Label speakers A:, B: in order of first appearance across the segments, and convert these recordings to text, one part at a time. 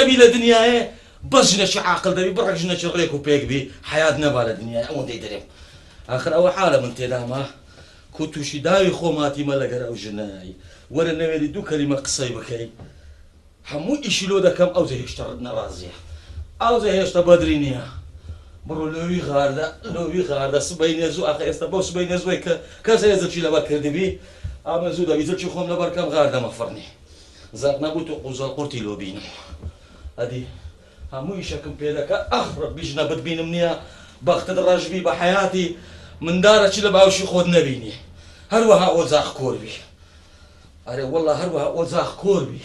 A: نەبی لە دنیایێ بەس ژنەکی عاقل دەبی بڕێک ژنەکی ڕێک و پێک بی حەیات نەبا لە دنیای ئەوەندەی دەرێم ئاخر ئەوە حالە من تێدامە کو توشی داوی خۆم هاتیمە لەگەر ئەو ژنەی وەرە نەوێری دوو کەلیمە قسەی بکەی هەموو ئیشی لۆ دەکەم ئەوجە هێشتە نەڕازیە ئەوجە هێشتە بەدری نیە بڕۆ لۆوی غاردە لۆوی غاردە سبەینێ زوو ئاخە ئێستا بەو سبەینێ زووەی کە کەس هەیە جلکی لەبەر کردبی ئەمن زوو دەبی جلکی خۆم لەبەر کەم غاردەمە فڕنی زەق نەبوو تو قوزەڵ قورتی لۆ بینم ئەدی هەموو ئیشەکم پێ دەکا ئەخ ڕەبی ژنە بتبینم نیە بەختت ڕەش بی بە حەیاتی مندارە چی لە باوشی خۆت نەبینی هەروەها ئۆجاخ کۆر بی ئەرێ وەڵا هەروەها ئۆجاخ کۆر بی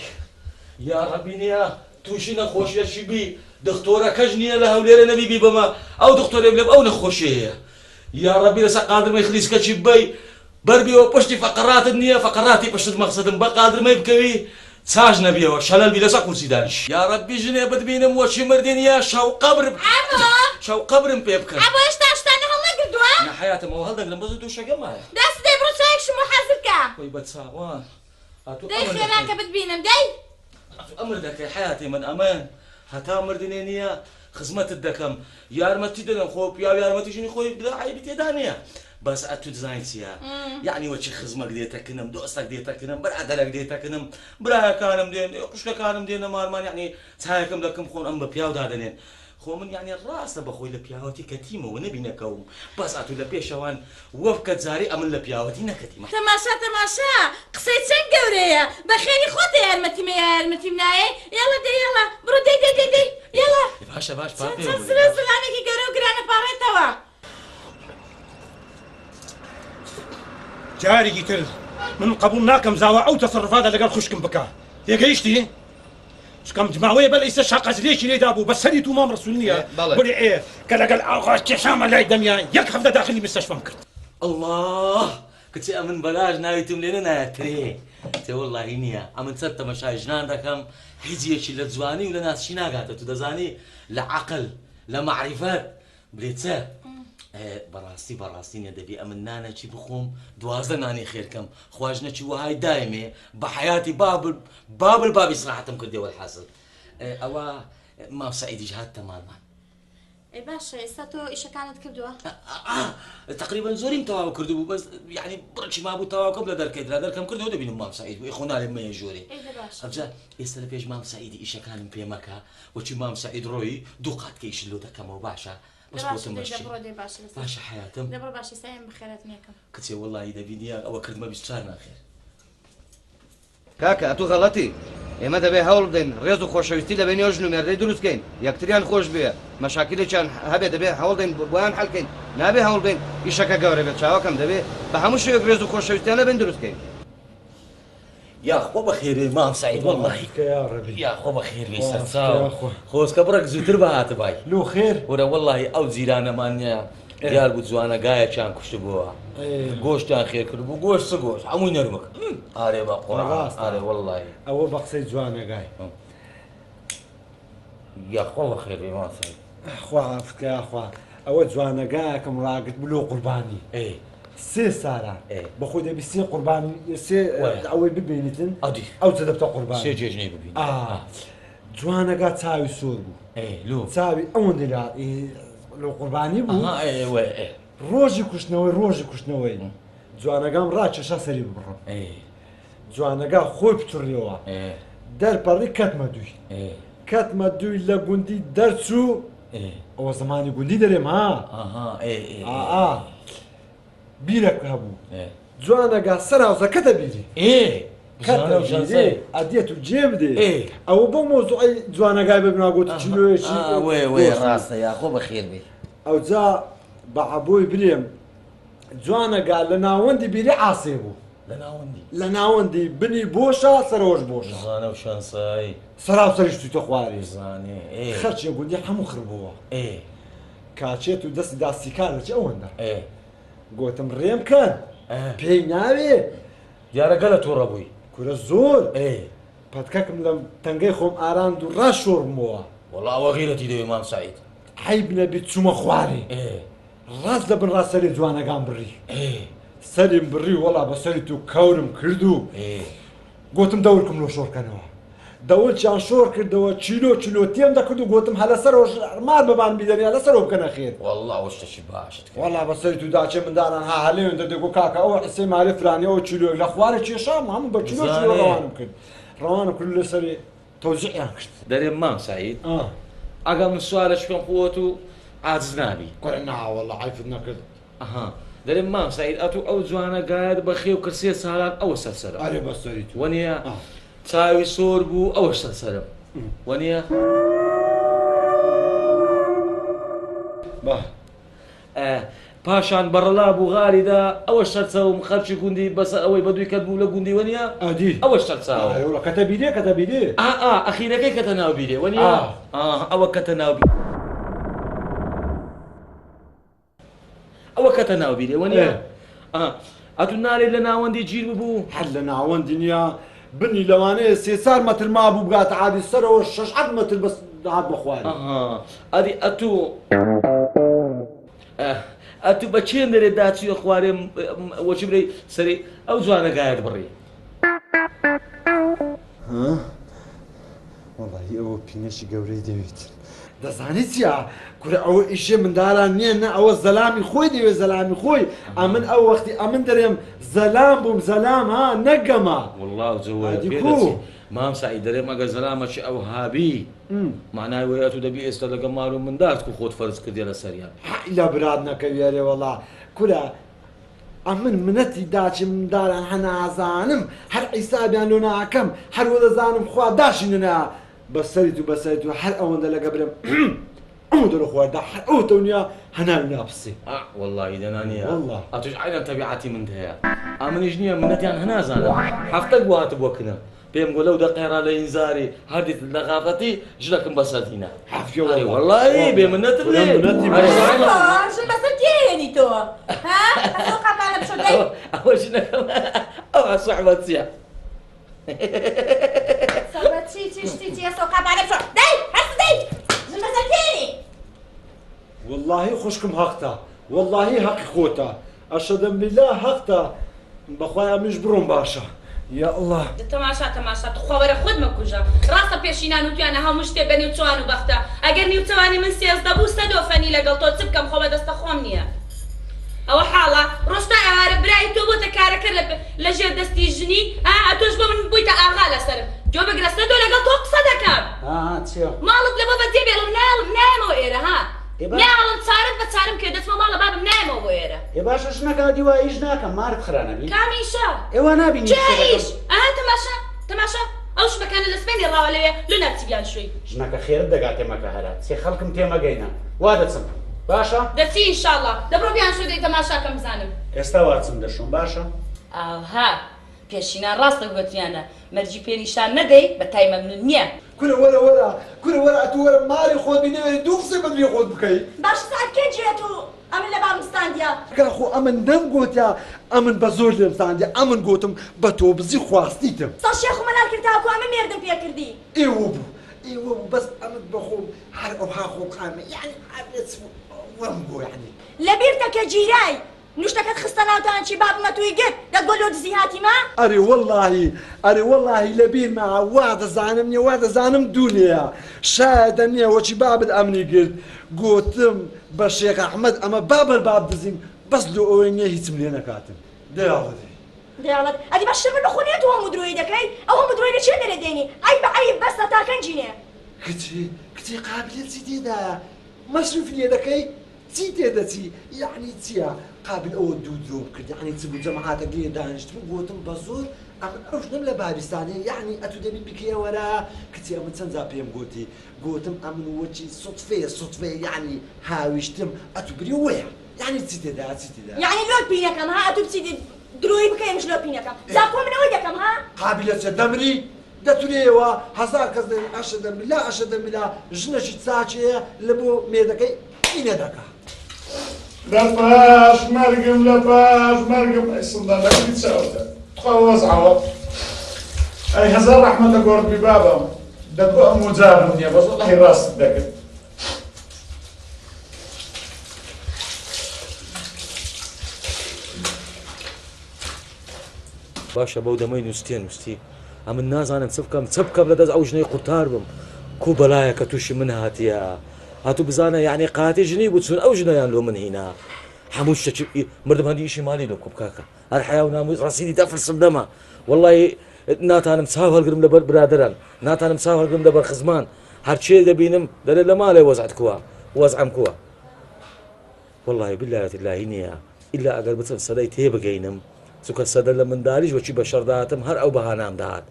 A: یاڕەبی نیە توشی نەخۆشیەکی بی دختۆرەکەش نیە لە هەولێرێ نەبی بی بەمە ئەو دختۆرێ بلێم ئەو نەخۆشیە هەیە یاڕەبی لەسەر قادرمەی خلیسکەکی بەی بەربیەوە پشتی فەقەڕاتت نیە فەقەڕاتی پشتت مەخسەدم بە قادرمەی بکەوی چاش نەبیەوە شەلەل بی لەسەر کورسی دانیش. یاڕەبی ژنێ بتبینم وەکی مردی نیە شەو قەبر
B: عەبۆ
A: شەو قەبرم پێ بکەن.
B: عەبۆ هێشتا شتانە هەڵنەگردووە؟
A: نا حەیاتم ئەوە هەڵدەگرم بەس دوشەکەم مایە.
B: دەست دەی بڕۆ چایەکشم بۆ حازر کە.
A: وەی بە چاوان ئەتوو
B: دەی
A: ئەمر
B: خێرا
A: دەکەی.
B: کە بتبینم دەی.
A: ئەتوو ئەمر دەکەی حەیاتی من ئەمن هەتا مردنێ نیە خزمەتت دەکەم یارمەتی دەدەم خۆ پیاو یارمەتی ژنی خۆی بدا عەیبی تێدا نیە بەس ئەتوو دزانی چیە یەعنی وەکی خزمەک دێتە کنم دۆستەک دێتە کنم برادەرەک دێتە کنم برایەکانم دێن خوشکەکانم دێنە مارمان یەعنی چایەکم دەکەم خۆن ئەم بە پیاو دادەنێن خۆ من یەعنی ڕاستە بەخۆی لە پیاوەتی کەتیمەوە نەبی نەکەوم بەس ئەتوو لە پێشەوان وەفکە جارێ ئەمن لە پیاوەتی نەکەتیمە.
B: تەماشا تەماشا قسەی چەند گەورەیە بەخێری خۆتە یارمەتیمە یا یارمەتیم نایەی یاڵا دەی یاڵا بڕۆ دەی دەی دەی دەی یاڵا
A: باشە باش
B: چەند چەند زلە زلانێکی گەورە و گرانە پاڕێتەوە.
C: جارێکی تر من قبوڵ ناکەم زاوا ئەو تەسەڕوفاتە لەگەڵ خوشکم بکا تێگەیشتی؟ چونکە ماوەیە بەر ئیستا شاقەزلێکی لێ دابوو بە سەری تو مام ڕەسول نییە
D: بەڵێ.
C: بڵێ ئێ کە لەگەڵ ئاغا کێشامە لای دەمیا یەک هەفتە داخلی مستەشفام کرد.
A: ئەڵڵا کچێ ئەمن بەلاش ناوی توم لێ نەنایە ترێ تێ وەڵاهی نییە ئەمن چەند تەمەشای ژنان دەکەم هیچ یەکی لە جوانی و لە ناسکی ناگاتە تو دەزانی لە عەقل لە مەعریفەت بلێ چ بەڕاستی بەڕاستی نیە دەبی ئەمن نانەکی بخۆم 12 نانی خێرکەم خواژنەکی وەهای دایمێ بە حیاتی بابل بابل بابی سراحەتم کردێ وەلحاسل ئەوە مام سەعیدیش هاتتە ماڵمان.
B: ئەی باشە ئێستا تۆ ئیشەکانت کردووە؟
A: تقریبا زۆریم تەواو کردبوو بەس یعنی بڕێکی مابوو تەواوکەم لە دەرکەی درا دەرکەم کردەوە دەبینم مام سەعید بوو ئێ خۆ نالێم مەیە ژۆرێ
B: ئەی دە باشە
A: ئەوجا ئێستا لە پێش مام سەعیدی ئیشەکانم پێ مەکە وەکی مام سەعید ڕۆیی دوو قات کە ئیشت لۆ دەکەمەوە باشە
B: دە
A: بەس
B: باشە
A: خۆتم
B: دەی دە
A: مەشکێ
B: بڕۆ دەی باشە لەسەر
A: باشە حەیاتم
B: دە بڕۆ باشە ئێستا ئێم بەخێرهاتن یەکەم.
A: کچێ وەڵاهی دەبینی ئەوە کردمە 24 ناخێر.
D: کاکە ئەتوو غەڵەتی ئێمە دەبێ هەوڵ بدەین ڕێز و خۆشەویستی لە بەینی ئەو ژن و مێردەی دروست کەین یەکتریان خۆش بوێ مەشاکیلێکیان هەبێ دەبێ هەوڵ دەین بۆیان حەل کەین نابێ هەوڵ بەین ئیشەکە گەورە بێت چاوەکەم دەبێ بە هەموو شێوەیەک ڕێز و خۆشەویستیان لە بەین دروست کەین.
A: یاخوا بەخێربێی مام سەعید وەڵاهی
C: یاڕەبی
A: یاخوا بەخێربێی
C: خۆزکە
A: سەرچاو
C: یاخوا.
A: خۆزکە بڕێک زووتر بهاتبای
C: لۆ خێر
A: ورە وەڵاهی ئەو جیرانەمان نیە دیار بوو جوانە گایەکیان کوشتبووە گۆشتیان خێر کردبوو گۆشت چ گۆشت هەمووی نەرمک ئارێ بە قوڕان
C: ڕاستە.
A: ئارێ وەڵاهی
C: ئەوە بە قسەی جوانەگای
A: یاخوا بەخێربێی مام سەعید
C: خوا حافزکە یاخوا ئەوە جوانەگایەکم ڕاگرت بلۆ قوربانی
A: ئێ
C: سێ ساران
A: ئێ.
C: بەخۆی دەبی سێ قوربانی سێ
A: وایە.
C: ئەوەی ببینیتن
A: ئەدی.
C: ئەو جە دەبتە قوربانی
A: سێ جێژنەی ببینی
C: ئا جوانەگا چاوی سۆر بوو
A: ئێ لۆ
C: چاوی ئەوەندەی لە لۆ قوربانی بوو
A: ئەها ئێ وایە ئێ
C: ڕۆژی کوشتنەوەی ڕۆژی کوشتنەوەی جوانەگام ڕاکێشا سەری ببڕم
A: ئێ
C: جوانەگا خۆی پچڕیەوە
A: ئێ
C: دەرپەڕی کەتمە دووی
A: ئێ
C: کەتمە دووی لە گوندی دەرچوو
A: ئێ
C: ئەوە زمانی گوندی دەرێم ها
A: ئەها ئێ ئێ
C: ئا ئا بیرەک هەبوو
A: ئێ
C: جوانەگا سەر هاوسەکەتە بیری
A: ئێ
C: کەتە
A: زانە و
C: بیری
A: شانسەی
C: ئەدێت و جێ بدێ
A: ئێ
C: ئەوە بۆ مۆزوعی جوانەگای ببنا گوتی چلۆیەکی
A: ئا وێ وێ
C: گۆشت بوو.
A: ڕاستە یاخۆ بەخێر بێ
C: ئەوجا بە عەبۆی برێم جوانەگا لە ناوەندی بیری عاسێ بوو.
A: لە ناوەندی؟
C: لە ناوەندی بنی بۆشە سەرەوەش بۆشە.
A: زانە و شانسای.
C: سەراو سەریش تویتە خوارێ.
A: زانێ ئێ.
C: خەرچێ گوندی حەموو خڕ بۆوە.
A: ئێ.
C: کاچێت و دەستی دا سیکار دەچێ ئەوەندە.
A: ئێ.
C: گۆتم ڕێم کەن.
A: ئێ.
C: پێی ناوێ.
A: دیارە گەلە توڕە بووی.
C: کورە زۆر.
A: ئێ.
C: پەتکەکم لە تەنگەی خۆم ئاراند و ڕاست شۆڕبمەوە.
A: وەڵا ئەوە غیرەتی دەوێ مام سەعید.
C: عەیب نەبی چوومە خوارێ.
A: ئێ.
C: ڕاست لە بن ڕا سەری جوانەگان بڕی.
A: ئێ.
C: سەریم بڕی وەڵا بە سەری تو کەورم کرد و
A: ئێ.
C: گۆتم دەورکم لۆ شۆڕ کەنەوە.
E: دەوڵچیان شۆڕ کردەوە چیلۆ چیلۆ تێم دەکرد و گۆتم هە لەسەرەوە مار بەبان بیدەن یا لەسەرەوە بکەنە خێر.
A: وەڵڵا ئەوە شتەکی باشت کرد.
E: وەڵا بەسەری تو داچێ منداران ها هەلێن دەدێ گۆ کاکە ئەوە حسێ مالێ فرانی ئەوە چیلۆیەک لە خوارێ کێشام هەموو بە چیلۆ چیلۆ
A: بزانێ.
E: ڕەوانم کرد ڕەوانم کرد لەسەرێ تەوزیعیان کرد.
A: دەرێم مام سەعید
E: ئا.
A: ئەگەر من سوالەکی بکەم خۆت و عاجز نابی.
E: کورە نا وەڵا عەیفت نەکرد.
A: ئەها دەرێم مام سەعید ئەتوو ئەو جوانە گایەت بە خێو کرد سێ سالان ئەوە سەر سەرم.
E: ئەرێ بەسەری تو.
A: وەنیە
E: ئا.
A: چاوی سۆر بوو ئەوەش سەر سەرم. وەنیە؟
E: با.
A: پاشان بەڕەلا بوو غاری دا ئەوەش سەرچاوم خەرکی گوندی بەسەر ئەوەی بەدووی کەت بوو لە گوندی وەنیە؟
E: ئەدی.
A: ئەوەش سەرچاوە.
E: ئەرێ وەڵا کەتە بیرێ کەتە بیرێ.
A: ئا ئا ئەخیرەکەی کەتە ناو بیرێ وەنیە؟
E: ئا.
A: ئا ئەوە کەتە ناو ئەوە کەتە ناو بیرێ وەنیە؟ ئا ئەتوو نارێ لە ناوەندی گیر ببوو؟
E: هەر لە ناوەندی نیە بنی لەوانەیە سێ چار مەتر مابوو بگاتە عادی سەرەوە شەش حەفت مەتر بەس هات بە خوارێ.
A: ئەها ئەدی ئەتوو ئەتوو بە کێ نەرێ داچوویە خوارێ وەچی برێی سەری ئەو جوانە گایەت بڕی؟
E: ها وەڵاهی ئەوە پینەکی گەورەی دەوێت. دەزانی چیە کورە ئەوە ئیشێ مندالان نیە نە ئەوە زەلامی خۆی دەوێ زەلامی خۆی ئەمن ئەو وەختی ئەمن دەرێم زەلام بووم زەلام ها نەک گەمە.
A: وەڵا جەوەیە
E: ئەدی
A: پێ
E: کو.
A: دەچێ مام سەعید دەرێم ئەگەر زەلامەکی ئەوها بی مەعنای وەیە ئەتوو دەبی ئێستا لەگەڵ مال و مندالت کو خۆت فەرز کردیە لەسەریان.
E: حەی لە برات نەکەوی ئەرێ وەڵا کورە ئەمن منەتی داچی مندالان هە نازانم هەر عیسابیان لۆ ناکەم هەر وە دەزانم خوا داشی نەنا بەسەریت و بەسەریت و هەر ئەوەندە لەگە برم ئەو دەرە خواردا هەر ئەو تەونیا هەناوی ناپسێ.
A: ئا وەڵاهی دەنا نیە
E: وەڵا.
A: ئەتوش عەینەن تەبیعەتی منت هەیە ئەمنیش نیە منەتیان هەنازانم هەفتەک بوو هاتبووە کنم پێم گۆ لەو دەقەیە لە ئینزاری هەردیت لە غافەتی ژنەکم بەسەر هینا
E: حەفیە
A: ئەرێ
E: وەڵا.
A: وەڵاهی بێ منەتم
E: کورە
A: لێ
E: منەتی
A: ئەرێ
E: بەسەر.
A: عەینەن.
B: ژن بەسەر کێ هێنی تۆ ها ئەسۆ قاپانە بشۆ دەی.
A: ئەوە ژنەکەم ئەوە سوحبەت چیە؟
B: سوحبەت چی چی شتی چیە سۆ قاپانە بشۆ دەی هەست دەی ژن بەسەر کێ هێنی؟
E: وەڵاهی خوشکم هەقتە وەڵاهی هەقی خۆتە ئەشەدەم بیلا هەقتە بەخوای ئەمنیش بڕۆم باشە یا اللە.
B: دە تەماشا تەماشا توخوا وەرە خۆت مەکوژە ڕاستە پێشینان وتویانە هەموو شتێ بە نیوچەوان و بەختە ئەگەر نیوچەوانی من 13 بوو سەدۆ فەنی لەگەڵ تۆ چ بکەم خۆ بەدەستە خۆم نییە ئەوە حاڵە ڕۆژ تا ئێوارە برای تۆ بۆتە کارەکەر لە لە ژێر دەستی ژنی ها ئەتۆش بۆ من بوویتە ئاغا لەسەرم گوێ بگرە سەدۆ لەگەڵ تۆ قسە دەکەم
F: ها ها چیە؟
B: ماڵت لەبۆ بەجێ بێڵم نایەڵم نایەمەوە ئێرە ها
F: ئێ باش
B: نایەڵم چارت بە چارم کێ دەچمە ماڵە بابم نایەمەوە بۆ ئێرە.
F: ئێ باشە ژنەکە ئەدی وا ئیش ناکەم مارت خرانەبی
B: کام ئیشە؟
F: ئێ وا نابینی
B: کێ
F: ئیشە دەکەم
B: ئیش؟ ئەها تەماشا تەماشا ئەو شمەکانە لە سبەینێ ڕاوە لەوێ لۆ ناچی بیانشۆی.
F: ژنەکە خێرت دەگاتێ مەکە هەرا چێ خەڵکم تێ مەگەینە وا دەچم باشە؟
B: دەچی ئینشاڵڵا دە بڕۆ بیانشۆ دەی تەماشا کەم بزانم.
F: ئێستا وا چم دەشۆم باشە؟
B: ئاوها پێشینان ڕاستە گۆتویانە مەرجی پێ نیشان نەدەی بە تای مەمنون نیە.
E: کورە وەرە وەرە کورە وەرە ئەتوو وەرە ماری خۆت بی نەوێری دوو قسەی بەدری خۆت بکەی.
G: باشە سەعات کەی جێت و ئەمن لە بابم ستاندیە.
E: کە خۆ ئەمن نەم گۆتیا ئەمن بە زۆر لێم ستاندیە ئەمن گۆتم بە تۆ بزی خواستیتم.
G: سەد شێخ و مەلال کرد تاکو ئەمن مێردم پێ کردی.
E: ئێوە بوو ئێوە بوو بەس ئەمن بە خۆم هەر ئەوها خۆڵقامە یەعنی ئەبێ چ بوو وەم گۆ یەعنی.
G: لە بیرتە کە گیرای نوشتەکەت خستە ناو تانکی بابمە توی گرت دەت بۆ لۆ دزی هاتیمە؟
E: ئەرێ وەڵاهی ئەرێ وەڵاهی لە بیرمە وا دەزانم نیە وا دەزانم دوو لێیە شایەدە نیە وەکی بابت ئەمنی گرت گۆتم بە شێخ ئەحمەد ئەمە بابەر باب دزیم بەس لۆ ئەوەی نیە هیچم لێ نەکاتن دەیاڵە دەی.
G: دەیاڵەت ئەدی باشە من بەخۆ نیە تۆ هەموو درۆی دەکەی ئەو هەموو درۆی لە چێ دەرێ دێنی عەیبە عەیب بەسە تا کەنجینێ.
E: کچێ کچێ قابیلە چی تێدایە مەسروفی لێ دەکەی چی تێدەچی یەعنی چیە قابل ئەوە دوو درۆ بکرد یەعنی چ بوو جەماعەتەک لێ دانیشتبوو گۆتم بە زۆر ئەمن ئەو ژنەم لە بابیستانێ یەعنی ئەتوو دەبی بکەیە وەرە کچێ ئەمن چەند جار پێم گۆتی گۆتم ئەمن وەکی سوتفەیە سوتفەیە یەعنی هاویشتم ئەتوو بری وەیە یەعنی چی تێدایە چی تێدایە.
G: یەعنی لۆت پینەکەم ها ئەتوو بچی درۆی بکەی ئەمنش لۆ پینەکەم جا خۆ من ئەوەی دەکەم ها.
E: قابیلە چە دەمری دەتورێیەوە هەزار کەس دەڵێن ئەشەدەم بیلا ئەشەدەم بیلا ژنەکی چاکەیە لە بۆ مێردەکەی ئینە دەکا.
H: لە پاش مەرگم لە پاش مەرگم ئەی سندان لە کوری چاوتە تخوا وەزعەوە ئەی هەزار ڕەحمەت لە گۆڕت بی بابم دەگۆ ئەم وجاغم نییە بەس وەڵاهی ڕاستت دەکرد.
A: باشە بەو دەمەی نووستیە نووستی. ئەمن نازانم چ بکەم چ بکەم لە دەست ئەو ژنەی قورتار بم کو بەلایە کە تووشی من هاتیە هاتوو بزانە یعنی قاتی ژنی بوو چون ئەو ژنەیان لۆ من هینا هەموو شتێکی مردم هەندی ئیشی مالی لۆ بکەم کاکە هەر حیا و ناموس ڕەسیدی دەفرسم نەما وەڵی ناتانم چاو هەڵگرم لەبەر برادەران ناتانم چاو هەڵگرم لەبەر خزمان هەرچێ دەبینم دەرێ لە ماڵێ وەزعت کووە وەزعم کووە وەڵی باللهەتی اللهی نییە ئیلا ئەگەر بچم سەدەی تێبگەینم چونکە سەدە لە مندالیش وەکی بەشەر دەهاتم هەر ئەو بەهانام دەهات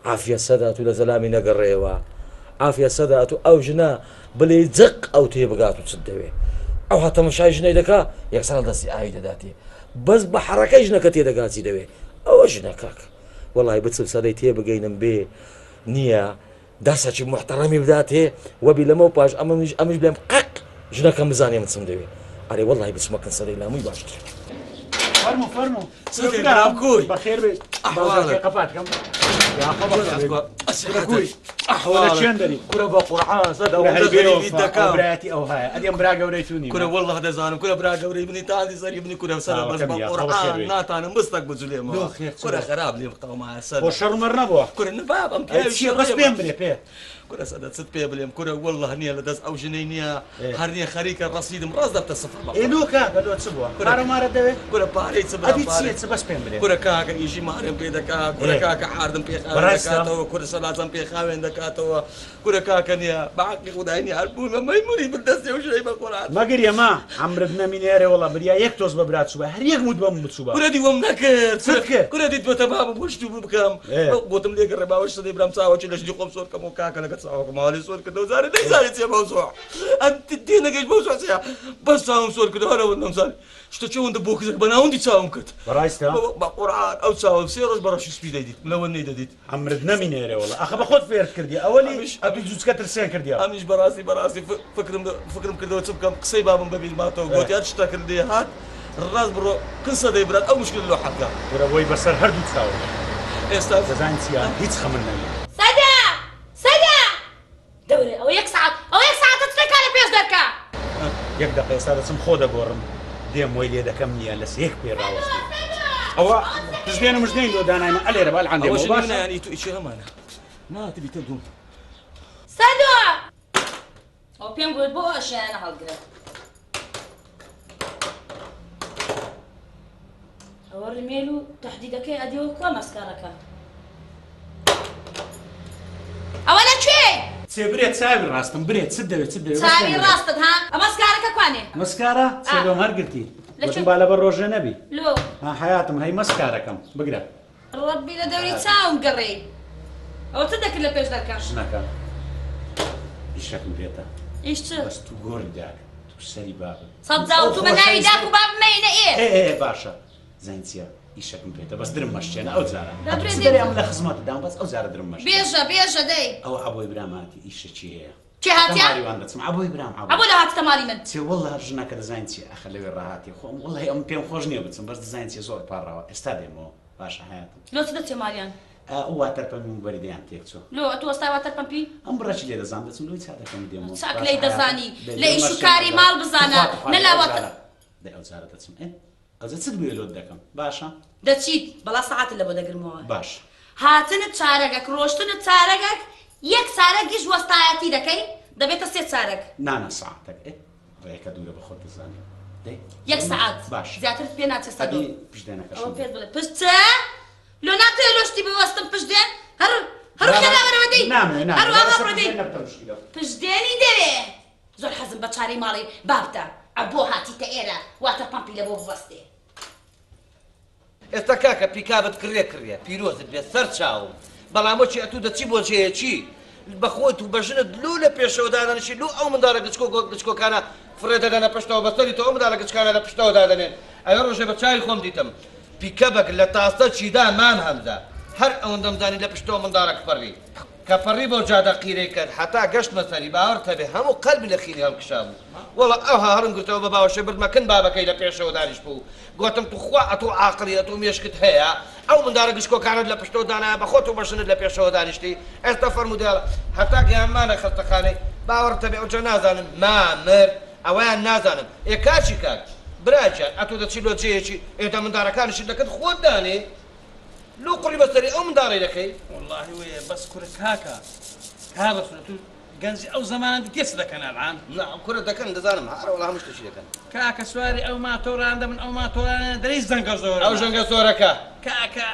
A: عافیە سەدە ئەتوو لە زەلامی نەگەڕێیەوە عافیە سەدە ئەتوو ئەو ژنە بلێی جق ئەو تێبگات و چت دەوێ ئەوها تەمەشای ژنەی دەکا یەکسەر دەستی ئاوی دەداتێ بەس بە حەڕەکەی ژنەکە تێدەگات چی دەوێ ئەوە ژنە کاک وەڵی بچم سەدەی تێبگەینم بێ نییە دەسەکی موحتەڕەمی بداتێ وەبی لەمەو پاش ئەمەمیش ئەمیش بڵێم قەق ژنەکەم بزانێ من چم دەوێ ئەرێ وەڵی بچمە کن سەدەی لاموی باشتر.
F: فەرموو فەرموو
A: سەدەی برام کوی
F: بەخێر بێ
A: ئەحواڵت
F: قەپات کەم یاخۆ بەخێر بێ
A: ئەسحەتت
F: ئەحواڵت لە چێن دەری
A: کورە بە قورعان سەدە ئەوەندە غەریبیت دەکەم
F: برایەتی ئەو هایە ئەدی ئەم برا گەورەی تو نیمە
A: کورە واللە دەزانم کورە برا گەورەی منی تازی سەری منی کورە سەرە بەس بە قورعان ناتانم بستەک بجولێمەوە کورە خراپ لێم قەومایە سەدە
F: خۆ شەڕ مەڕ نەبووە
A: کورە نە باب ئەم پیاوی
F: چیە بەس پێم برێ پێ
A: کورە سەدە چت پێ بلێم کورە واللە نییە لە دەست ئەو ژنەی نییە هەر نییە خەریکە ڕەسیدم ڕاست دەبتە سفر بە
F: ئێ لۆ کاکە لۆ چ بووە پارە مارە دەوێ
A: کورە پارەی چ برام
F: ئەدی چیە چ بەس پێم برێ
A: کورە کاکە ئیشی مارم پێ دەکا کورە کاکە عاردم پێ خاوێن دەکاتەوە کورە سەلاجەم پێ خاوێن دەکاتەوە کورە کاکە نییە بە حەقی خودای نییە هەر بوومە مەیمونی بن دەستی ئەو ژنەی بە قورعان.
F: مەگریە ما عەمرت نەمینێ ئەرێ وەڵا بریا یەک تۆز بە برات چوبا هەر یەک موت بەم بچوبا.
A: کورە دی وەم نەکرد
F: چت کرد؟
A: کورە دیت بە تەمامم وشت و بکەم گۆتم لێگەڕێ باوەش سەدەی برام چاوەکی لە ژنی خۆم سۆر کەم و کاکە لەگەر چاوەکەم ماڵی سۆر کردەوە جارێ نەیزانی چیە مەوزوع ئەنت تێنەگەیشت مەوزوع چیە بەس چاوم سۆر کردەوە هەر ئەوەندەم زانی شتە چەوەندە بۆکسێک بە ناوەندی چاوم کرد
F: بەڕاستە؟
A: بە قورعان ئەو چاوم سێ ڕۆژ بە ڕەشی سپی دەیدیت لەوە نەیدەدیت
F: عەمرت نەمینێرێ وەڵا ئەخە بە خۆت فێرت کردی ئەوەلی ئەتوو جوچکە ترسێن کردیە.
A: ئەمیش بەڕاستی بەڕاستی فکرم فکرم کردەوە چ بکەم قسەی بابم بە بیر ماتەوە گۆتی هەر شتەکرد لێ هات ڕاست بڕۆ کن سەدەی برات ئەو مشکلە لۆ حەل کە.
F: کورە وەی بەسەر هەردوو چاوم.
A: ئێستا
F: دەزانی چیە هیچ خەمت نەبێ.
B: سەدە! سەدە! دەورێ ئەوە یەک سەعات ئەوە یەک سەعاتە چ دەکا لە پێش دەرکا.
F: یەک دەقە ئێستا دەچم خۆ دەگۆڕم دێم وەی لێ دەکەم نییە لەس یەک پێ ڕاوەستی ئەوە پشتێن و مژدەین لۆ دانایمە ئەلێرە با العان دێمەوە باشە
A: یانی تو ئیشی هەمانە ناتبی تە دوم
B: سەدۆ ئەو پێم گوت بۆ ئەو ئەشیایانە هەڵگرە ئەوە ڕمێل و تەحدیدەکەی ئەدیەوە کوا مەسکارەکە ئەوە لە کوێ؟
F: چێ برێ چاوی ڕاستم برێ چت دەوێ چت دەوێ
B: چاوی ڕاستت ها ئەمە سکارەکە کوانێ؟
F: مەسکارە چێ لۆم هەرگرتی وتم با لەبەر ڕۆژێ نەبی
B: لۆ
F: ها حەیاتم هەی مەسکارەکەم بگرە
B: ڕەبی لە دەوری چاوم گەڕێی ئەوە چت دەکرد لە پێش دەرکە؟
F: ژنەکە ئیشەکم پێتە
B: ئیش چ؟
F: بەس تو گۆڕی داک تو سەری بابت
B: سەد جاو تو بە ناوی داک و باب مەینە ئێ
F: ئێ باشە زانی چیە ئیشەکم پێتە بەس درم مەشکێنە ئەو جارە چ دەرێ ئەم لە خزمەتت دام بەس ئەو جارە درم مەشکێنە.
B: بێژە بێژە دەی.
F: ئەوە عەبۆی برام هاتی ئیشەکی هەیە.
B: کێ هاتیە؟
F: ماریوان دەچم عەبۆی برام عەبۆ.
B: عەبۆ لە هاتتە ماڵی من.
F: چێ وەڵا هەر ژنەکە دەزانی چیە ئەخە لەوێ ڕاهاتی خۆم وەڵی ئەم پێم خۆش نییە بچم بەس دەزانی چیە زۆر پاڕاوە ئێستا دێمەوە باشە حەیاتم.
B: لۆ چ دەچێ ماڵیان؟
F: ئەو واتەر پەمپی موبەریدەیان تێک چوو.
B: لۆ ئەتوو وەستای واتەر پەمپی؟
F: ئەم بڕەکی لێ دەزانم دەچم لۆی چا دەکەم دێمەوە.
B: چاک لێی دەزانی لە ئیش و کاری ماڵ بزانە نە لە واتەر.
F: دەی ئەو جارە دەچم ئێ ئەوجا چت بوێ لۆت دەکەم باشە؟
B: دەچیت بەڵا سەعاتت لەبۆ دەگرمەوە.
F: باش.
B: هاتنت چارەگەک ڕۆشتنت چارەگەک یەک چارەگیش وەستایەتی دەکەی دەبێتە سێ چارەگ.
F: نا نا سەعاتەک ئێ ڕێیەکە دوورە بە خۆت دەزانی دەی.
B: یەک سەعات
F: باش.
B: زیاترت پێ ناچێ سەدۆ.
F: ئەدی پشتێنەکەشم.
B: ئەوە پێت بڵێ پشت چ؟ لۆ ناتەوێ لۆ شتی ببەستم پشتێن هەر هەر خێرا وەرەوە دەی.
F: نامەوێ نامەوێ.
B: هەر وا بڕۆ دەی.
F: نەبتە مشکیلە.
B: پشتێنی دەوێ. زۆر حەزم بە چارەی ماڵی بابتە عەبۆ هاتیتە ئێرە واتە پەمپی لەبۆ ببەستێ.
D: ئێستا کاکە پیکابت کڕیە کڕیە پیرۆزت بێت سەر چاوم بەڵام وەکی ئەتوو دەچی بۆ جێیەکی بە خۆت و بە ژنت لوو لە پێشەوە دادەنیشی لوو ئەو منداڵە گچکۆ گچکۆکانە فڕێ دەدەنە پشتەوە بە سەری تۆ ئەو منداڵە گچکانە لە پشتەوە دادەنێن ئەوێ ڕۆژێ بە چاوی خۆم دیتم پیکەبەک لە تاسە چیدا مام هەمزە هەر ئەوەندەم زانی لە پشتەوە منداڵەک پەڕی کە پەڕی بەو جادە قیرەی کرد هەتا گەشتمە سەری باوەڕت هەبێ هەموو قەلبی لە خینی هەڵکشابوو وەڵا ئەوها هەڵم گرتەوە بە باوەشێ بردمە کن بابەکەی لە پێشەوە دانیشتبوو گۆتم توخوا ئەتوو عاقڵی ئەتوو مێشکت هەیە ئەو مندارە گشکۆکانەت لە پشتەوە دانایە بە خۆت و بە ژنت لە پێشەوە دانیشتی ئێستا فەرموو دەیاڵە هەتا گەیاندمانە خەستەخانەی باوەڕت هەبێ ئەوجا نازانم ما مرد ئەوەیان نازانم ئێ کاکی کاک برا گیان ئەتوو دەچی لۆ جێیەکی ئێ دە مندارەکانیشت لە کن خۆت دانێ. لۆ قوڕی بەسەری ئەو منداڵەی دەکەی؟
I: وەڵاهی وەیە بەس کورە کاکە کا ڕەسوولە تو گەنجی ئەو زەمانە دیتیە چ دەکەن ئەلعان؟
D: نا کورە دەکەن دەزانم هەر وەڵا هەموو شتێکی دەکەن.
I: کاکە سواری ئەو ماتۆران دەبن ئەو ماتۆرانە دەرێی زەنگە زۆرە.
D: ئەو ژەنگە زۆرەکە.
I: کاکە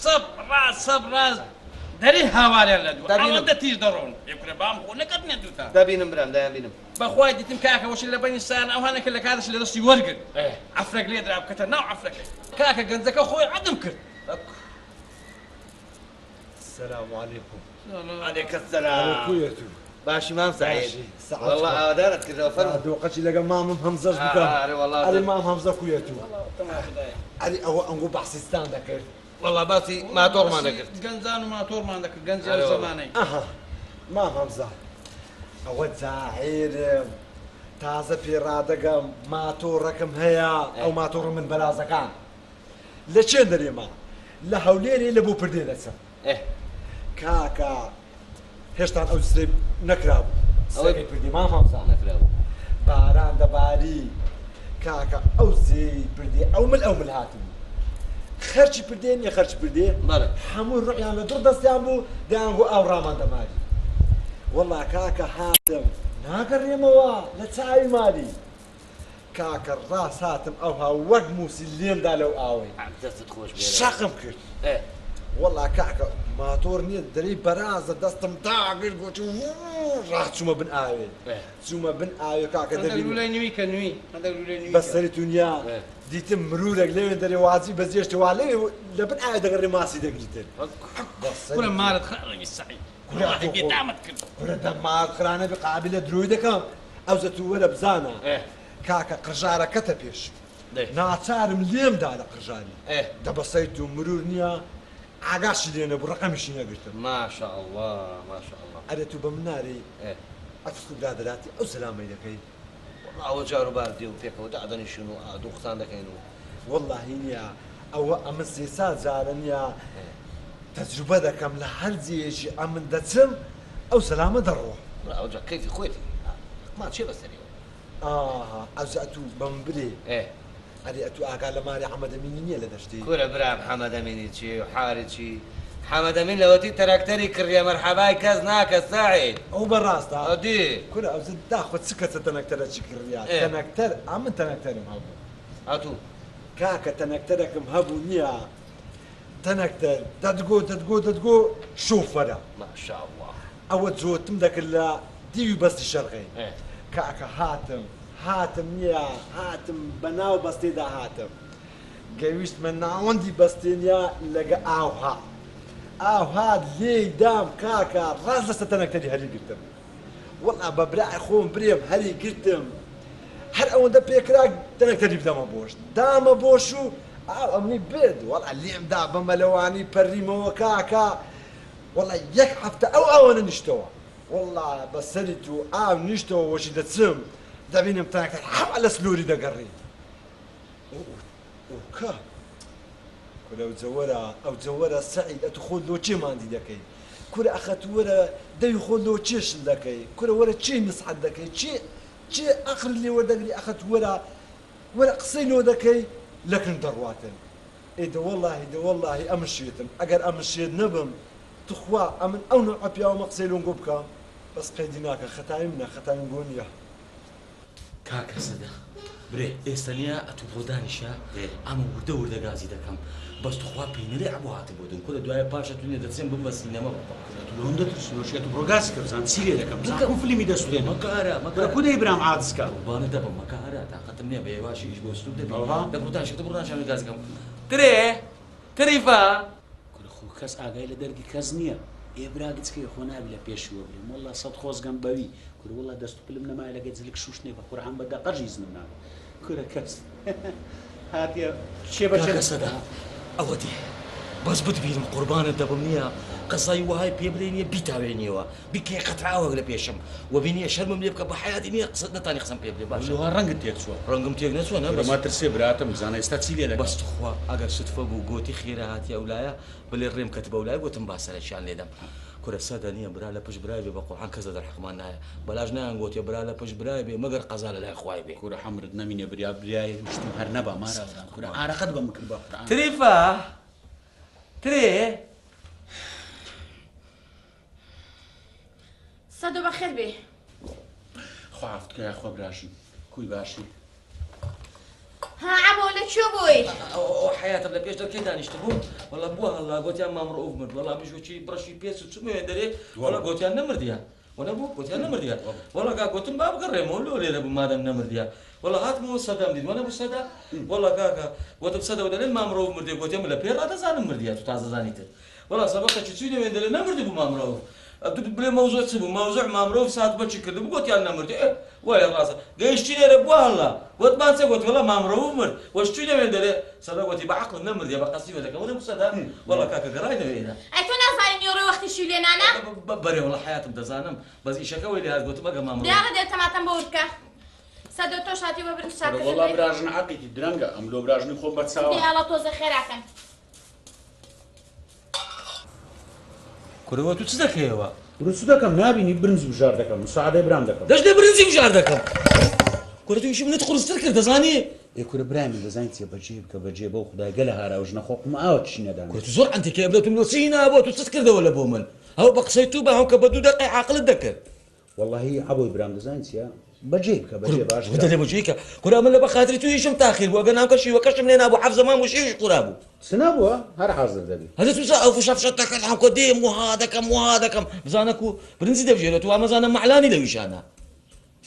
I: چەپ ڕاست چەپ ڕاست دەرێی هاواریان لە دوو ئەوەندە تیژ دەڕۆن. ئێ کورە بام خۆ نەکەتنە دووتا.
D: دەبینم برام دەیانبینم.
I: بەخوای دیتم کاکە وەشی لە بەینی سایان ئەوهانە کرد لە کاتەش لە دەستی وەرگرت عەفرەک لێدرا بکەتە ناو عەفرەکەی کاکە گەنجەکە خۆی عەدم کرد.
E: سلام علیکم.
D: علیک السلام. باشی مام سعید. والله ئاوادارت کردەوە فەرموو.
E: دۆقەچی لەگەڵ مامم هەمزەش بکەم.
D: ئەرێ والله.
E: ئەرێ مام هەمزە کویەتو. ئەرێ ئەوە ئەنگۆ بەحسیستان دەکرد.
D: والله باسی ماتۆڕمان دەکرد.
I: گەنجان و ماتۆڕمان دەکرد گەنجی ئەو زەمانەی.
E: ئەها مام هەمزە ئەوە جاعێرم تازە پێ ڕادەگەم ماتۆڕەکەم هەیە ئەو ماتۆڕە من بەرازەکان لە چێن دەرێما لە هەولێرێ لە بۆ پردێ دەچم کاکە هێشتان ئەو جسرەی نەکرابوو ئەوەی پردی مام هەمزە
D: نەکرابوو
E: باران دەباری کاکە ئەو زێی پردێ ئەو مل ئەو مل هاتبوو خەرچی پردێ نییە خەرچ پردێ هەموو ڕقیان لە دڕ دەستیان بوو دەیانگۆ ئاو ڕامان دەماری وەڵا کاکە هاتم ناگەڕێمەوە لە چاوی مالی کاکە ڕاست هاتم ئەوها وەک موسی لێم دا لەو ئاوەی
D: دەستت خۆش بێ
E: شەقم کرد وەڵا کاکە ماتۆر نییە دەرێی بەرازە دەستم داگرت گۆتی ڕاست چوومە بن ئاوێ چوومە بن ئاوێ کاکە دەبینم
I: لولەی نوی کە نوی هەندێک لولەی نوی
E: بەسەری دنیا دیتم مرورێک لەوێ دەرێ واجی بەجێشتێ وا لەوێ لە بن ئاوێ دەگەڕێ ماسی دەگریتن
I: کورە مارت خراوی سەعید
E: کورە
I: بێتامت کرد
E: کورە دە مارت خرانە بێ قابلە درۆی دەکەم ئەوجە تو وەرە بزانە کاکە قرژارەکەتە پێش ناچارم لێم دا لە قرژاری دە بەسەری تو مرور نییە ئاگاشی لێ نەبوو ڕەقەمیشی نەگرتم.
D: ماشاء اللە ماشاء اللە.
E: ئەرێ تو بە من نارێی ئەتوو برادەراتی ئەو سەلامەی دەکەی.
D: وەڵا ئەوە جار و بار دێ و پێکەوە دادەنیشین و ئادوو قسان دەکەین و.
E: وەڵاهی نیە ئەوە ئەمن سێ چار جارە نیە تەجروبە دەکەم لە هەر جێیەکی ئەمن دەچم ئەو سەلامە دەڕۆ.
D: کورە ئەوجا کەیفی خۆیەتی حەقمان چیە بەسەریەوە.
E: ئاها ئەوجا ئەتوو بەمن برێ. ئەرێ ئەتوو ئاگا لە ماری حەمەدەمینی نیە لە دەشتی؟
D: کورە برام حەمەدەمینی چی و حاری چی حەمەدەمین لەوەتی تەرەکتەری کڕیە مەرحەبای کەس ناکە سەعید.
E: ئەو بەڕاستە؟
D: ئەدی.
E: کورە ئەوجە داخۆ چ کەسە تەنەکتەرە چی کڕیە تەنەکتەر ئەمن تەنەکتەرم هەبوو.
D: ئەتوو.
E: کاکە تەنەکتەرەکم هەبوو نیە تەنەکتەر دەتگۆ دەتگۆ دەتگۆ شۆفەرە.
D: ماشاءاللە.
E: ئەوە جۆتم دەکرد لە دیوی بەستی شەرقی کاکە هاتم هاتم نیە هاتم بەناو بەستێدا هاتم گەویشتمە ناوەندی بەستێ نیە لەگە ئاو هات ئاو هات لێی دام کاکە ڕاست لەسەر تەنەکتەری هەری گرتم وەڵا بە برای خۆم برێم هەری گرتم هەر ئەوەندە پێکرا تەنەکتەری بدەمە بۆش دامە بۆش و ئاو ئەمنی برد وەڵا لێم دا بە مەلەوانی پەرریمەوە کاکە وەڵا یەک هەفتە ئەو ئاوە نەنیشتەوە وەڵا بەسەری تو ئاو نیشتەوە وەشی دەچم دەبینم تەنەکتەر حەوا لە سنووری دەگەڕی ئۆکە کورە ئەو جەوەرە ئەو جەوەرە سەعید ئەتو خۆت لۆ کێ ماندی دەکەی کورە ئەخە تو وەرە دەوی خۆت لۆ کێ شل دەکەی کورە وەرە کێ نسحەت دەکەی کێ کێ ئەقڵت لێ وەردەگری ئەخە تو وەرە وەرە قسەی لۆ دەکەی لەکن دەڕواتن ئێ دەوەڵاهی دەوەڵاهی ئەمن شێتم ئەگەر ئەمن شێت نەبم توخوا ئەمن ئەو نەوعە پیاوەمە قسەی لۆنگۆ بکەم بەس قەیدی ناکە خەتای منە خەتای نگۆ نیە.
A: کاکە سەدە برێ ئێستا نیە ئەتوو بڕۆ دانیشە ئەمە وردە وردە گازی دەکەم بەس توخوا پێی نەلێ عەبۆ هاتبووە دوم کورە دوایە پاشە تو نیە دەچێم بم بە سینەما بەخوا.
F: کورە تو لۆم دەترسی لۆ شێت بڕۆ گازی کە بزان چی لێ دەکەم بزان کو فلیمی دەسوتێنم
A: مەکە هەرا مەکە
F: کورە کو دەی برام عاجز کە.
A: قوربانت دەبم مەکە هەرا تاقەتم نیە بە هێواشی ئیش بۆ سوک دەبی دە بڕۆ دانیشە دە بڕۆ دانیشە ئەمن گازی کەم ترێ تریفە.
F: کورە خۆ کەس ئاگای لە دەردی کەس نیە ئێ برا گچکەیە خۆ نابی لە پێشیوە برێم وەڵا سەد خۆزگەم بەوی کورە وەڵا دەست و پلم نەمایە لەگە جلک شوشتنێ بە قورعان بە دەقەش ئیزنم نابا کورە کەس هاتیە چێ بە چێ
A: کاکە سەدا ئەوە دێ بەس بتبینم قوربانت دەبم نیە قەزای وەهای پێ بدەی نیە بیتاوێنیەوە بیکەیە قەتراوەک لە پێشم وەبی نیە شەرمم لێ بکە بە حەیاتی نیە قسە نەتانی قسەم پێ بدێ باشە
F: لۆ ڕەنگت تێک چووە
A: ڕەنگم تێک نەچووە نە
F: کورە
A: بەس
F: مەترسێ براتم بزانە ئێستا چی لێ دەکەم.
A: بەس توخوا ئەگەر سوتفە بوو گۆتی خێرا هاتیە ئەولایە بلێ ڕێم کەتبە ئەولایە گۆتم با سەرەکیان لێدەم کورە سەدە نیە برا لە پشت برای بێ بە قورعان کەس لە دەرحەقمان نایە بەلاش نایان گۆتیە برا لە پشت برای بێ مەگەر قەزا لە لای خوای بێ.
F: کورە حەمرت نەمینێ بریا بریای شتم هەر نەبا مارا برام کورە ئارەقەت بە من کرد بە قورعان.
A: تریفە. ترێ؟
B: سەدۆ بەخێر بێی.
F: خوا عەفوت کە یاخوا براژن کوی باشی.
B: ها عەبۆ لە کوێ بووی؟
A: ئەو حەیاتم لە پێش دەرکەی دانیشتبووم وەڵا بووە هەڵا گۆتیان مام ڕەئوف مرد وەڵا منیش وەکی بڕەشی پێچ و چوومە وێندەرێ وەڵا گۆتیان نەمردیە وەنە بوو گۆتیان نەمردیە وەڵا کا گۆتم با بگەڕێمەوە لۆ لێرە بوو مادەم نەمردیە وەڵا هاتمەوە سەدەم دیت وەنە بوو سەدە وەڵا کاکە گۆتم سەدەوە دەلێن مام ڕەئوف مردیە گۆتیان من لە پێ ڕادەزانم مردیە تو تازە زانیتت وەڵا سەبەقە چ چووینە وێندەرێ نەمردبوو مام ڕەئوف ئەتو بلێ مەوزوع چ بوو مەوزوع مام ڕەئوف سات بەچی کردبوو گۆتیان نەمردی ئێ وایە ڕاستە گەیشتینە رێ بووە هەڵا گۆتمان چە گۆتی وەڵا مام ڕەئوف مرد وەش چووینە وێندەرێ سەدا گۆتی بە عەقڵم نەمردیە بە قەستی وێدەکەم وەنە بوو سەدا وەڵا کاکە گەڕاینەوە ئێرە.
B: ئەی تۆ نازانی نیوەڕۆی وەختی شوی لێنانە؟
A: بەرێ وەڵا حەیاتم دەزانم بەس ئیشەکە وەی لێهات گۆتم ئەگە مام ڕەئوف.
B: دیارە دێ تەماتەم بۆ ورد کە. سەدۆ تۆش هاتی بۆ برنج چاک
F: کورە
B: کردن
F: وەڵا
B: بێ.
F: براژن عەقیتی درەنگە ئەم لۆ براژنی خۆم بە چاوە.
B: دێ ئەڵا تۆزێ خێراکەن.
A: کورە وە تو چ دەکەیەوە؟
F: کورە چ دەکەم نابینی برنج بژار دەکەم مساعدەی برام دەکەم.
A: دەشتێ برنجی بژار دەکەم. کورە تو ئیشی منت قورستر کرد دەزانی؟
F: ئێ کورە برای من دەزانی چیە بەجێ بکە بەجێ بەو خودای گەلە هاراو ژنە خۆ قوم ئاوە چی نەدان.
A: کورە تو زۆر عەنتیکەی ئەبلە تو لۆ چ هینابوە تو چت کردەوە لە بۆ من هەو بە قسەی تو بە هەو کە بە دوو دەقەی عاقلت دەکرد.
F: وەڵاهی عەبۆی برام دەزانی چیە بەجێی بکە بەجێ باش
A: کورە دەرێ بەجێی کە کورە من لە بە خاتری تو ئیشم تاخیر بوو ئەگەر ناوکە شیوەکەشم لێ نابوو حەف زەمان بوو شیویش قورا بوو.
F: چ نەبووە هەر حازر دەبی.
A: هەزە تو ئەو فشە فشە دەکەن هەوکە دێم وها دەکەم وها دەکەم بزانە کو برنجی دەبژێرێت و ئامەزانە مەعلانی لەویشانە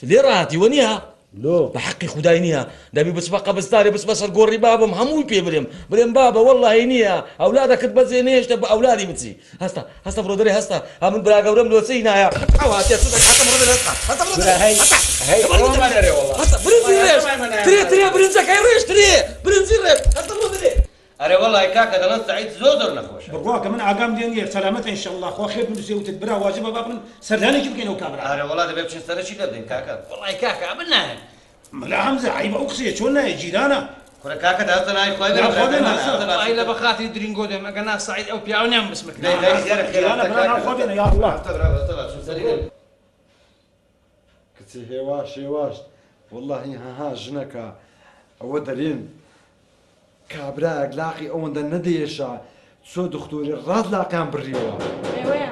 A: لێ ڕاهاتی وە نییە؟
F: لۆ؟
A: بە حەقی خودای نییە دەبی بچمە قەبرستانێ بچمە سەر گۆڕی بابم هەمووی پێ برێم برێم بابە وەڵڵاهی نییە ئەولادەکت بەجێ نەهێشتە بە ئەولادی بچی هەستە هەستە بڕۆ دەرێ هەستە ها من برا گەورەم لۆ چی نایە ئەو هاتیە چ دەکا هەستە بڕۆ دەرێ هەستە هەستە بڕۆ دەرێ هەستە
F: هەی ئەوە مەدەرێ وەڵا
A: هەستە برنجی ڕێژ ترێ ترێ برنجەکەی ڕێژ ترێ برنجی ڕێژ هەستە بڕۆ دەرێ.
D: ئەرێ وەڵای کاکە دەڵێن سەعید زۆر زۆر نەخۆشە.
C: بڕواکە من ئاگام لێ نیە سەلامەتە ان شاء اللە خوا خێر بنوسێ وتت برا واجبە با بڕۆین سەردانێکی بکەین ئەو کابرا.
D: ئەرێ وەڵا دەبێ بچین سەرەکی لێ بدەین کاکە.
I: وەڵای کاکە ئەمن نایەم.
C: مەلا هەمزە عەیبە ئەو قسەیە چۆن نایە جیرانە.
D: کورە کاکە دە هەستە ناوی خوای بێنە
C: ناو خوا بێنە
D: برادەرمان
C: هەستە.
D: هەستە
I: وەڵای
D: باسی
I: لە بەخاتری درینگۆ دێم ئەگەر نا سەعید ئەو پیاوە نیە من بچمە
D: دەی دەی دیارە خێرە
C: جیرانە
D: هەستە
C: برا ناو
D: کاکە
C: خوا بێنە یا اللە.
D: هەستە برا هەستە با چوون سەری لێ بدەین.
E: کچێ هێواش هێواش وەڵاهی هەها ژنەکە ئەوە دەرێن کابرایەک لاقی ئەوەندە نەدەیەشا چۆ دختۆری ڕاست لاقیان بڕیەوە
B: ئێوەیە.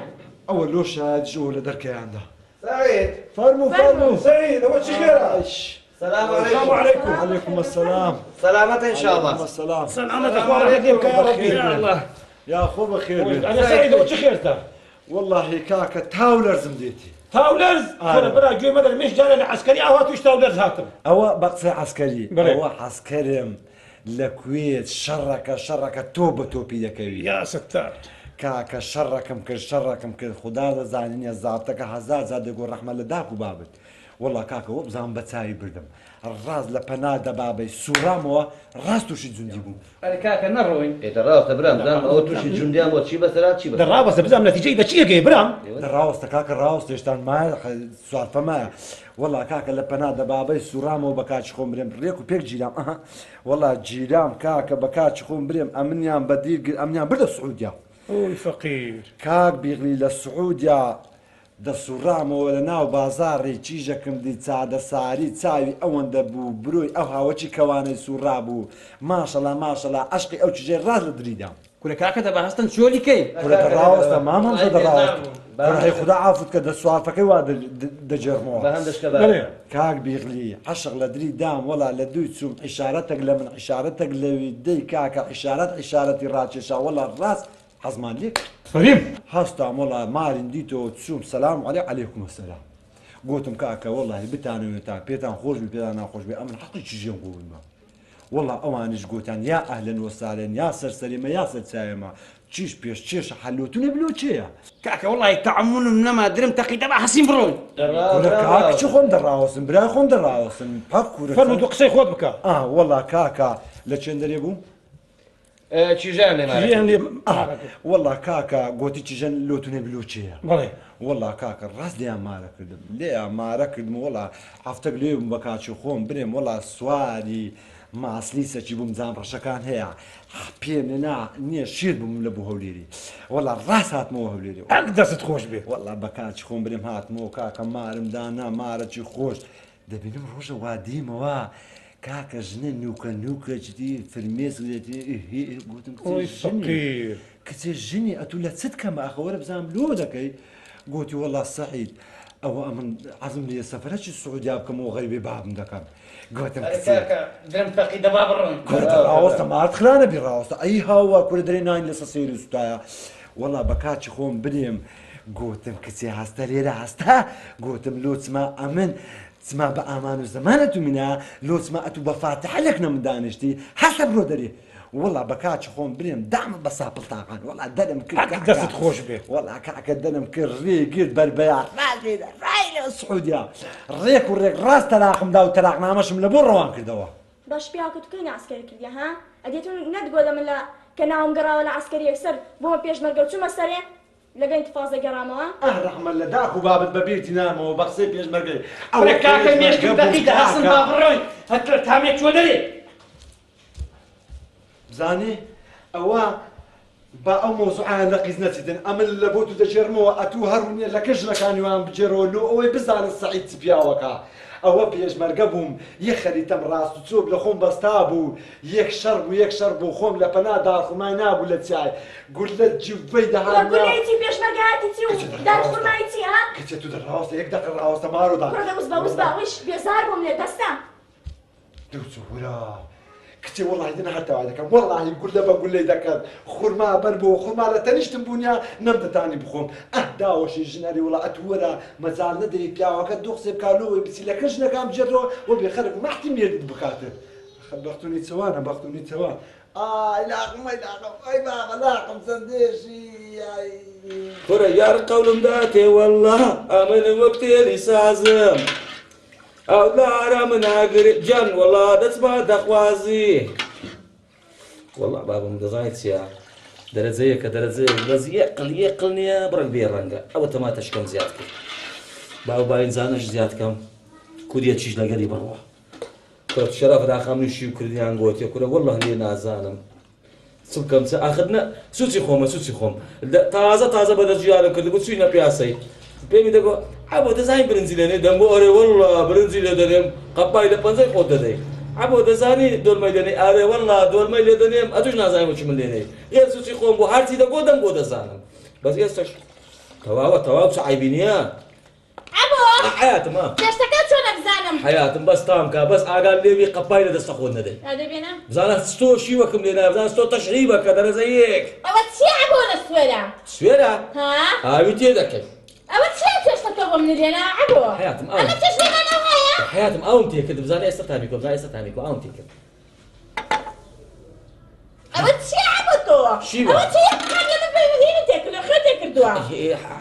E: ئەوە لۆ شایەدیش ئەوە لە دەرکەیاندا.
D: سەعید.
E: فەرموو فەرموو.
C: سەعید ئەوە چ خێرە؟
D: سلام
C: سلام
D: علیکم.
C: علیکم.
E: علیکم السلام.
D: سلامەتە ان شاء اللە.
E: علیکم السلام.
C: سلامەتە خوا ڕەحمەت لێ بکا یا ڕەبی.
I: یا اللە.
E: یا خۆ بەخێر بێن.
C: ئەرێ سەعید ئەوە چ خێرتە؟
E: وەڵاهی کاکە تاو لەرزم دێتی.
C: تاولەرز؟
E: ئارە.
C: کورە برا گوێ مەدەرە منیش جارێ لە عەسکەری ئاوا تووش تاولەرز هاتم.
E: ئەوە بە قسەی عەسکەری.
C: بەڵێ.
E: ئەوە عەسکەرم لە کوێت شەڕەکە شەڕەکە تۆپ بە تۆپی دەکەوی.
C: یا ستار.
E: کاکە شەڕەکم کرد شەڕەکم کرد خودا دەزانی نیە زابتەکە هەزار جار دەگۆ ڕەحمەت لە داک و بابت وەڵا کاکە وەبزانم بە چاوی بردم ڕاست لە پەنا دەبابەی سوڕامەوە ڕاست توشی جوندی بووم.
I: ئەرێ کاکە نەڕۆین.
D: ئێ دە ڕاوەستە برام بزانم ئەوە توشی جوندیان بۆ چی بەسەر هات چی
C: دە
D: بەسەر هات.
C: ڕاوەستە بزانم نەتیجەی بە چی ئەگەیە برام.
E: دە ڕاوەستە کاکە ڕاوەستە هێشتان مایە سوارفە مایە وەڵا کاکە لە پەنا دەبابەی سوڕامەوە بە کاکی خۆم برێم ڕێک و پێک گیرام ئەها وەڵا گیرام کاکە بە کاکی خۆم برێم ئەمنیان بە دیل گرت ئەمنیان بردە سعودیا.
C: ئۆی فەقیر.
E: کاک بیغلی لە سعودیا دەسوڕامەوە لە ناو بازاڕی کیژەکم دی چادە ساری چاوی ئەوەندە بوو برۆی ئەو هاوەکی کەوانەی سوڕابوو ماشەڵا ماشەڵا عەشقی ئەو کیژەی ڕاست لە دری دام.
I: کورە کاکە دەبا هەستن چۆلی کەی.
E: کورە دە ڕاوەستە مام هەمزە دە ڕاوەستە کورە هەی خودا عافوت کە دە سوارفەکەی وا دەگێڕمەوە.
C: بەڵێ.
E: کاک بیغلی عەشق لە دری دام وەڵا لە دووی چووم عیشارەتەک لە من عیشارەتەک لەوی دەی کاکە عیشارەت عیشارەتی ڕاکێشا وەڵا ڕاست حەزمان لێ کرد.
C: فەریم.
E: هەستام وەڵا ماریم دیتەوە چووم سەلام عەلێ عەلێکوم سەلام گۆتم کاکە وەڵاهی بتانەوێ تا پێتان خۆش بی پێتان ناخۆش بێ ئەمن حەقی کیژێم گۆبمە وەڵا ئەوانیش گۆتیان یا ئەهلەن وەسالەن یا سەر سەرێمە یا سەر چاوێمە چیش پێش چێشە حەلۆتونێ بلۆ چێیە.
I: کاکە وەڵاهی تەعەمولم نەما درم تەقی دەبا هەسین بڕۆین.
E: کورە کاکە چی خۆم دەڕاوەستم برای خۆم دەڕاوەستم پاک کورە
C: فەرموو تۆ قسەی خۆت بکە.
E: ئا وەڵا کاکە لە چێندەرێ بوو؟
D: چیژیان لێ مارە
C: چیژیان لێ
E: مارە کرد. وەڵا کاکە گۆتی چیژەن لۆتونێ بلۆ چێیە.
C: بەڵێ.
E: وەڵا کاکە ڕاست لێیان مارە کردم لێیان مارە کردم وەڵا هەفتەک لێ بووم بە کاکی خۆم برێم وەڵا سواری ماسلی سەکی بووم جام ڕەشەکان هەیە پێم لێ نا نییە شێت بووم لە بۆ هەولێری وەڵا ڕاست هاتمەوە هەولێری
C: ئەک دەستت خۆش بێ.
E: وەڵا بە کاکی خۆم برێم هاتمەوە کاکە مارم دانا مارەکی خۆش دەبینم ڕۆژە وا دیمەوە. کاکە ژنە نوکە نوکە جدی فرمێسک دێتێ ئه ئه گوتم کچێ
C: ئۆی
E: ژنی
C: فەقیر.
E: کچێ ژنی ئەتوو لە چت کەمە ئاخە وەرە بزانم لۆ دەکەی گوتی وەڵا سەعید ئەوە ئەمن عەزم لێ سەفەرەکی سعودیا بکەمەوە غەریبەی بابم دەکەم گوتم
J: ئەرێ
E: کچێ
J: کاکە درم فەقی دەبا بڕۆین.
E: کورە دە ڕاوەستە مارت خرانە بی ڕاوەستە ئەی هاوا کورە دەرێ نانی لەسە سەیر و سوتایە وەڵا بە کاچی خۆم بنێم گوتم کچێ هەستە لێرە هەستە گوتم لۆ چما ئەمن چما بە ئامان و زەمان ئەتوو منە لۆ چما ئەتوو بە فاتحە لەکنە من دانیشتی هەستە بڕۆ دەرێ وەڵا بە کاچی خۆم برێم دامە بە ساپڵ تاقان وەڵا دەرم کرد
C: حەق دەستت خۆش بێ.
E: وەڵا کاکە دەرم کرد ڕێ گرت بەربەیان ڕاست ڕای لە سعودیا ڕێک و ڕێک ڕاست تەلاقم دا و تەلاقنامەشم لە بۆ ڕەوان کردەوە.
G: باش پیاوکە تو کەی نەعەسکەری کردیە ها ئەدی تو نەتگۆ لە من لە کە ناوم گەڕاوە لە عەسکەری یەکسەر بومە پێشمەرگە و چومە سەرێ لەگە ئینتفازە گەڕامەوە.
E: ئاه ڕەحمەت لە داک و بابت بە بیرتی نامەوە بە قسەی پێشمەرگەی ئەوە
J: کورە کاکە
E: پێشمەرگە
J: مێشکم
E: بوو
J: دەقیقە هەستن
E: کاکە.
J: با بڕۆین هەتر تامێک چوە دەرێ.
E: بزانێ ئەوە با ئەو مەوزوعەیان لە قیز نەچیتن ئەمن لە بۆ تو دەگێڕمەوە ئەتوو هەر ونیە لە کە ژنەکانی وان بگێڕەوە لۆ ئەوەی بزانن سەعید چ پیاوەکە ئەوە پێشمەرگە بووم یەک خەریتەم ڕاست و چۆپ لە خۆم بەستابوو یەک شەڕ بوو یەک شەڕ بوو خۆم لە پەنا دارخورمای نابوو لە چیای گوللە جووەی
G: کوڕە
E: دەهات نا
G: گوللەی چی پێشمەرگایەتی چی و
E: کچێ دە
G: دار
E: ڕاوەستە
G: خورمای چی ها
E: کچێ تو دە ڕاوەستە یەک دەقە ڕاوەستە مارۆ دان
G: کوڕە دە وزبە وزبە
E: وەڵا
G: ویش بێزار بووم لێت دەستە.
E: دوو کچێ وەڵاهی دەنا هەر تەوای دەکەم وەڵاهی گوللە بە گوللەی دەکەن خورما بەر بۆ خورما لە تەنیشتم بوونیا نەمدەتانی بخۆم ئەه داوەشی ژن ئەرێ وەڵا ئەتوو وەرە مەجال نەدەی پیاوەکە دوو قسەی بکا لۆوەی بچی لە کە ژنەکان بگێڕەوە و بێ خەرک مەحتی مێردت بکاتن ئەخە بەختونی چەوانە بەختونی چەوان ئای لاقم ئەی لاقم ئەی بابە لاقم چەندێشی ئای.
A: کورە یار قەولم داتێ وەڵا ئەمن وەک تێلی سازم ئەو لارە من ئاگر گیان وەڵا دەچمە دەخوازی وەڵا بابم دەزانیت چییە دەرەجەیەکە دەرەجەیەک بەس یەقل یەقل نییە بڕک بێ ڕەنگە ئەوە تەماتەشکەم زیاد کرد باو باینجانەش زیاد کەم کودیە چیش لەگەری بڕوە کورە شەرەف راخە منی شیو کردیان گۆتیە کورە واللە لێ نازانم چ بکەم چ ئاخر نە سوچی خۆمە سوچی خۆم تازە تازە بە دەست ژیانم کردبوو چوینە پیاسەی پێمی دەگۆ عەبۆ دەزانی برنجی لێنێ دەمگۆ ئەرێ واللە برنجی لێ دەنێم قەپای لە پەنجەی خۆت دەدەی عەبۆ دەزانی دۆلمەی لێنێ ئارێ واللە دۆلمەی لێ دەنێم ئەتوش نازانی بۆچی من لێنێی غێر سوچی خۆم بۆ هەرچی دەگۆ دەمگۆ دەزانم بەس ئێستاش تەواوە تەواو چ عەیبی نییە
B: عەبۆ
A: حەیاتم ها
B: چێشتەکە چۆنە بزانم
A: حەیاتم بەس تام کا بەس ئاگات لێ بی قەپای لە دەستە خۆت نەدەی
B: ئەدەی بێنە
A: بزانە ستۆ شیوەکم لێ نایە بزانە ستۆ تەشریبە کە دەرەجە یەک
B: ئەوە چیە عەبۆ لە سوێرە
A: سوێرە
B: ها
A: ئاوی تێ دەکەی
B: ئەوە چیە چێشتەکە بۆ منی لێنا عەبۆ
A: حەیاتم ئاوم
B: ئەمە چێشتەکان ئەو هەیە
A: حەیاتم ئاوم تێ کرد بزانە ئێستا تامی کۆ بزانە ئێستا تامی کۆ ئاوم تێ کرد
B: ئەوە چیە عەبۆ تۆ
A: شیوە.
B: ئەوە چیە قام لە من هینی تێ کردووە خوێ تێ کردووە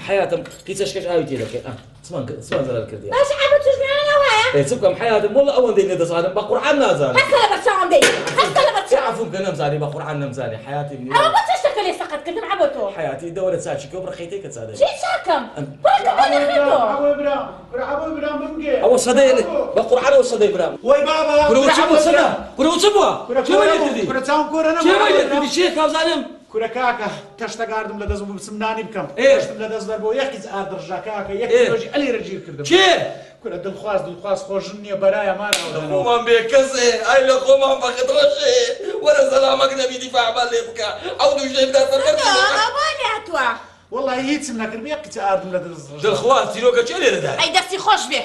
A: حەیاتم قیچەشکەش ئاوی تێ دەکەی ئا چمان کرد چمان زەرەر کردیە
B: باشە عەبۆ چێشتەکان ئەو هەیە
A: ئێ چ بکەم حەیاتم وەڵا ئەوەندەی نەدەزانم بە قورعان نازانم
B: هەستە لەبەر چاوم دەی هەستە لەبەر چاوم
A: عەفوم کە نەمزانی بە قورعان نەمزانی حەیاتی منی
B: ئەوە بۆ چێشتەکە لێ سەقەت کردم عەبۆ تۆ
A: حەیاتی دەوەرە چاکی کە بڕخەیتەی کە چادەی
B: چی چاکەم کوڕەکە بۆ نەخوێ تۆ
H: عەبۆ برام کورە عەبۆ برام بمگێ
A: ئەوە سەدەیە بە قورعان ئەوە سەدەی برام
H: وەی بابا
A: کورە
H: کورە
A: چ بووە
H: عەبۆ
A: سەدە
H: برام
A: کورە چ بووە
H: کورە
A: کێ وای
H: کۆرە
A: لێ
H: بوو
A: کردی
H: کورە چاوم کۆرە
A: کێ
H: نەبوو
A: وای
H: عەبۆ
A: لێ
H: برام
A: کردی چیە کاوزانم
H: کورە کاکە تەشتەگاردم لە دەست بوو بچم نانی بکەم
A: ئێ
H: تەشتم لە دەست دەربوو یەک قیچ ئارد ڕژا کاکە یەک
A: ئێ
H: کیلۆژی ئەلێرە گیر کردم
A: کێ
H: کورە دڵخواز دڵخواز خۆ ژن نییە بەرایە مار
A: لە
H: ئاودەنەوە
A: خۆمان بێ کەسێ ئای لە خۆمان بەخت ڕەشێ وەرە سەلامەک نەبی دیفاعمان لێ بکە ئەو دوو ژنەی بدا سەر
B: عەبۆ
A: بەرزی
B: ئەوە لێ هاتووە
H: وەڵاهی هیچم نەکرد یەک قیچە ئاردم لە دەست ڕژا.
A: دڵخواز چیرۆکە کێ لێرە دایە؟
B: ئەی دەستی خۆش بێ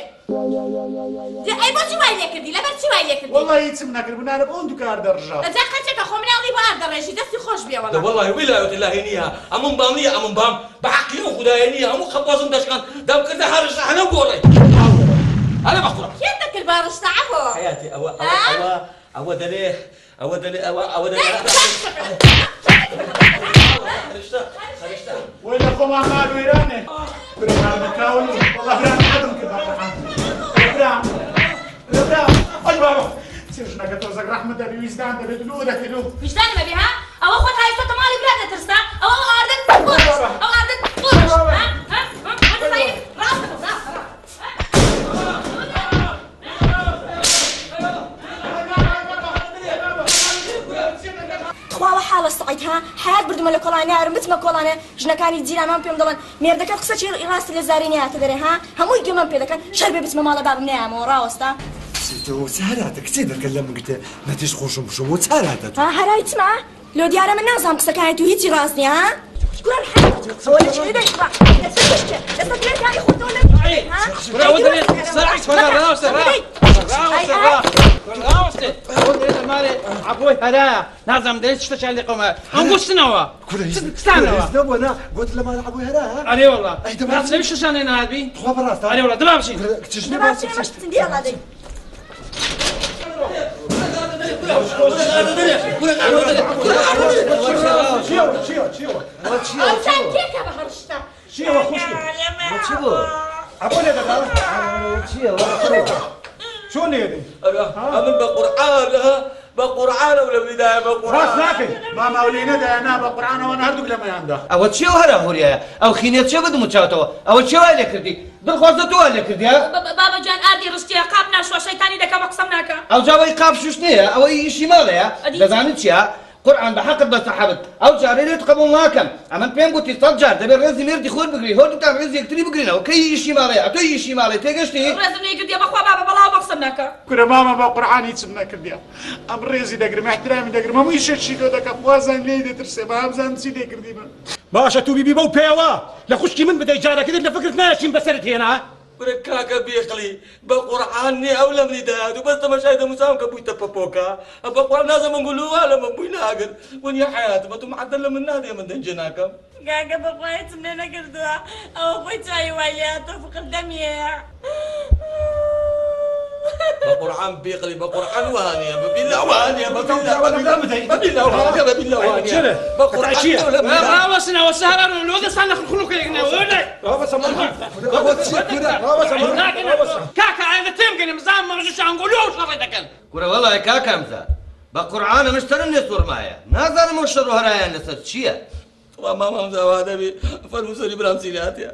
B: دە ئەی بۆچی وای لێ کردی لەبەر چی وای لێ کردی؟
H: وەڵاهی هیچم نەکرد بنارم ئەو دوو کار دەڕژا.
B: ئەجا قەچەکە خۆ مناڵی بۆ ئارد دەڕێژی دەستی خۆش بێ
A: دە
B: وەڵا.
A: وەڵاهی ویلایەت اللهی نییە ئەمن بام نییە ئەمن بام بە حەقی ئەو خودایە نییە هەموو قەپازم دەشکاند دەمکردە هەرشتە هەنەو گۆڕێ ئەرێ بە قورعان.
B: کێت دەکرد با ڕشتە عەبۆ؟
A: حەیاتی ئەوە ئەوە
B: ها؟
A: ئەوە ئەوە دەلێ ئەوە دەلێ ئەوە ئەوە دەلێ هەرشتە هەرشتە.
H: وەی لە خۆمان مال وێرانێ کورە مالمە کاول وەڵا برام عەدم کرد بە قورعان کورە برام کورە برام ئەی بابا چێ ژنەکە تۆزەک ڕەحمت دەبی ویژدان دەبێت لۆ دەکەی لۆ
B: ویژدانم ئەبێ ها؟ ئەوە خۆت هایستۆتە ماڵی برات دەترسا؟ ئەوە ئەو ئاردەت بۆ ڕشت ئەو ئاردەت بۆ ڕشت ها؟ ها؟ ها؟ دەزانی ڕاستە ڕاستە ڕاستە
G: تخوا وە حاڵە سەعید ها حەیات بردومە لە کۆڵانێ نارم بچمە کۆڵانێ ژنەکانی جیرانمان پێم دەڵێن مێردەکەت قسە چی ڕاستی لە زاری نەیاتە دەرێ ها هەمووی گەمەم پێ دەکەن شەر بێ بچمە ماڵە بابم نەیامەوە ڕاوەستا.
E: تۆ چ هەراتە کچێ دەرکە لە من گرتێ نەتیش خۆشم بشۆم و چ هەراتە تۆ
G: ها هەرای چما لۆ دیارە من نازانم قسەکانی تو هیچی ڕاست نییە ها کورە الحەق ئەوە لە چێ دەی خوا دەستە کوشتێ دەستە گرێ خۆتەوە لە ها
I: کورە ئەوە دەرێ سەرعی کورە ڕاوستە ڕا ڕاوستە ڕا ڕاوستە ئەوە دەرێ مارێ عەبۆی هەرایە نازانم دەرێ چ شتەکیان لێ قەوما ئەنگۆ چنەوە
E: کورە هیچ
I: ستانەوە
E: نەبووە نا گوت لە ماڵ عەبۆی هەرایە
I: ئەرێ وەڵا
E: ئەی دەبا
I: ڕاست لەوی شتەشان لێ نەهاتبی
E: تخوا بەڕاستە
I: ئەرێ وەڵا دەبا بچین
E: کورە کچش
G: دەبا
E: نەبا
G: بچین ئێمەش بچین دیاڵا دەی
C: چیەوە چیەوە چیەوە
B: ئەوسان تێکە بە هەر شتە
C: چیەوە خوشکم
D: چی بوو؟
C: عەبۆ لێ دەدا
D: چییە؟
C: چۆن لێدەی
A: ئەمن بە قورعان بە قورعانەوە لە منیدایە بە قورعان
C: ڕاست ناکەی
H: ماما و لێ نەدایە نا بە قورعانەوە هەردووک لەمەیاندا
D: ئەوە چیە و هەرا هۆریایە ئەو خینێ چیە بە دموچاوتەوە ئەوە چێ وای لێ کردی دڵخوازە تۆ وای لێ کردی ها
B: بابە جان ئاردی ڕشتیە قاپ ناشوە شەیتانی دەکا بە قسەم ناکا
D: ئەوجا ئەوەی قاپ شوشتنەیە ئەوەی ئیشی ماڵەیە
B: ئەدی
D: دەزانی چیە قورعان بە حەقت بە سەحەبت ئەو جارەی لێت قبوڵ ناکەم ئەمن پێم گوتی سەد جار دەبێ ڕێزی مێردی خۆت بگری هەردووکتان ڕێزی یەکتری بگرینەوە کەی ئیشی ماڵەیە ئەتۆی ئیشی ماڵێ تێگەشتی
B: ڕێزم لێ گرتیە بەخوا بابە بەڵاو بە قسەم ناکا
H: کورە مامە بە قورعان هیچم نەکردیە ئەم ڕێزی دەگرم احترامی دەگرم هەموو ئیشێکی لۆ دەکەم وازان لێی دەترسێ با بزانم چی لێ کردی من
C: باشە تو بیبی بەو پێوە لە خوشکی من بدەی جارەکە لە فکرت نایە چیم بەسەرت هێنا
A: کورە کاکە بێقلی بە قورعان نێ ئەو لە منی دایات و بەس تەمەشای دەموچاوم کە بوویتە پەپۆکە بە قورعان نازانم من گولووا لە من بووی ناگر ونیە حەیاتمە تو معەدەل لە من نادێ من دەنگێ ناکەم
G: کاکە بەخوا هیچم لێ نەکردووە ئەوە خۆی چاوی وای لێ هاتووە فقر دەمی هەیە.
A: بە قورعان بێقلی بە قورعان وانیە بە بیلا وانیە بە بیلا بە بیلا وانیە بە بیلا وانیە بە قورعان
I: ڕاوەستن ئەوە سەهران لۆ دەستان لە خڵخڵوکەیەک ناوە کاکە ئایندە تێم گەنێ بزانم مەڕژش ئەنگۆ لۆ ئەو شەڕە دەکەن
D: کورە وەڵای کاکە هەمزە بە قورعان ئەمش سەرم لێ سوڕمایە نازانم ئەو شەڕ و هەرایان لەسەر چییە
A: تخوا مام هەمزە وا دەبی فەرموو سەری برام چی لاتیە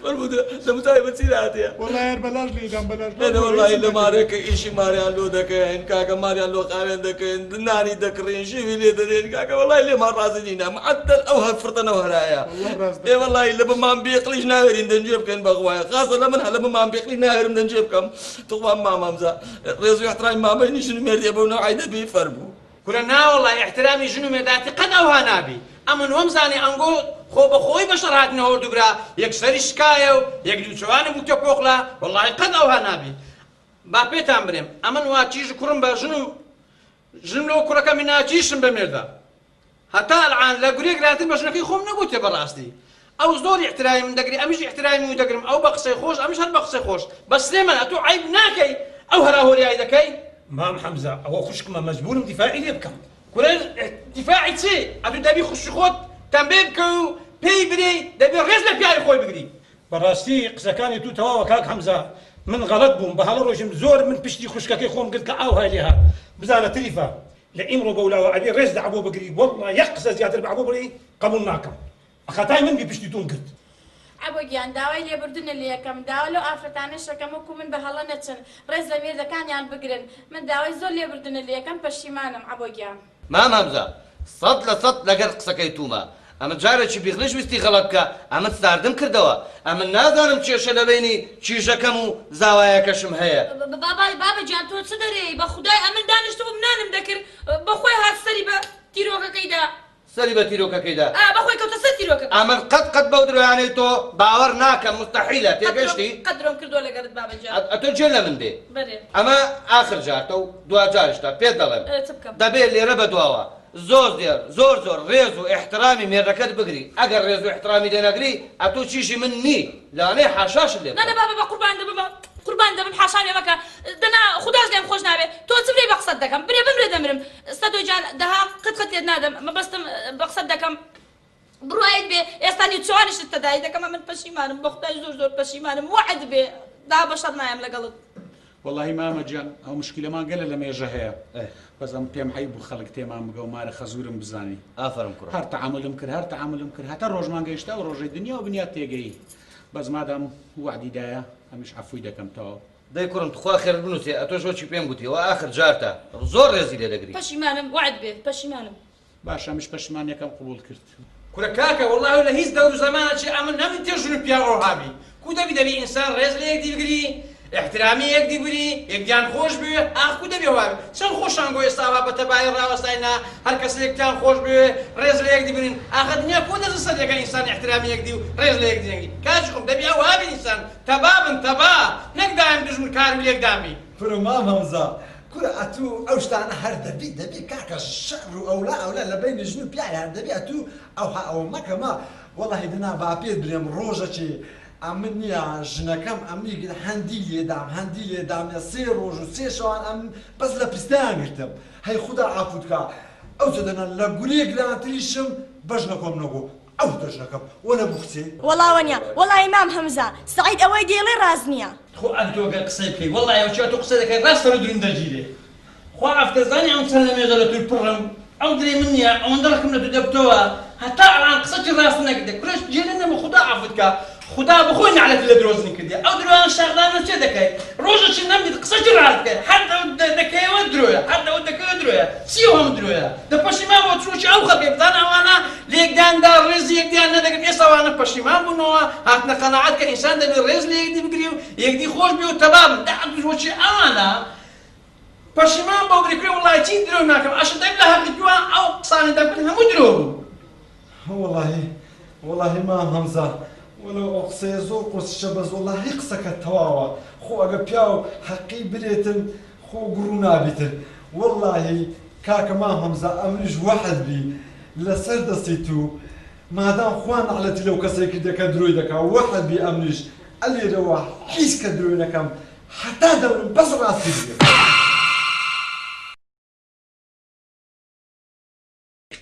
A: فەرموو دەموچاوی من چی لاتیە
H: وەڵا هەر بەلاش لێدام بەلاش
A: لێدە وەڵی لە مارێکە ئیشی ماریان لۆ دەکەین کاکە ماریان لۆ خاوێن دەکەین نانی دەکڕین شیوی لێ دەدەین کاکە وەڵی لێمان ڕازی نینە معەدەل ئەو هەر فرتەنەوە هەرایە ئێ وەڵی لە بەمان بێقلیش ناوێرین دەنجێ بکەین بەخوایە خاصە لە من هە لە بەمان بێقلی ناوێرم دەنجێ بکەم تخوا مام هەمزە ڕێز و احترامی مامەی نیشن مێردێ بەو نەوعی دەبی فەرموو
I: کورە ناوەڵا ئیحترامی ژن و مێردایەتی قەت ئەوها نابی ئەمن وەم زانی ئەنگۆ خۆ بە خۆی بەشەڕ هاتنە هۆردوو برا یەک سەری شکایە و یەک لوچەوانی بووتە پۆخلە وەڵاهی قەت ئەوها نابی با پێتان برێم ئەمن وا چیژ کوڕم بە ژن و ژنم لۆ کوڕەکەمی نا چیشم بە مێردە هەتا ئەلعان لە گورێ گرانتر بە ژنەکەی خۆم نەگوتێ بەڕاستی ئەو زۆر ئیحترامی من دەگری ئەمیش ئیحترامی من دەگرم ئەو بە قسەی خۆش ئەمیش هەر بە قسەی خۆش بەس سلێمان ئەتۆ عەیب ناکەی ئەو هەراهۆریای دەکەی؟
C: مام حەمزە ئەوە خوشکمە مەجبورم دیفاعی لێ بکەم.
I: کورە دیفاعی چی؟ ئەتۆ دەبی خوشکی خۆت تەمبێ بکەی و پێی برێی دەبی ڕێز لە پیاوی خۆی بگری.
C: بەڕاستی قسەکانی تو تەواوە کاک حەمزە من غەڵەت بووم بە هەڵە ڕۆیشتم زۆر من پشتی خوشکەکەی خۆم گرت کە ئاوهای لێ هات بزانە تریفە لە ئیمڕۆ بەولاوە ئەبێ ڕێز لە عەبۆ بگری وەڵڵا یەک قسە زیاتر بە عەبۆ بڵێی قەبوڵ ناکەم خەتای من بی پشتی تۆم گرت.
G: عەبۆ گیان داوای لێبوردنە لێکەم داوا لەو ئافرەتانەش ئەکەم وەکو من بە هەڵە نەچن ڕێز لە مێردەکانیان بگرن من داوای زۆر لێبوردنە لێکەم پەشیمانم عەبۆ گیان.
D: مام هەمزە 100% لەگەر قسەکەی تومە ئەمن جارێکی بیغلیش ویستی غەڵەت بکا ئەمن ساردم کردەوە ئەمن نازانم کێشە لەبەینی کیژەکەم و زاوایەکەشم هەیە.
B: بابا بابە گیان تۆ چ دەرێی بەخودای ئەمن دانیشتبووم نانم دەکرد بەخۆی هات سەری بە تیرۆکەکەی دا.
D: سەری بە تیرۆکەکەی دا.
B: ئا بەخۆی کەوتە سەر تیرۆکەکە.
D: ئەمن قەت قەت بەو درۆیانەی تۆ باوەڕ ناکەم موستەحیلە تێگەشتی؟
B: قەت درۆم کردووە لەگەرت بابە گیان.
D: ئەتۆ گوێ لە من بێ.
B: بەرێ.
D: ئەمە ئاخر جارتە و دوا جاریشتە پێت دەڵێم.
B: ئێ چ بکەم؟
D: دەبێ لێرە بە دواوە زۆر زێر زۆر زۆر ڕێز و ئیحترامی مێردەکەت بگری ئەگەر ڕێز و ئیحترامی لێ نەگری ئەتۆ چیشی من نی لەوانەیە حاشاشت لێ
B: نا نا
D: بکەم.
B: بابە بە قوربان دەبم قوربان دەبم حاشام لێ مەکە دەنا خوداش لێم خۆش نابێ تۆ چ برێ بە قسەت دەکەم برێ بمرێ دەمرم سەدۆ گیان دەها قت قت لێت نادەم مەبەستم بە قسەت دەکەم بڕوایت بێ ئێستا نیو چوانیشت تەدای دەکەم من پەشیمانم بە خودای زۆر زۆر پەشیمانم وەعد بێ دا بەشەر نایەم لەگەڵت.
F: وەڵاهی مامە گیان ئەو مشکیلەمان گەلە لە مێژە هەیە بەس ئەم پێم عەیب بوو خەڵک تێمان بگە و مارە خەزورم بزانی.
D: ئافەرم کوڕم.
F: هەر تەعامولم کرد هەر تەعامولم کرد هەتا ڕۆژمان گەیشتە ئەو ڕۆژەی دنیا و بنیات تێگەیی بەس مادام وەعدی دایە ئەمیش عەفوی دەکەم تەواو.
D: دەی کوڕم تخوا خێرت بنوسێ ئەتۆش وەکی پێم گوتی ئەوە ئاخر جارتە زۆر ڕێزی لێ دەگری.
B: پەشیمانم وەعد بێ پەشیمانم.
F: باشە ئەمیش پەشیمانیەکەم قبوڵ کرد.
I: کورە کاکە وەڵاهی لە هیچ دەور و زەمانەکی ئەمن نەمدیتیە ژن و پیاو ئەوها بی کو دەبی دەبی ئینسان ڕێز لە یەکدی بگری. ئیحترامی یەکدی بری یەکدیان خۆش بوێ ئاخ کو دەبێ وابێ چەند خۆشان گۆ ئێستا وا بە تەبایی ڕاوەستاینە هەر کەسە یەکتیان خۆش بوێ ڕێز لە یەکدی برین ئاخە دنیا کو دەزە سەر یەکە ئینسان ئیحترامی یەکدی و ڕێز لە یەکدی نەگری کاکی خۆم دەبێ ئەوها بی ئینسان تەبا بن تەبا نەک دایم دوژمن کار و لێکدان بی.
E: کورە مام هەمزە کورە ئەتوو ئەو شتانە هەر دەبی دەبی کاکە شەڕ و ئەولا ئەولا لە بەینی ژن و پیاوی هەر دەبی ئەتوو ئەوها ئەوە مەکە مە وەڵاهی دەنا با پێت برێم ڕۆژەکی ئەمن نیە ژنەکەم ئەمنی گرت هەندی لێدام هەندی لێدام نیە سێ ڕۆژ و سێ شەوان ئەمن بەس لە پستیان گرتم هەی خودا عەفوت کا ئەوجە دەنا لە گولێ گرانتریشم بە ژنەکۆم نەگۆ ئەو دە ژنەکەم وەلە بوخچێ.
G: وەڵا وەنیە وەڵایی مام هەمزە سەعید ئەوەی دەیڵێ ڕاست نیە.
I: خۆ ئەتۆ گەر قسەی بکەی وەڵای ئەو چیا تۆ قسە دەکەی ڕاست سەرو درون دەگیرێ خوا عەفتە زانی ئەم چەند لەمێژە لە توی پڕم ئەو درێ من نیە ئەوەندە ڕقم لە تو دەبتەوە هەتا ئەلان قسەکی ڕاست نەکردێ کورەش گێلە نەبوو خودا عەفوت کا خودا بخۆی نەعلەتی لە درۆزنی کردیە ئەو درۆیان شاخدانە چێ دەکەی ڕۆژەکی نەمدیت قسەکی ڕاست بکەی هەر ئەو دەکەیەوە درۆیە هەر ئەو دەکەیەوە درۆیە چی ئەو هەموو درۆیە دە پەشیمان بۆ چووکی ئەو خەڵکەی بزانە ئەوانە لێکداندا ڕێزی یەکدیان نەدەگرت ئێستا ئەوانە پەشیمان بوونەوە هاتنە قەناعەت کە ئینسان دەبێ ڕێز لە یەکدی بگری و یەکدی خۆش بێ و تەبا بن دە وەکی ئەوانە پەشیمان بۆ بری کوێ وەڵای چی درۆ ناکەم ئەشە دەم لە هەقی تووە ئەو قسانەی دەمکرد هەموو درۆ بوو.
E: وەڵاهی وەڵاهی مام هەمزە وەلەو ئەو قسەیە زۆر قورسیشە بەس وەڵاهی قسەکەت تەواوە خۆ ئەگە پیاو حەقی برێتن خۆ گوڕو نابیتن وەڵاهی کاکە مام هەمزە ئەمنیش وەحد بی لەسەر دەستی تو مادام خوا نەعلەتی لەو کەسەی کردە کە درۆی دەکا وەحد بی ئەمنیش ئەلێرەوە هیچ کە درۆی نەکەم هەتا دەمرم بەس ڕاستی بڵێم.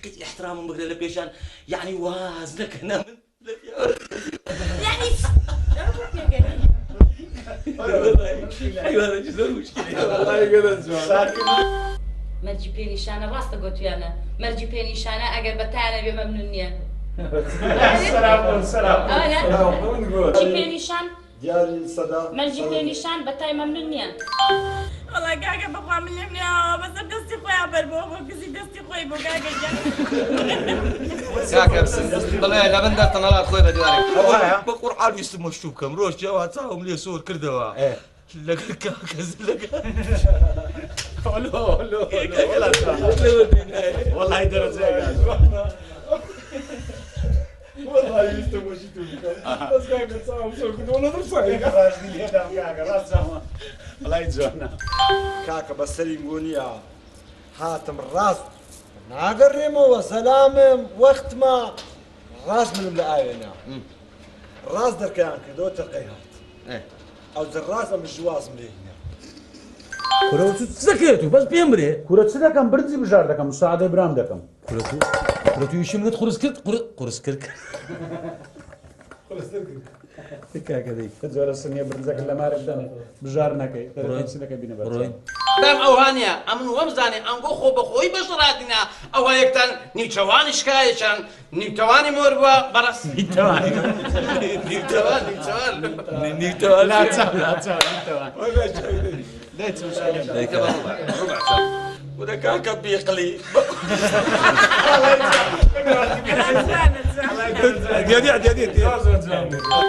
A: قیت ئیحترامم بگرە لە پێشان یەعنی واز نەکەنە من لە
G: یەعنی
A: حیوانێکی زۆر مشکلەیە
B: مەرجی پێ نیشانە ڕاستە گۆتویانە مەرجی پێ نیشانە ئەگەر بە تایانە بێ مەمنون نییە مەرجی پێ نیشان
E: دیاری سەدا
B: مەرجی پێ نیشان بە تای مەمنون نییە.
G: وەڵا کاکە بەخوا من لێم ناوە بەسەر دەستی خۆیان بەربەوە بۆ کزی دەستی خۆی بۆ کاکە گیان.
D: کاکە بڵێ لەبن دەستم هەڵات خۆی بە دیوارێک.
A: بە قورعان ویستم مەشتوو بکەم ڕۆژ ئەوها چاوم لێ سۆر کردەوە لەگەر کاکە زلەکە
H: وەڵای دەرەجەیەک والله ویستم وەشی تو بکەم بەس کاکە چاوم سۆر کردەوە وەڵا دڵساقی
F: ڕاستی لێدام کاکە ڕاست چاومە وەڵای جوانە.
E: کاکە بەسەریم گۆ نییە هاتم ڕاست ناگەڕێمەوە سەلامم وەختمە ڕاست منم لە ئاوێنە ڕاست دەرکەیان کردەوە ترقەی هات ئەوجە ڕاست ئەمن ژوازم لێ هینا.
A: کورە وتو چ دەکەیت و بەس پێم برێ.
F: کورە چ دەکەم برنجی بژار دەکەم مساعدەی برام دەکەم.
A: کورە تو کورە تو ئیشی منت قورس کرد قورس کرد
F: کاکە دەی جۆرە سنیە برنجەکە لە مارە بدەنێ بژار نەکەی دەرەکەی نەکەی بینە بەر
I: برام ئەوها نیە ئەمن وەمزانێ ئەنگۆ خۆ بەخۆی بەشەڕاتینا ئەوها یەکتان نیوچەوانی شکایەکیان نیوتەوانی مۆر بووە بەڕاست
F: نیوتەوانی
I: نیوتەوان نیوچەوان
A: نیوتەوان
F: لاچاو لاچاو نیوتەوان
A: ورە کاکە بیقلی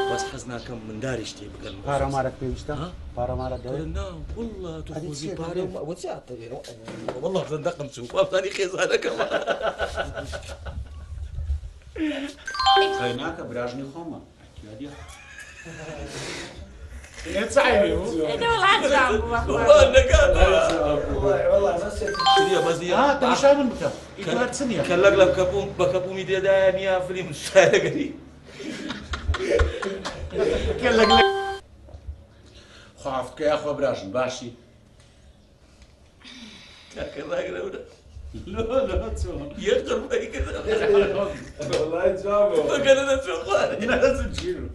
A: بەس حەز ناکەم منداریش تێ بگەن
F: پارە مارەت پێویستە پارە مارەت دەوێت
A: نا والله تو خۆزی پارە والله زەندەقم چوو وابزانی خێزانەکەم
F: ناکە براژنی خۆمە اعتیادیە تەماشای من بکە ئیتر چ نییە
A: کە لەگ لە کەپوم بە کەپومی تێدایە نییە فلیم شایەگەری
F: کە لەگ خوا بکە یاخوا براژن باشی
A: کاکە ڕاگرە ورە
F: لۆ لۆ چۆن
A: یەک قڕبەی کرد
H: وەڵای جواب
A: بەگەرە دەچۆ خوارێ
F: نەدەچم چیرو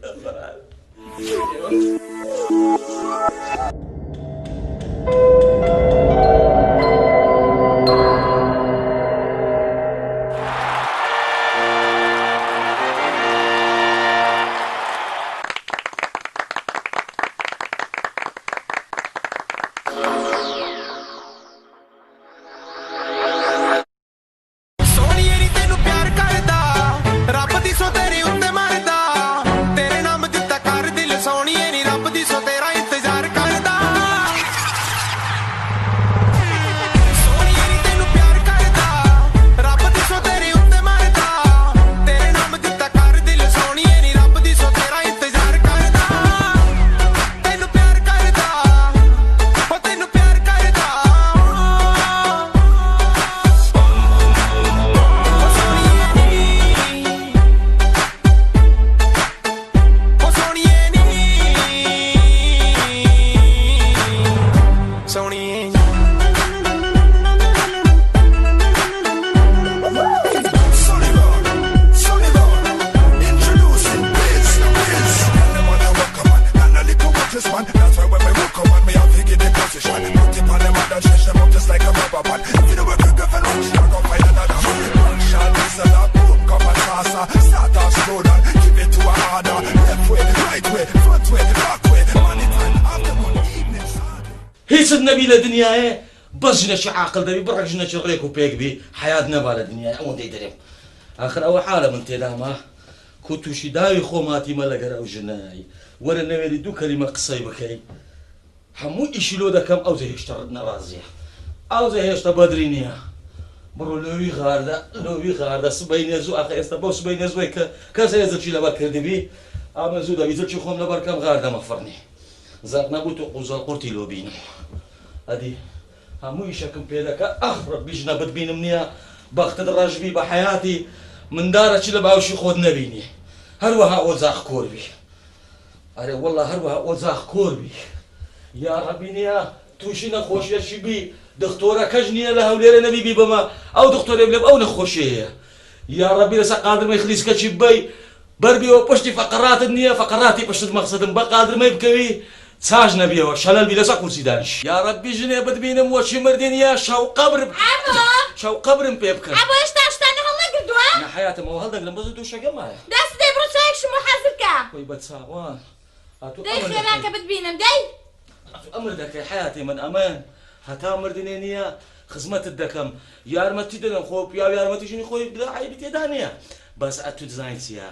K: ਸੋਹਣੀਏ ਨੀ ਤੈਨੂੰ ਪਿਆਰ ਕਰਦਾ ਰੱਬ ਦੀ ਸੋ ਤੇਰੇ ਉੱਤੇ ਮਰਦਾ ਤੇਰੇ ਨਾਮ ਦਿੱਤਾ ਕਰ ਦਿਲ ਸੋਹਣੀਏ ਨੀ ਰੱਬ
A: نەبی لە دنیایێ بەس ژنەکی عاقل دەبی بڕێک ژنەکی ڕێک و پێک بی حەیات نەبا لە دنیای ئەوەندەی دەرێم ئاخر ئەوە حالە من تێداما کو توشی داوی خۆم هاتیمە لەگەر ئەو ژنەی وەرە نەوێری دوو کەلیمە قسەی بکەی هەموو ئیشی لۆ دەکەم ئەوجە هێشتە نەڕازیە ئەوجە هێشتە بەدری نییە بڕۆ لۆوی غاردە لۆوی غاردە سبەینێ زوو ئاخە ئێستا بەو سبەینێ زووەی کە کەس هەیە جلکی لەبەر کردبی ئەمن زوو دەبی جلکی خۆم لەبەر کەم غاردەمە فڕنی زەق نەبوو تو قوزەڵ قورتی لۆ بینم ئەدی هەموو ئیشەکم پێ دەکا ئەخ ڕەبی ژنە بتبینم نییە بەختت ڕەش بی بە حەیاتی مندارە چی لە باوشی خۆت نەبینی هەروەها ئۆجاخ کۆر بی ئەرێ وەڵا هەروەها ئۆجاخ کۆر بی یاڕەبی نییە تووشی نەخۆشیەکی بی دختۆرەکەش نییە لە هەولێرە نەبی بی بەمە ئەو دختۆرێ بلێم ئەو نەخۆشیەیە یاڕەبی لەسەر قادرمەی خلیسکەکی بی بەربیەوە پشتی فەقەڕاتت نییە فەقەڕاتی پشتت مەقسەدم بە قادرمەی بکەوی چاش نەبیەوە شەلەل بی لەسەر کورسی دانیش یاڕەبی ژنێ بتبینم وەکی مردی نییە شەو قەبر
G: عەبۆ
A: شەو قەبرم پێ بکەن.
G: عەبۆ هێشتا شتانە هەڵنەگردووە؟
A: نا حەیاتم ئەوە هەڵدەگرم بەس دوشەکە مایە.
G: دەست دەی بڕۆ چایەکشم بۆ حازر کە.
A: وەی بە چاوان ئەتوو
G: دەی
A: ئەمر
G: خێرا
A: دەکەی.
G: کە بتبینم دەی.
A: ئەتوو ئەمر دەکەی حەیاتی من ئەمن هەتا مردنێ نییە خزمەتت دەکەم یارمەتی دەدەم خۆ پیاو یارمەتی ژنی خۆی بدا عەیبی تێدا نییە بەس ئەتوو دزانی چییە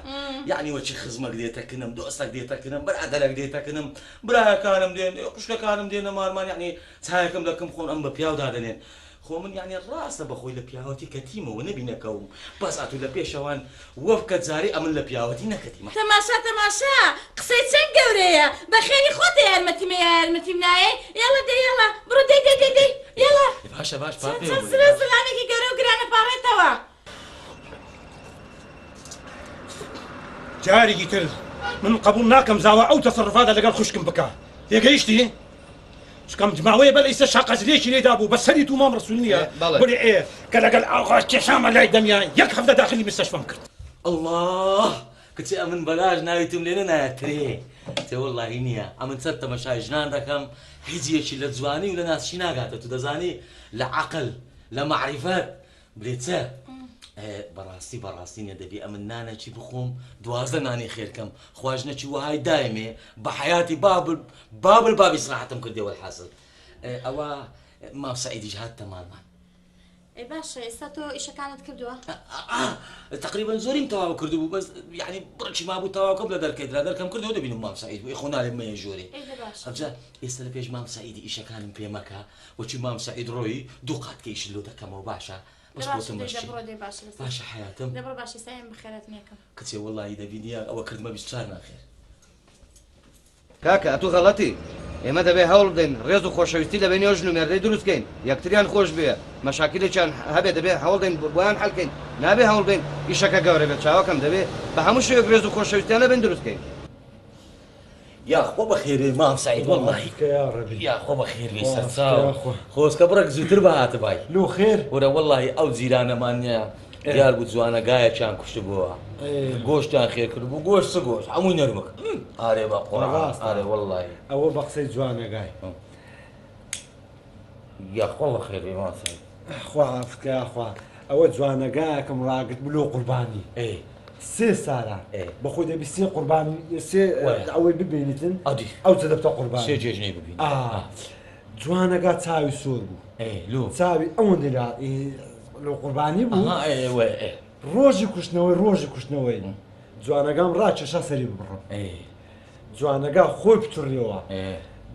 A: یەعنی وەکی خزمەک دێتە کنم دۆستەک دێتە کنم برادەرەک دێتە کنم برایەکانم دێن خوشکەکانم دێنە مارمان یەعنی چایەکم دەکەم خۆن ئەم بە پیاو دادەنێن خۆ من یەعنی ڕاستە بەخۆی لە پیاوەتی کەتیمەوە نەبی نەکەوم بەس ئەتوو لە پێشەوان وەبکە جارێ ئەمن لە پیاوەتی نەکەتیمە.
G: تەماشا تەماشا قسەی چەند گەورەیە بەخێری خۆتە یارمەتیمە یا یارمەتیم نایەی یاڵا دەی یاڵا بڕۆ دەی دەی دەی دەی یاڵا
A: باشە باش پار
G: چەند
A: پێوە
G: چەند
A: بڵێ
G: زلە
A: باش.
G: زلامێکی گەورە و گرانە پاڕێتەوە.
C: جارێکی تر من قبوڵ ناکەم زاوا ئەو تەسەڕوفاتە لەگەڵ خوشکم بکا تێگەیشتی؟ چکەم ماوەیە بەر ئیسە شاقەزلێکی لێ دابوو بە سەری تو مام ڕسول نییە بڵێ ئێ کە لەگەڵ ئاغا کێشامە لای دەمیا یەک هەفتە داخلی مستەشفام کرد.
A: ئەڵڵا کچێ ئەمن بەلاش ناوی توم لێ نەنایە ترێ تێ وەڵڵاهی نییە ئەمن چەند تەمەشای ژنان دەکەم هیچ یەکی لە جوانی و لە ناسکی ناگاتە تو دەزانی لە عەقل لە مەعریفەت بلێ چە؟ بەڕاستی بەڕاستی نیە دەبی ئەمن نانەکی بخۆم 12 نانی خێرکەم خواژنەکی وەهای دایمێ بە حیاتی بابل بابل بابی سراحەتم کردێ وەلحاسل ئەوە مام سەعیدیش هاتتە ماڵمان.
G: ئەی باشە ئێستا تۆ ئیشەکانت کردووە؟
A: تقریبا زۆریم تەواو کردبوو بەس یعنی بڕێکی مابوو تەواوکەم لە دەرکەی درا دەرکەم کردەوە دەبینم مام سەعید بوو ئێ خۆ نالێم مەیە ژۆرێ ئەوجا ئێستا لە پێش مام سەعیدی ئیشەکانم پێ مەکە وەچی مام سەعید ڕۆیی دوو قات کە ئیشت لۆ دەکەمەوە باشە بەس خۆتم مەشکێ باشە حەیاتم
G: دەبڕۆ باشە سایم بەخێرات نەکەم
A: کچێ وەڵاهی دەبینی ئەوە کردمە 24 ناخێر.
D: کاکە ئەتوو غەڵەتی ئێمە دەبێ هەوڵ بدەین ڕێز و خۆشەویستی لە بەینی ئەو ژن و مێردەی دروست کەین یەکتریان خۆش بوێ مەشاکیلێکیان هەبێ دەبێ هەوڵ دەین بۆیان حەل کەین نابێ هەوڵ بەین ئیشەکە گەورە بێت چاوەکەم دەبێ بە هەموو شێوەیەک ڕێز و خۆشەویستیان لە بەین دروست کەین.
A: یاخوا بەخێربێی مام سەعید وەڵاهی یاخوا بەخێربێی سەرچاو خۆزگە بڕێک زووتر بهاتبای
E: لۆ خێر
A: ورە وەڵاهی ئەو جیرانەمان نییە دیار بوو جوانە گایەکیان کوشتبووە گۆشتیان خێر کردبوو گۆشت چ گۆشت هەمووی نەرمک ئارێ بە قوڕان ئارێ وەڵاهی
E: ئەوە بە قسەی جوانەگای
A: یاخوا بەخێربێی مام سەعید
E: خوا عافکە یاخوا ئەوە جوانەگایەکم ڕاگرت بلۆ قوربانی سێ سارە بەخۆی دەبی سێ قوربانی سێ ئەوەی ببینیتن ئەو جە دەبتە قوربان
A: سێ جێژنەی ببین
E: جوانەگا چاوی سۆر بوو چاوی ئەوەندەی لۆ قوربانی بوو ڕۆژی کوشتنەوەی ڕۆژی کوشتنەوەی جوانەگام ڕاکێشا سەری ببڕم جوانەگا خۆی پچڕیەوە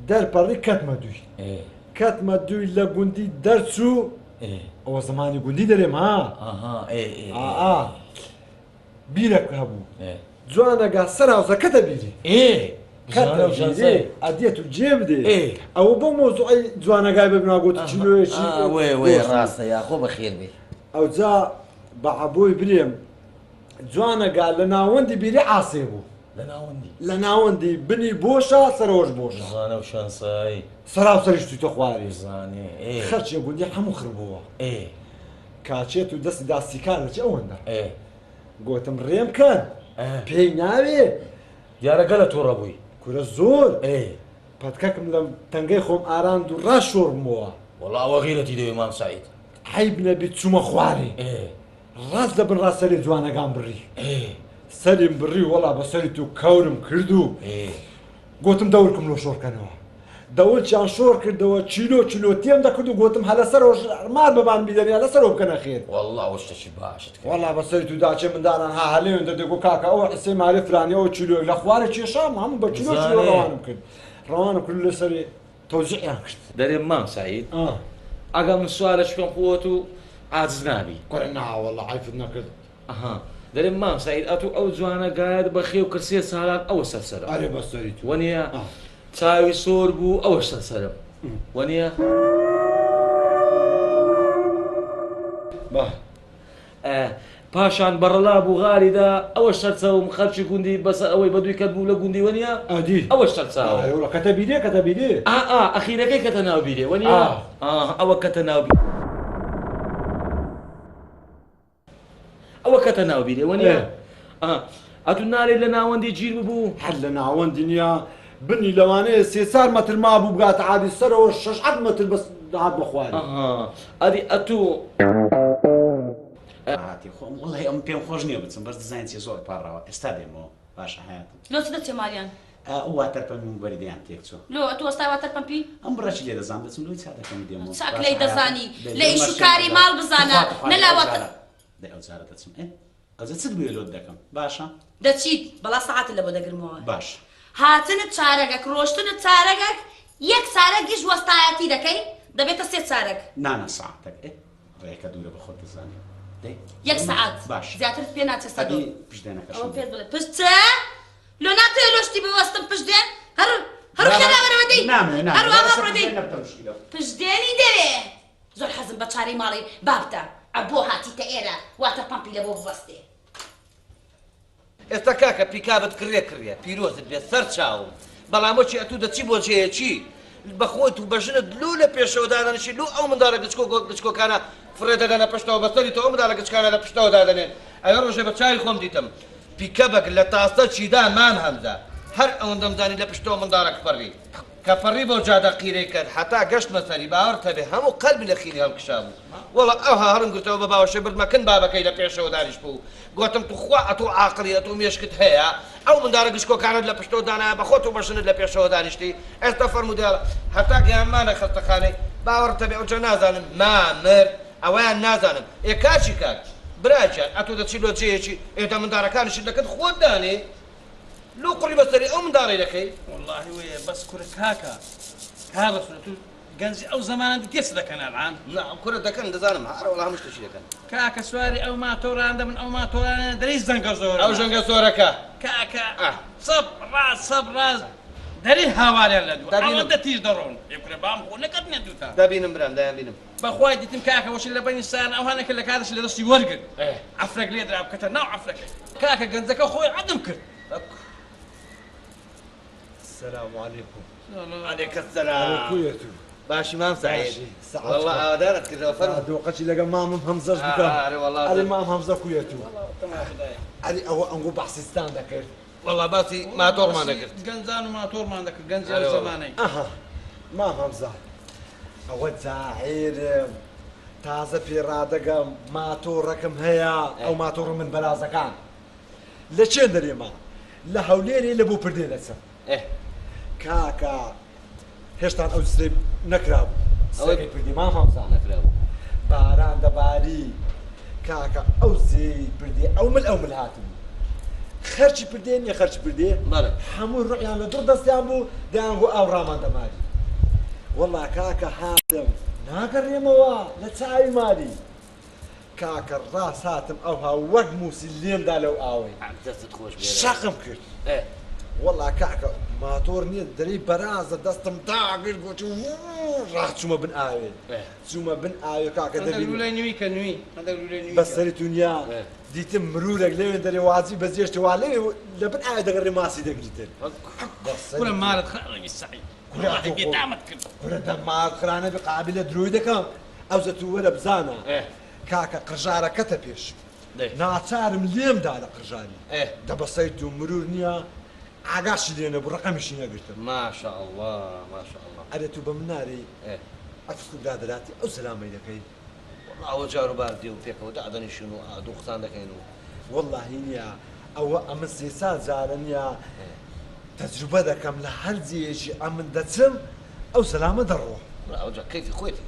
E: دەرپەڕی کەتمە دووی کەتمە دووی لە گوندی دەرچوو ئەوە زمانی گوندی دەرێم ها ئا بیرەک هەبوو جوانەگا سەراوزە کەتە بیری کەتە بیری ئەدێت و جێ بدێ ئەوە بۆ مۆزوعی جوانەگای بە بناگۆت چلۆیەکی
A: ڕاستە یاخۆ بەخێر بێ
E: ئەوجا بە عەبۆی برێم جوانەگا لە ناوەندی بیری عاسێ بوو
A: لە ناوەندی
E: لە ناوەندی بنی بۆشە سەرەوەش بۆشە
A: زانە و شانسای
E: سەراو سەریش تویتە خوارێ
A: زانێ
E: خەرچێ گوندی هەموو خڕ بووە کاچێت و دەستی داسیکار دەچێ ئەوەندە گۆتم ڕێم کەن پێی ناوێ
A: دیارە گەلە توڕە بووی
E: کورە زۆر پەتکەکم لەم تەنگەی خۆم ئاراند و ڕاست شۆڕمەوە
A: وەڵا ئەوە غیرەتی دەوێ مام سەعید
E: عەیب نەبی چوومە خوارێ ڕاست لە بن ڕاست سەری جوانەگان بڕی سەریم بڕی وەڵا بە سەری تو کەورم کرد و گۆتم دەورکم لۆ شۆڕکەنەوە. دەوڵکیان شۆڕ کردەوە چیلۆ چیلۆ تێم دەکرد و گۆتم هە لەسەرەوەش مار بەبان بیدەن یا لەسەرەوە بکەنە خێر.
A: وەڵڵا ئەوە شتەکی باشت کرد.
E: وەڵا بەسەری تو داچێ منداران ها هە لەوێن دەردێ گۆ کاکە ئەوە حسەی مالێ فلانی ئەوە چیلۆیەک لە خوارێ کێشام هەموو بە چیلۆ چیلۆ
A: بزانێ.
E: ڕەوانم کرد ڕەوانم کرد لەسەرێ تەوزیعیان کرد.
A: دەرێ مام سەعید ئەگە من سوالەکی بکەم خۆت و عاجز نابی.
E: کورە نا وەڵا عەیفت نەکرد.
A: ئەها دەرێ مام سەعید ئەتوو ئەو جوانە گایەت بەخێو کرد سێ سالان ئەوە سەر سەرم.
E: ئەرێ بەسەری تو.
A: وەنیە چاوی سۆر بوو ئەوەش سەر سەرم وەنیە؟
E: با.
A: پاشان بەڕەلا بوو غاری دا ئەوەش سەرچاوم خەلکی گوندی بەسەر ئەوەی بەدووی کەت بوو لە گوندی وەنیە؟
E: ئەدی.
A: ئەوەش سەرچاوم.
E: ئەرێ وەڵا کەتە بیرێ کەتە بیرێ.
A: ئا ئا ئەخیرەکەی کەتە ناو بیرێ وەنیە؟ ئا ئەوە کەتە ناو ئەوە کەتە ناو بیرێ وەنیە؟ ئا ئەتوو نارێ لە ناوەندی گیر ببوو؟
E: هەر لە ناوەندی نیە بنی لەوانەیە سێ چار مەتر مابوو بگاتە عادی سەرەوە شەش حەت مەتر بەس دەهات بە خوارێ.
A: ئەها ئەدی ئەتوو.
F: هاتی خۆم وەڵی ئەم پێم خۆش نییە بچم بەس دزانین چیە زۆر پاڕاوە ئێستا دێمەوە باشە حەیاتم.
B: لۆ چ دەچێ مالیان؟
F: ئەو واتەر پەمپی موبەریدەیان تێک چوە.
B: لۆ ئەتوو وەستای واتەر پەمپی؟
F: ئەم بڕەکی لێ دەزانم دەچم لۆی چا دەکەم و دێمەوە.
B: چاک
F: باشە
B: لێی
F: حەیاتم.
B: دەزانی
F: دەی
B: لە
F: دەی
B: ئیش و
F: مەشیان
B: کاری
F: ئەو
B: ماڵ
F: جارە.
B: بزانە
F: توخوا توخوا
B: نە
F: دەی
B: لا
F: ئەو
B: واتەر
F: جارە دەی ئەو جارە دەچم ئێ ئەوجا چت بوێ لۆت دەکەم باشە؟
B: دەچیت بەڵا سەعاتت لەبۆ دەگرمەوە.
F: باش.
B: هاتنت چارەگەک ڕۆشتنت چارەگەک یەک چارەگیش وەستایەتی دەکەی دەبێتە سێ چارەگ.
F: نا نا سەعاتەک ئێ ڕێکە دوورە بە خۆت دەزانی دەی
B: یەک سەعات
F: باش
B: زیاترت پێ ناچێ سەدۆ.
F: ئەدی پشت دێنەکەشم
B: ئەوە پێت بڵێ پشت چ؟ لۆ ناتەوێ لۆ شتی ببەستم پشت دێن هەر هەر خێرا وەرەوە دەی
F: نامەوێ
B: هەر
F: نامەوێ
B: وا
F: بەسە
B: بڕۆ
F: پشت
B: دەی
F: دێن نەبتە مشکیلە.
B: پشت دێنی دەوێ زۆر حەزم بە چارەی ماڵی بابتە عەبۆ هاتیتە ئێرە واتە پەمپی لەبۆ ببەستێ.
D: ئێستا کاکە پیکابت کڕیە کڕیە پیرۆزت بێت سەر چاوم بەڵام وەکی ئەتوو دەچی بۆ جێیەکی بە خۆت و بە ژنت لوو لە پێشەوە دادەنیشی لوو ئەو منداڵە گچکۆ گچکۆکانە فڕێ دەدەنە پشتەوە بە سەری تۆ ئەو منداڵە گچکانە لە پشتەوە دادەنێن ئەوێ ڕۆژێ بە چاوی خۆم دیتم پیکەبەک لە تاسە چیدا مام هەمزە هەر ئەوەندەم زانی لە پشتەوە منداڵەک پەڕی کە پەڕی بەو جادە قیرەی کرد هەتا گەشتمە سەری باوەڕت هەبێ هەموو قەلبی لە خینی هەڵکشابوو وەڵا ئەوها هەڵم گرتەوە بە باوەشێ بردمە کن بابەکەی لە پێشەوە دانیشتبوو گۆتم توخوا ئەتوو عاقڵی ئەتوو مێشکت هەیە ئەو منداڵە گشکۆکانەت لە پشتەوە دانایە بە خۆت و بە ژنت لە پێشەوە دانیشتی ئێستا فەرموو دەیاڵە هەتا گەیانمانە خەستەخانەی باوەڕت هەبێ ئەوجا نازانم ما مرد ئەوەیان نازانم ئێ کاکی کاک برا گیان ئەتوو دەچی لۆ جێیەکی ئێ دە منداڵەکانیشت لە کن خۆت دانێ لۆ قوڕی بەسەری ئەو منداڵەی دەکەی.
J: وەڵاهی وەیە بەس کورە کاکە کا ڕەسول تو گەنجی ئەو زەمانە دیتیە چ دەکەن ئەلعان.
D: نا کورە دەکەن دەزانم هەر وەڵا هەموو شتێکی دەکەن.
J: کاکە سواری ئەو ماتۆران دەبن ئەو ماتۆرانە دەرێی زەنگە زۆرە.
D: ئەو ژەنگە زۆرەکە.
J: کاکە چەپ ڕاست چەپ ڕاست دەرێی هاواریان لە دوو ئەوەندە تیژ دەڕۆن. ئێ کورە بام خۆ نەکەتنە دووتان.
D: دەبینم برام دەیانبینم.
J: بەخوای دیتم کاکە وەشی لە بەینی سایان ئەوها نەکرد لە کاتەشی لە دەستی وەرگرت عەفرەک لێدرا بکەتە ناو عەفرەکەی کاکە گەنجەکە خۆی عەدم کرد.
E: سلام علیکم.
D: علیک السلام.
E: کوێ تو؟
D: باشی مام سعید. والله ئاوادارت کردەوە فەرموو.
E: دۆقەچی لەگەڵ مامم هەمزەش بکەم.
D: ئەرێ وەڵا.
E: ئەرێ مام هەمزە کوێ تو؟ ئەرێ ئەوە ئەنگۆ بەحسیستان دەکرد.
D: وەڵا باسی ماتۆڕمان دەکرد.
J: گەنجان و ماتۆڕمان دەکرد گەنجی ئەو زەمانەی.
E: ئەها مام هەمزە ئەوە جاعێرم تازە پێ ڕادەگەم ماتۆڕەکەم هەیە ئەو ماتۆڕە من بەرازەکان لە چێن دەرێما لە هەولێرێ لە بۆ پردێ دەچم کاکە هێشتان ئەو جسرەی نەکرابوو جسرەکەی پردی مام هەمزە
D: نەکرابوو
E: باران دەباری کاکە ئەو زێی پردێ ئەو مل ئەو مل هاتبوو خەرچی پردێ نییە خەرچی پردێ هەموو ڕقیان لە دڕ دەستیان بوو دەیانگۆ ئاو ڕامان دەماری وەڵا کاکە هاتم ناگەڕێمەوە لە چاوی ماری کاکە ڕاست هاتم ئەوها وەک موسی لێم دا لەو ئاوەی
D: دەستت خۆش بێ
E: شەقم کرد وەڵا کاکە ماتۆر نییە دەرێی بەرازە دەستم داگرت گۆتی ڕاست چوومە بن ئاوێ چوومە بن ئاوێ کاکە دەبینم
J: لولەی نوی کە نوی هەندێک لولەی نوی
E: بەسەری دنیا دیتم مرورێک لەوێ دەرێ وازی بەجێشتێ وا لەوێ لە بن ئاوێ دەگەڕێ ماسی دەگریتن
J: کورە مارت خراوی سەعید
E: کورە
J: بێتامت کرد
E: کورە دە مارت خرانە بێ قابلە درۆی دەکەم ئەوجە تو وەرە بزانە کاکە قرژارەکەتە پێش ناچارم لێم دا لە قرژاری دە بەسەری تو مرور نییە ئاگاشی لێ نەبوو ڕەقەمیشی نەگرتم
D: ماشاء اللە ماشاء اللە
E: ئەرێ تو بە من نارێی ئەتو برادەراتی ئەو سەلامەی دەکەی
D: وەڵا ئەوە جار و بار دێ و پێکەوە دادەنیشین و ئادوو قسان دەکەین و.
E: وەڵاهی نیە ئەوە ئەمن سێ چار جارە نیە تەجروبە دەکەم لە هەر جێیەکی ئەمن دەچم. ئەو زەلامە دەڕۆ.
D: کورە ئەوجا کەیفی خۆیەتی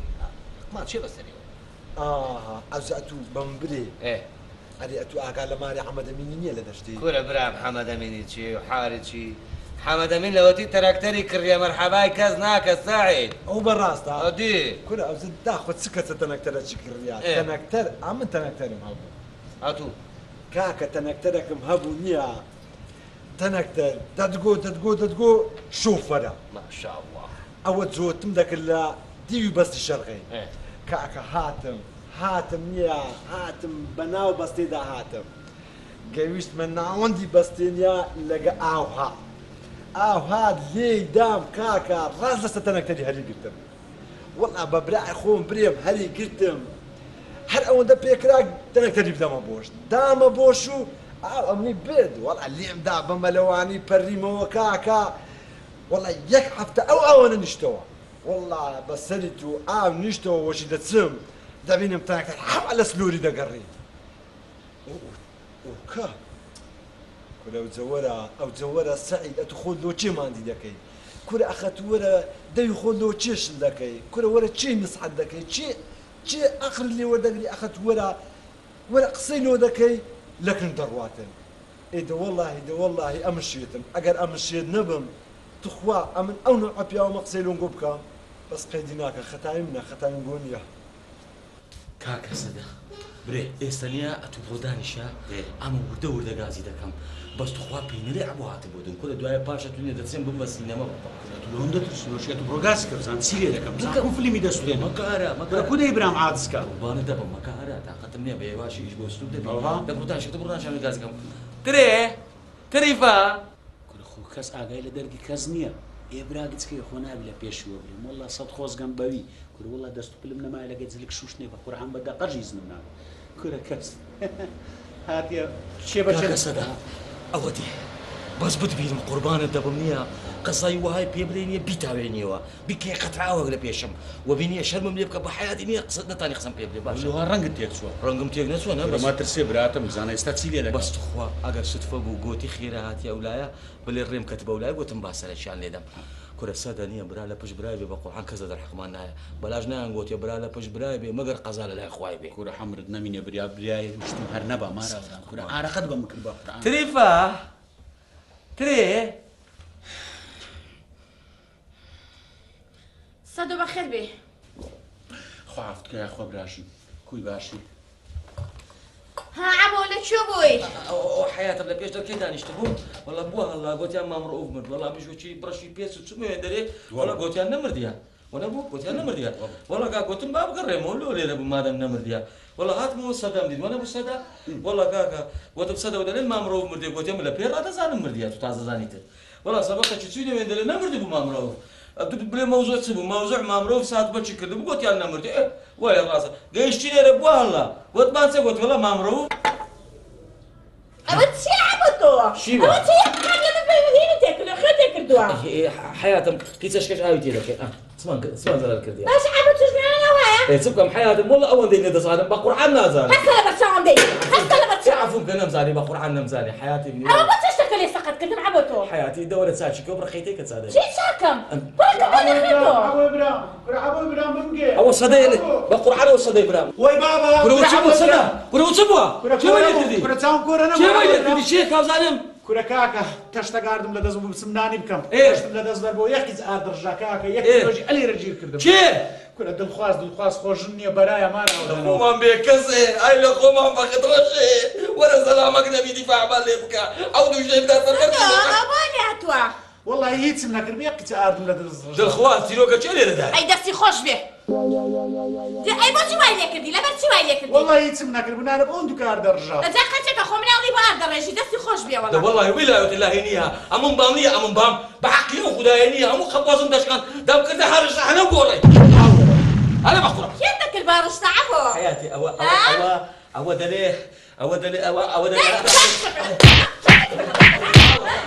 D: ما چیە بەسەریەوە.
E: ئاها ئەوجا ئەتوو بەمن برێ.
D: ئێ.
E: ئەرێ ئەتوو ئاگا لە ماری حەمەدەمینی نیە لە دەشتێ؟
D: کورە برام حەمەدەمینی چی و حاری چی؟ حەمەدەمین لەوەتی تەرەکتەری کڕیە مەرحەبای کەس ناکە سەعید.
E: ئەو بەڕاستە؟
D: ئەدی.
E: کورە ئەوجا داخۆ چ کەسە تەنەکتەرە چی کڕیە؟ تەنەکتەر ئەمن تەنەکتەرم هەبوو.
D: ئەتوو.
E: کاکە تەنەکتەرەکم هەبوو نیە تەنەکتەر دەتگۆ دەتگۆ دەتگۆ شۆفەرە.
D: ماشاءاللە.
E: ئەوە جۆتم دەکرد لە دیوی بەستی شەرقی کاکە هاتم هاتم نیە هاتم بەناو بەستێدا هاتم گەویشتمە ناوەندی بەستێ نیە لەگە ئاو هات ئاو هات لێی دام کاکە ڕاست لەسەر تەنەکتەری هەری گرتم وەڵا بە برای خۆم برێم هەری گرتم هەر ئەوەندە پێکرا تەنەکتەری بدەمە بۆش دامە بۆش و ئاو ئەمنی برد وەڵا لێم دا بە مەلەوانی پەرریمەوە کاکە وەڵا یەک هەفتە ئەو ئاوە نەنیشتەوە وەڵا بە سەری تو ئاو نیشتەوە وەشی دەچم دەبینم تەنەکتەر حەوە لە سلوری دەگەڕی ئۆکە کورە ئەو جەوەرە ئەو جەوەرە سەعید ئەتو خۆت لۆ کێ ماندی دەکەی کورە ئەخە تو وەرە دەوی خۆت لۆ کێ شل دەکەی کورە وەرە کێ نسحەت دەکەی کێ کێ ئەقڵت لێ وەردەگری ئەخە تو وەرە وەرە قسەی لۆ دەکەی لەکن دەڕواتن ئێ دە وەڵاهی دە وەڵاهی ئەمن شێتم ئەگەر ئەمن شێت نەبم توخوا ئەمن ئەو نەوعە پیاوەمە قسەی لۆنگۆ بکەم بەس قەیدی ناکە خەتای منە خەتای ئەنگۆ نیە.
A: کاکە سەدە برێ ئێستا نیە ئەتوو بڕۆ دانیشە ئەمە وردە وردە گازی دەکەم بەس توخوا پێی نەلێ عەبۆ هاتبوو دن کورە دوایە پاشە تو نیە دەچێم بم بە سینەما
F: کورە تو لۆم دەترسی لۆ شێت بڕۆ گازی کە بزان چی لێ دەکەم بزان کو فلیمی دەسوتێنم
A: مەکە هەرا مەکە
F: کورە کو دەی برام عاجز کە
A: قوربانت دەبم مەکە هەرا تاقەتم نیە بە هێواشی ئیش بۆ سوک دەبی دە بڕۆ دانیشە دە بڕۆ دانیشە من گازی کەم ترێ تریفە.
F: کورە خۆ کەس ئاگای لە دەردی کەس نیە ئێ برا گچکەی خۆ نابی لە پێشیوە برێم وەڵا سەت خۆزگەم بەوی کورە وەڵا دەست و پلم نەمایە لەگە جلک شوشتنێ بە قورعان بە دەقەش ئیزنم نابا کورە کەس هاتیە چێ بە چێ
A: کاکە سەدا ئەوە دێ بەس بتبینم قوربانت دەبم نییە قەزای وەهای پێ بلێ نییە بیتاوێنیەوە بیکەی قەتراوەک لە پێشم وەبی نییە شەرمم لێ بکە بە حەیاتی نییە قسە نەتانی قسەم پێ بلێ باشە
F: لۆها ڕەنگت تێک چووە
A: ڕەنگم تێک نەچووە نە
F: کورە
A: بەس
F: مەترسێ براتم بزانە ئێستا چی لێ دەکەم
A: بەس توخوا ئەگەر سوتفە بوو گۆتی خێرا هاتیە ئەولایە بلێ ڕێم کەت بەولایە گۆتم با سەرەکیان لێدەم کورە سەدە نییە برا لە پشت برای بێ بە قورعان کەس لە دەرحەقمان نایە بەلاش نایان گۆتیە برا لە پشت برای بێ مەگەر قەزا لە لای خوای بێ.
F: کورە حەمرت نەمینێ بریا بریای وشتم هەر نەبا مارا کورە ئارەقەت بە من کرد بە قورعان.
A: تریفە ترێ.
G: سەدۆ بەخێر بێی.
F: خوا عەفوت کە یاخوا براژن کوی باشی.
G: ها عەبۆ لە کوێ بووی؟
A: ئەوە حەیاتم لە پێش دەرکەی دانیشتبووم وەڵا بووە هەڵا گۆتیان مام ڕەئوف مرد وەڵا منیش وەکی بڕەشی پێچ و چوومە وێندەرێ وەڵا گۆتیان نەمردیە وەنە بوو گۆتیان نەمردیە وەڵا کا گۆتم با بگەڕێمەوە لۆ لێرە بوو مادەم نەمردیە وەڵا هاتمەوە سەدەم دیت وەنە بوو سەدە وەڵا کاکە گۆتم سەدە دەلێن مام ڕەئوف مردیە گۆتیان من لە پێ ڕادەزانم مردیە تو تازە زانیتت وەڵا سەبەقێکی چووینە وێندەرێ نەمردبوو مام ڕەئوف ئەتو بلێ مەوزوع چ بوو مەوزوع مام ڕەئوف سات بەچی کردبوو گۆتیان نەمردی ئێ وایە ڕاستە گەیشتین ئێرە بووە هەڵا گۆتمان چە گۆتی وەڵا مام ڕەئوف
G: ئەوە چیە عەبۆ تۆ
A: شیوە.
G: ئەوە چیە یەک قات لە من پەیوەندی تێ کردووە خوێ تێ کردووە
A: حەیاتم قیچەشکەش ئاوی تێ دەکەی ئا چمان کرد چمان زەرەر کردیە
G: باشە عەبۆ تۆش لەوێ وایە
A: ئێ چ بکەم حەیاتم وەڵا ئەوەندەی نەدەزانم بە قورعان نازانم
G: هەستە لەبەر چاوم دەی هەستە لەبەر
A: چ
G: چاوم
A: عەفوم کە نەمزانی بە قورعان نەمزانی حەیاتی منی
G: ئەوە بۆ چێشتەکە لێ سەقەت کردم عەبۆ تۆ
A: حەیاتی دەوەرە چاکی کە بڕەخەی تێکە چا دەبی
G: چی چاکەم کوڕە کە بۆ نەخوێ تۆ
H: عەبۆ برام کورە عەبۆ برام بمگێ
A: ئەوە سەدەی بە قورعان ئەوە سەدەی برام
H: وەی بابا
A: کورە
H: کورە
A: چ بووە
H: عەبۆ
A: سەدە
H: برام
A: کورە چ بووە
H: کورە
A: کێ وای
H: کۆرە
A: لێ
H: بوو
A: کردی
H: کورە چاوم کۆرە
A: کێ
H: نەبوو
A: وای
H: عەبۆ
A: لێ
H: برام
A: کردی کێ کاوزانم
H: کورە کاکە تەشتە گاردم لە دەست بوو بچم نانی بکەم
A: ئێ
H: تەشتم لە دەست دەربوو یەک قیچ ئارد ڕژا کاکە یەک
A: ئێ
H: کیلۆژی ئەلێرە گیر کردم
A: کێ
H: کورە دڵخواز دڵخواز خۆ ژن نییە بەرایە ماراوە
A: لە
H: دەنەوە.
A: خۆمان بێ کەسێ ئای لە خۆمان بەخت ڕەشێ وەرە سەلامەک نەبی دیفاعمان لێ بکە ئەو دوژنەی بدا سەر
G: سەدۆ
A: بەرزی دەکا.
G: ئەوە بۆ لێ هاتووە؟
H: وەڵاهی هیچم نەکرد یەک قیچە ئاردم لە دەست ڕژا.
A: دڵخواز چیرۆکە کێ لێرە دایە؟
G: ئەی دەستی خۆش بێ. دە ئەی بۆچی وای لێ کردی لەبەر چی وای لێ کردی؟
H: وەڵاهی هیچم نەکرد بنارە بۆ ئەو دوکە ئاردە ڕژا.
G: ئەجا قەچەکە خۆ مناڵی بۆ ئارد دەڕێژی دەستی خۆش بێ
A: دە
G: وەڵا.
A: وەڵاهی ویلایەت اللهی نییە ئەمن بام نییە ئەمن بام بە حەقی ئەو خودایە نییە هەموو قەپۆزم دەشکاند دەمکردە هەرشتە هەنەو گۆڕێ ئەرێ بە قوڕا.
G: کێت دەکرد با ڕشتە عەبۆ؟
A: حەیاتی ئەوە ئەوە ئەوە ئەوە دەلێ ئەوە دەلێ ئەوە ئەوە دەلێ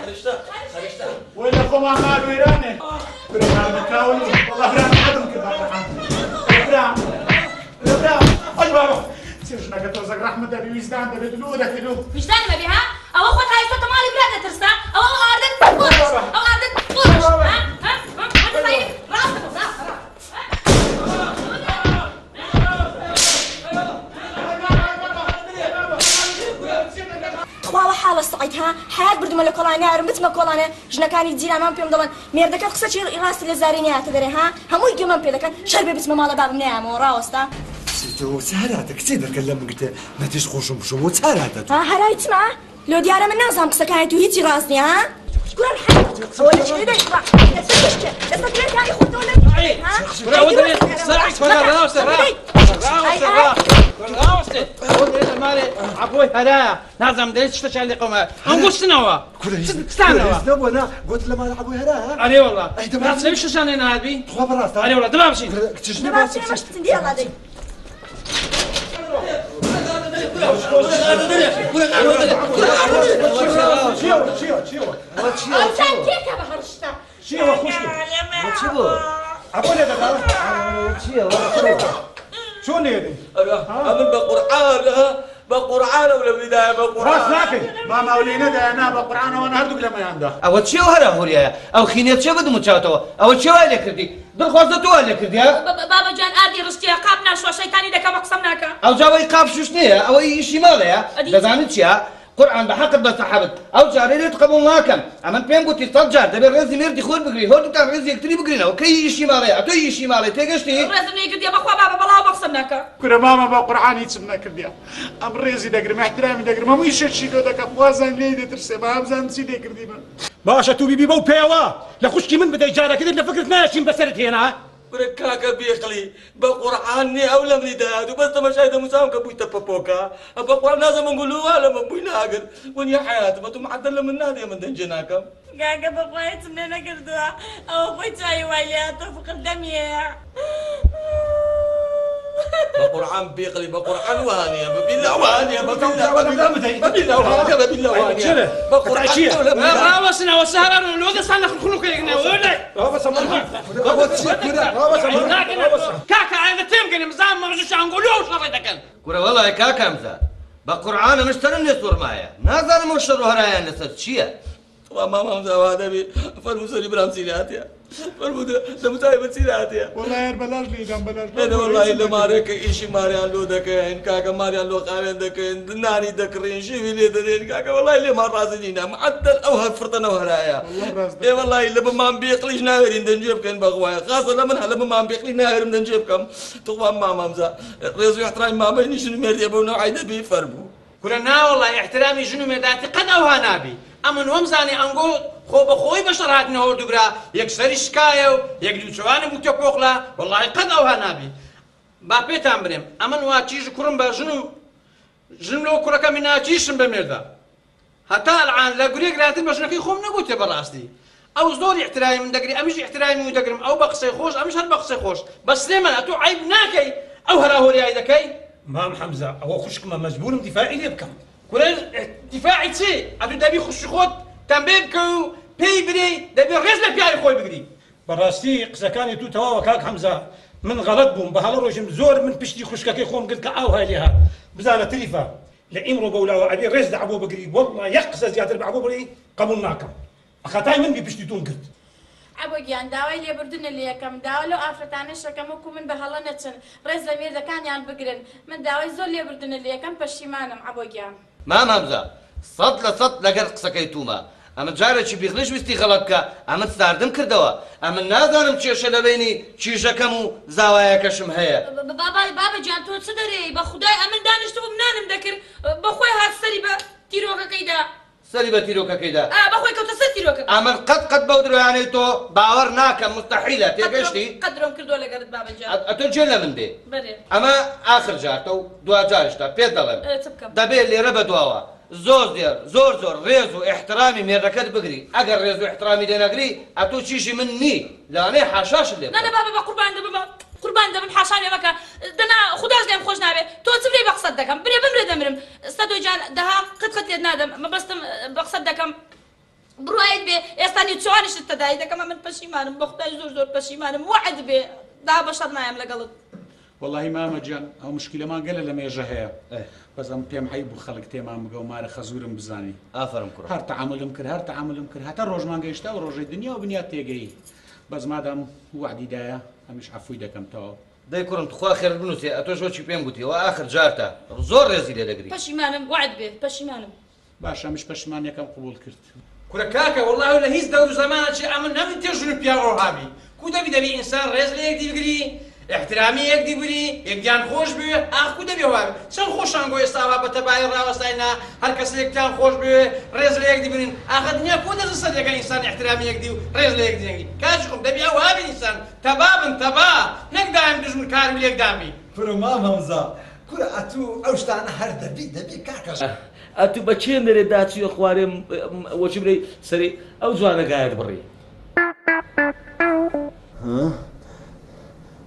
A: هەرشتە هەرشتە.
H: وەی لە خۆمان مال وێرانێ کورە مالمە کاول وەڵا برام حەزم کرد بە قورعان کورە برام کورە برام ئەی بابا چێ ژنەکە تۆزەک ڕەحمت دەبی ویژدان دەبێت لۆ دەکەی لۆ
B: ویژدانم ئەبێ ها ئەوە خۆت هایستۆتە ماڵی برات دەترسا ئەوە ئەو ئاردەت بۆ ڕشت ئەو ئاردەت بۆ ڕشت ها ها ها ڕاستە بۆ.
L: سەعید ها حەیات بردومە لە کۆڵانێ نایەرم بچمە کۆڵانێ ژنەکانی جیرانمان پێم دەڵێن مێردەکەت قسەکی ڕاستی لە زاری نەیاتە دەرێ ها هەمووی گەمەم پێ دەکەن شەر بێ بچمە ماڵە بابم نەیامەوە ڕاوەستا.
E: تۆ چ هەراتە کچێ دەرکە لەم گرتە نەتیش خۆشم بشۆم و چ هەراتە تۆ.
L: ها هەرای چما لۆ دیارە من نازانم قسەکانی تو هیچی ڕاست نیە ها کورە حەیب ئەوە لە چێ دەی ڕا دەستە کشکێ دەستە کرێکاری خۆتەوە لە ها
J: کورە ئەوە دەرێ سەعید کورە ڕاوەستە ڕا ڕاوەستە ڕا ڕاوەستێ ئەوە دەرێ لە مالێ عەبۆی هەرایە نازانم دەرێ چ شتەکیان لێ قەوما ئەنگۆ چنەوە
E: کورە هیچ
J: ستانەوە
E: هیچ نەبووە نا گوت لە ماڵی عەبۆی هەرایە
J: ئەرێ وەڵا
E: ئەی دەما
J: نازانم شتەکیان لێ نەهاتبی
E: تخوا بەڕاستە
J: ئەرێ وەڵا دەما بچین
E: کورە کچش
L: دەما
E: نەبا
L: بچین ئەمەش بچن دیاڵا دەی
A: ئەمن بە قورعان بە قورعانەوە لە بدایە بە قورعان
C: ڕاست ناکەی
H: ماما ئەو لێی نەدایە نا بە قورعان ئەوان هەردووک لەمەیاندا.
D: ئەوە چیە هەرا هۆریایە ئەو خینە چیە بە دموچاوتەوە ئەوە چیە وای لێ کردی دڵخوازە تۆ وا لێ کردی ها؟
B: بابە گیان ئاردی ڕشتیە قاپ ناشوا شەیتانی دەکا بە قسەم ناکا.
D: ئەوجا ئەوەی قاپ شوشتنەیە ئەوەی ئیشی ماڵەیە دەزانی چیە قورعان بە حەقت بە سەحەبت ئەو جارەی لێت قبوڵ ناکەم ئەمن پێم گوتی سەت جار دەبێ ڕێزی مێردی خۆت بگری هەردووکتان ڕێزی یەکتری بگرینەوە کەی ئیشی ماڵەیە ئەتۆی ئیشی ماڵێ تێگەشتی؟
B: ڕێزم لێ گرتیە بەخوا بابە بەڵاوە بە قسەم ناکا.
H: کورە مامە بە قورعان هیچم نەکردیە ئەم ڕێزی دەگرم ئیحترامی دەگرم هەموو ئیشێکشی لۆ دەکەم وازانم لێی دەترسێ با بزانم چی لێ کردیمە.
C: باشە تو بیبی بەو پێوە لە خوشکی من بدەی جارەکی تر لە فکرت نایە چیم بەسەرت هێنا.
A: کورە کاکە بێقلی بە قورعان نێ ئەو لەمنی دەهات و بەس تەمەشای دەموچاوم کە بوویتە پەپۆکە بە قورعان نازانم من گولو وا لە من بووی ناگر وەنیە حەیاتمە تو معەدەل لە من نادەی من دەنگێ ناکەم.
G: کاکە بەخوا هیچم لێ نەکردووە ئەوە خۆی چاوی وای لێ هاتووە فقر دەمی هەیە.
A: بە قورعان بێقلی بە قورعان وەها نییە بە بیلا وەها نییە بە بیلا بە بیلا وەها نییە بە بیلا وەها نییە بە قورعان
J: ڕاوەستن ئەوە سەهرا لۆ دەستان لە خنکۆکەیەک نەوە کاکە ئایندە تێم گەنم بزانم مەڕژش ئەنگۆ لۆ ئەو شەڕە دەکەن.
D: کورە وەڵای کاک هەمزە بە قورعان ئەمش سەرم لێ سوڕمایە نازانم ئەو شەڕ و هەرایان لەسەر چییە؟
A: تخوا مام هەمزە وا دەبی فەرموو سەری برام چی لێهاتیە فەرموو دەموچاوی من چی لێهاتیە
H: وەڵا هەر بەلاش لێیدام بەلاش
A: ئێ وەڵاهی لە مارێک کە ئیشی ماریان لۆ دەکەین کاکە ماریان لۆ خاوێن دەکەین نانی دەکڕین شیوی لێ دەدەین کاکە وەڵاهی لێمان ڕازی نینە معەدەل ئەو هەر فرتەنەو هەرایە ئێ وەڵاهی لە بەمان بێقلیش ناوێرین دەنگێ بکەین بەخوایە خاسە لە من هە لە بەمان بێقلی ناوێرم دەنگێ بکەم تخوا مام هەمزە ڕێز و ئیحترامی مامەی نیشن مێردێ بەو نەوعەی دەبی فەرموو.
I: کورە ناوەڵا ئیحترامی ژن و مێردایەتی قەت ئەوها نابی ئەمن وەم زانی ئەنگۆ خۆ بە خۆی بەشەڕ هاتنە هۆردوو برا یەک سەری شکایە و یەک نیوچەوانی بووتە پۆخڵە وەڵاهی قەت ئەوها نابی با پێتان برێم ئەمن وا کیژ کوڕم بە ژن و ژنم لۆ کوڕەکەمی نا کیشم بە مێردە هەتا ئەلعان لە گورێک راتر بە ژنەکەی خۆم نەگوتێ بەڕاستی ئەو زۆر ئیحترامی من دەگری ئەمیش ئیحترامی و دەگرم ئەو بە قسەی خۆش ئەمیش هەر بە قسەی خۆش بەس سلێمان ئەتوو عەیب ناکەی ئەو هەراهۆریای دەکەی؟
C: مام حەمزە ئەوە خوشکمە مەجبورم دیفاعی لێ بکەم.
I: کورە دیفاعی چی ئەتوو دەبی خوشکی خۆت تەمبێ بکەی و پێی برێی دەبی ڕێز لە پیاوی خۆی بگری.
C: بەڕاستی قسەکانی تو تەواوە کاک حەمزە من غەڵەت بووم بە هەڵە ڕۆیشتم زۆر من پشتی خوشکەکەی خۆم گرت کە ئاوهای لێ هات بزانە تریفە لە ئیمڕۆ بەولاوە ئەبێ ڕێز لە عەبۆ بگری وەڵڵا یەک قسە زیاتر بە عەبۆ بڵێی قەبوڵ ناکەم خەتای من بی پشتی توم گرت.
G: عەبۆ گیان داوای لێبوردنە لێ ئەکەم داوا لەو ئافرەتانەش ئەکەم وەکو من بە هەڵە نەچن ڕێز لە مێردەکانیان بگرن من داوای زۆر لێبوردنە لێ ئەکەم پەشیمانم عەبۆ گیان.
D: مام هەمزە 100% لەگەر قسەکەی تومە ئەمن جارێکی بیغلیش ویستی غەڵەت بکا ئەمن ساردم کردەوە ئەمن نازانم کێشە لەبەینی کیژەکەم و زاوایەکەشم هەیە.
B: بابا بابە گیان تۆ چ دەرێی بە خودای ئەمن دانیشتبووم نانم دەکرد بەخۆی هات سەری بە تیرۆکەکەی دا.
D: سەری بە تیرۆکەکەی دا.
B: ئا بەخۆی کەوتە سەر تیرۆکەکە.
D: ئەمن قەت قەت بەو درۆیانەی تۆ باوەڕ ناکەم موستەحیلە تێگەشتی؟
B: قەت درۆم کردووە لەگەرت بابە گیان.
D: ئەتۆ گوێ لە من بێ.
B: بەرێ.
D: ئەمە ئاخر جارتە و دوا جاریشتە پێت دەڵێم.
B: ئێ چ بکەم؟
D: دەبێ لێرە بە دواوە زۆر زێر زۆر زۆر ڕێز و ئیحترامی مێردەکەت بگری ئەگەر ڕێز و ئیحترامی لێ نەگری ئەتۆ چیژی من نی لەوانەیە حاشاشت لێ
B: نا نا
D: بکەم.
B: بابە بە قوربان دەبم قوربان دەبم حاشام لێ مەکە دەنا خوداش لێم خۆش نابێ تۆ چ برێی بە قسەت دەکەم برێ بمرێ دەمرم سەدۆ گیان دەها قت قت لێت نادەم مەبەستم بە قسەت دەکەم بڕوایت بێ ئێستا نیو چوانیشت تەداعی دەکەم ئەمن پەشیمانم بە خودای زۆر زۆر پەشیمانم وەعد بێ دەها بەشەڕ نایەم لەگەڵت.
F: وەڵاهی مامە گیان ئەو مشکیلەمان گەلە لە مێژە هەیە بەس ئەم پێم عەیب بوو خەڵک تێمان بگە و مارە خەزورم بزانی.
D: ئافەرم کوڕم.
F: هەر تەعامولم کرد هەر تەعامولم کرد هەتا ڕۆژمان گەیشتە ئەو ڕۆژەی دنیا و بنیات تێگەیی بەس مادام وەعدی دایە ئەمیش عەفوی دەکەم تەواو.
D: دەی کوڕم تخوا خێرت بنوسێ ئەتۆش وەکی پێم گوتی ئەوە ئاخر جارتە زۆر ڕێزی لێ دەگری.
B: پەشیمانم وەعد بێ پەشیمانم.
F: باشە ئەمش پەشیمانیەکەم قبوڵ کرد.
I: کورە کاکە وەڵاهی لە هیچ دەور و زەمانەکی ئەمن نەمدیتێ ژن و پیاو ئەوها بی کو دەبی دەبی ئینسان ڕێز لە یەکدی بگری ئیحترامی یەکدی بری یەکدیان خۆش بوێ ئاخ کو دەبی ئەوها بی چەند خۆشان گۆ ئێستا ئەوها بە تەبایی ڕاوەستاینە هەر کەسە یەکتان خۆش بوێ ڕێز لە یەکدی بگرین ئاخە دنیا کو دەچە سەر یەکە ئینسان ئیحترامی یەکدی و ڕێز لە یەکدی نەگری کاکی خۆم دەبی ئەوها بی ئینسان تەبا بن تەبا نەک دایم دوژمن کار و لێکدان بی.
E: کورە مام هەمزە کورە ئەتوو ئەو شتانە هەر دەبی دەبی کاکە.
A: ئەتوو بە کێ نەرێ داچویە خوارێ وەچی برێی سەری ئەو جوانە گایەت بڕی.
E: ها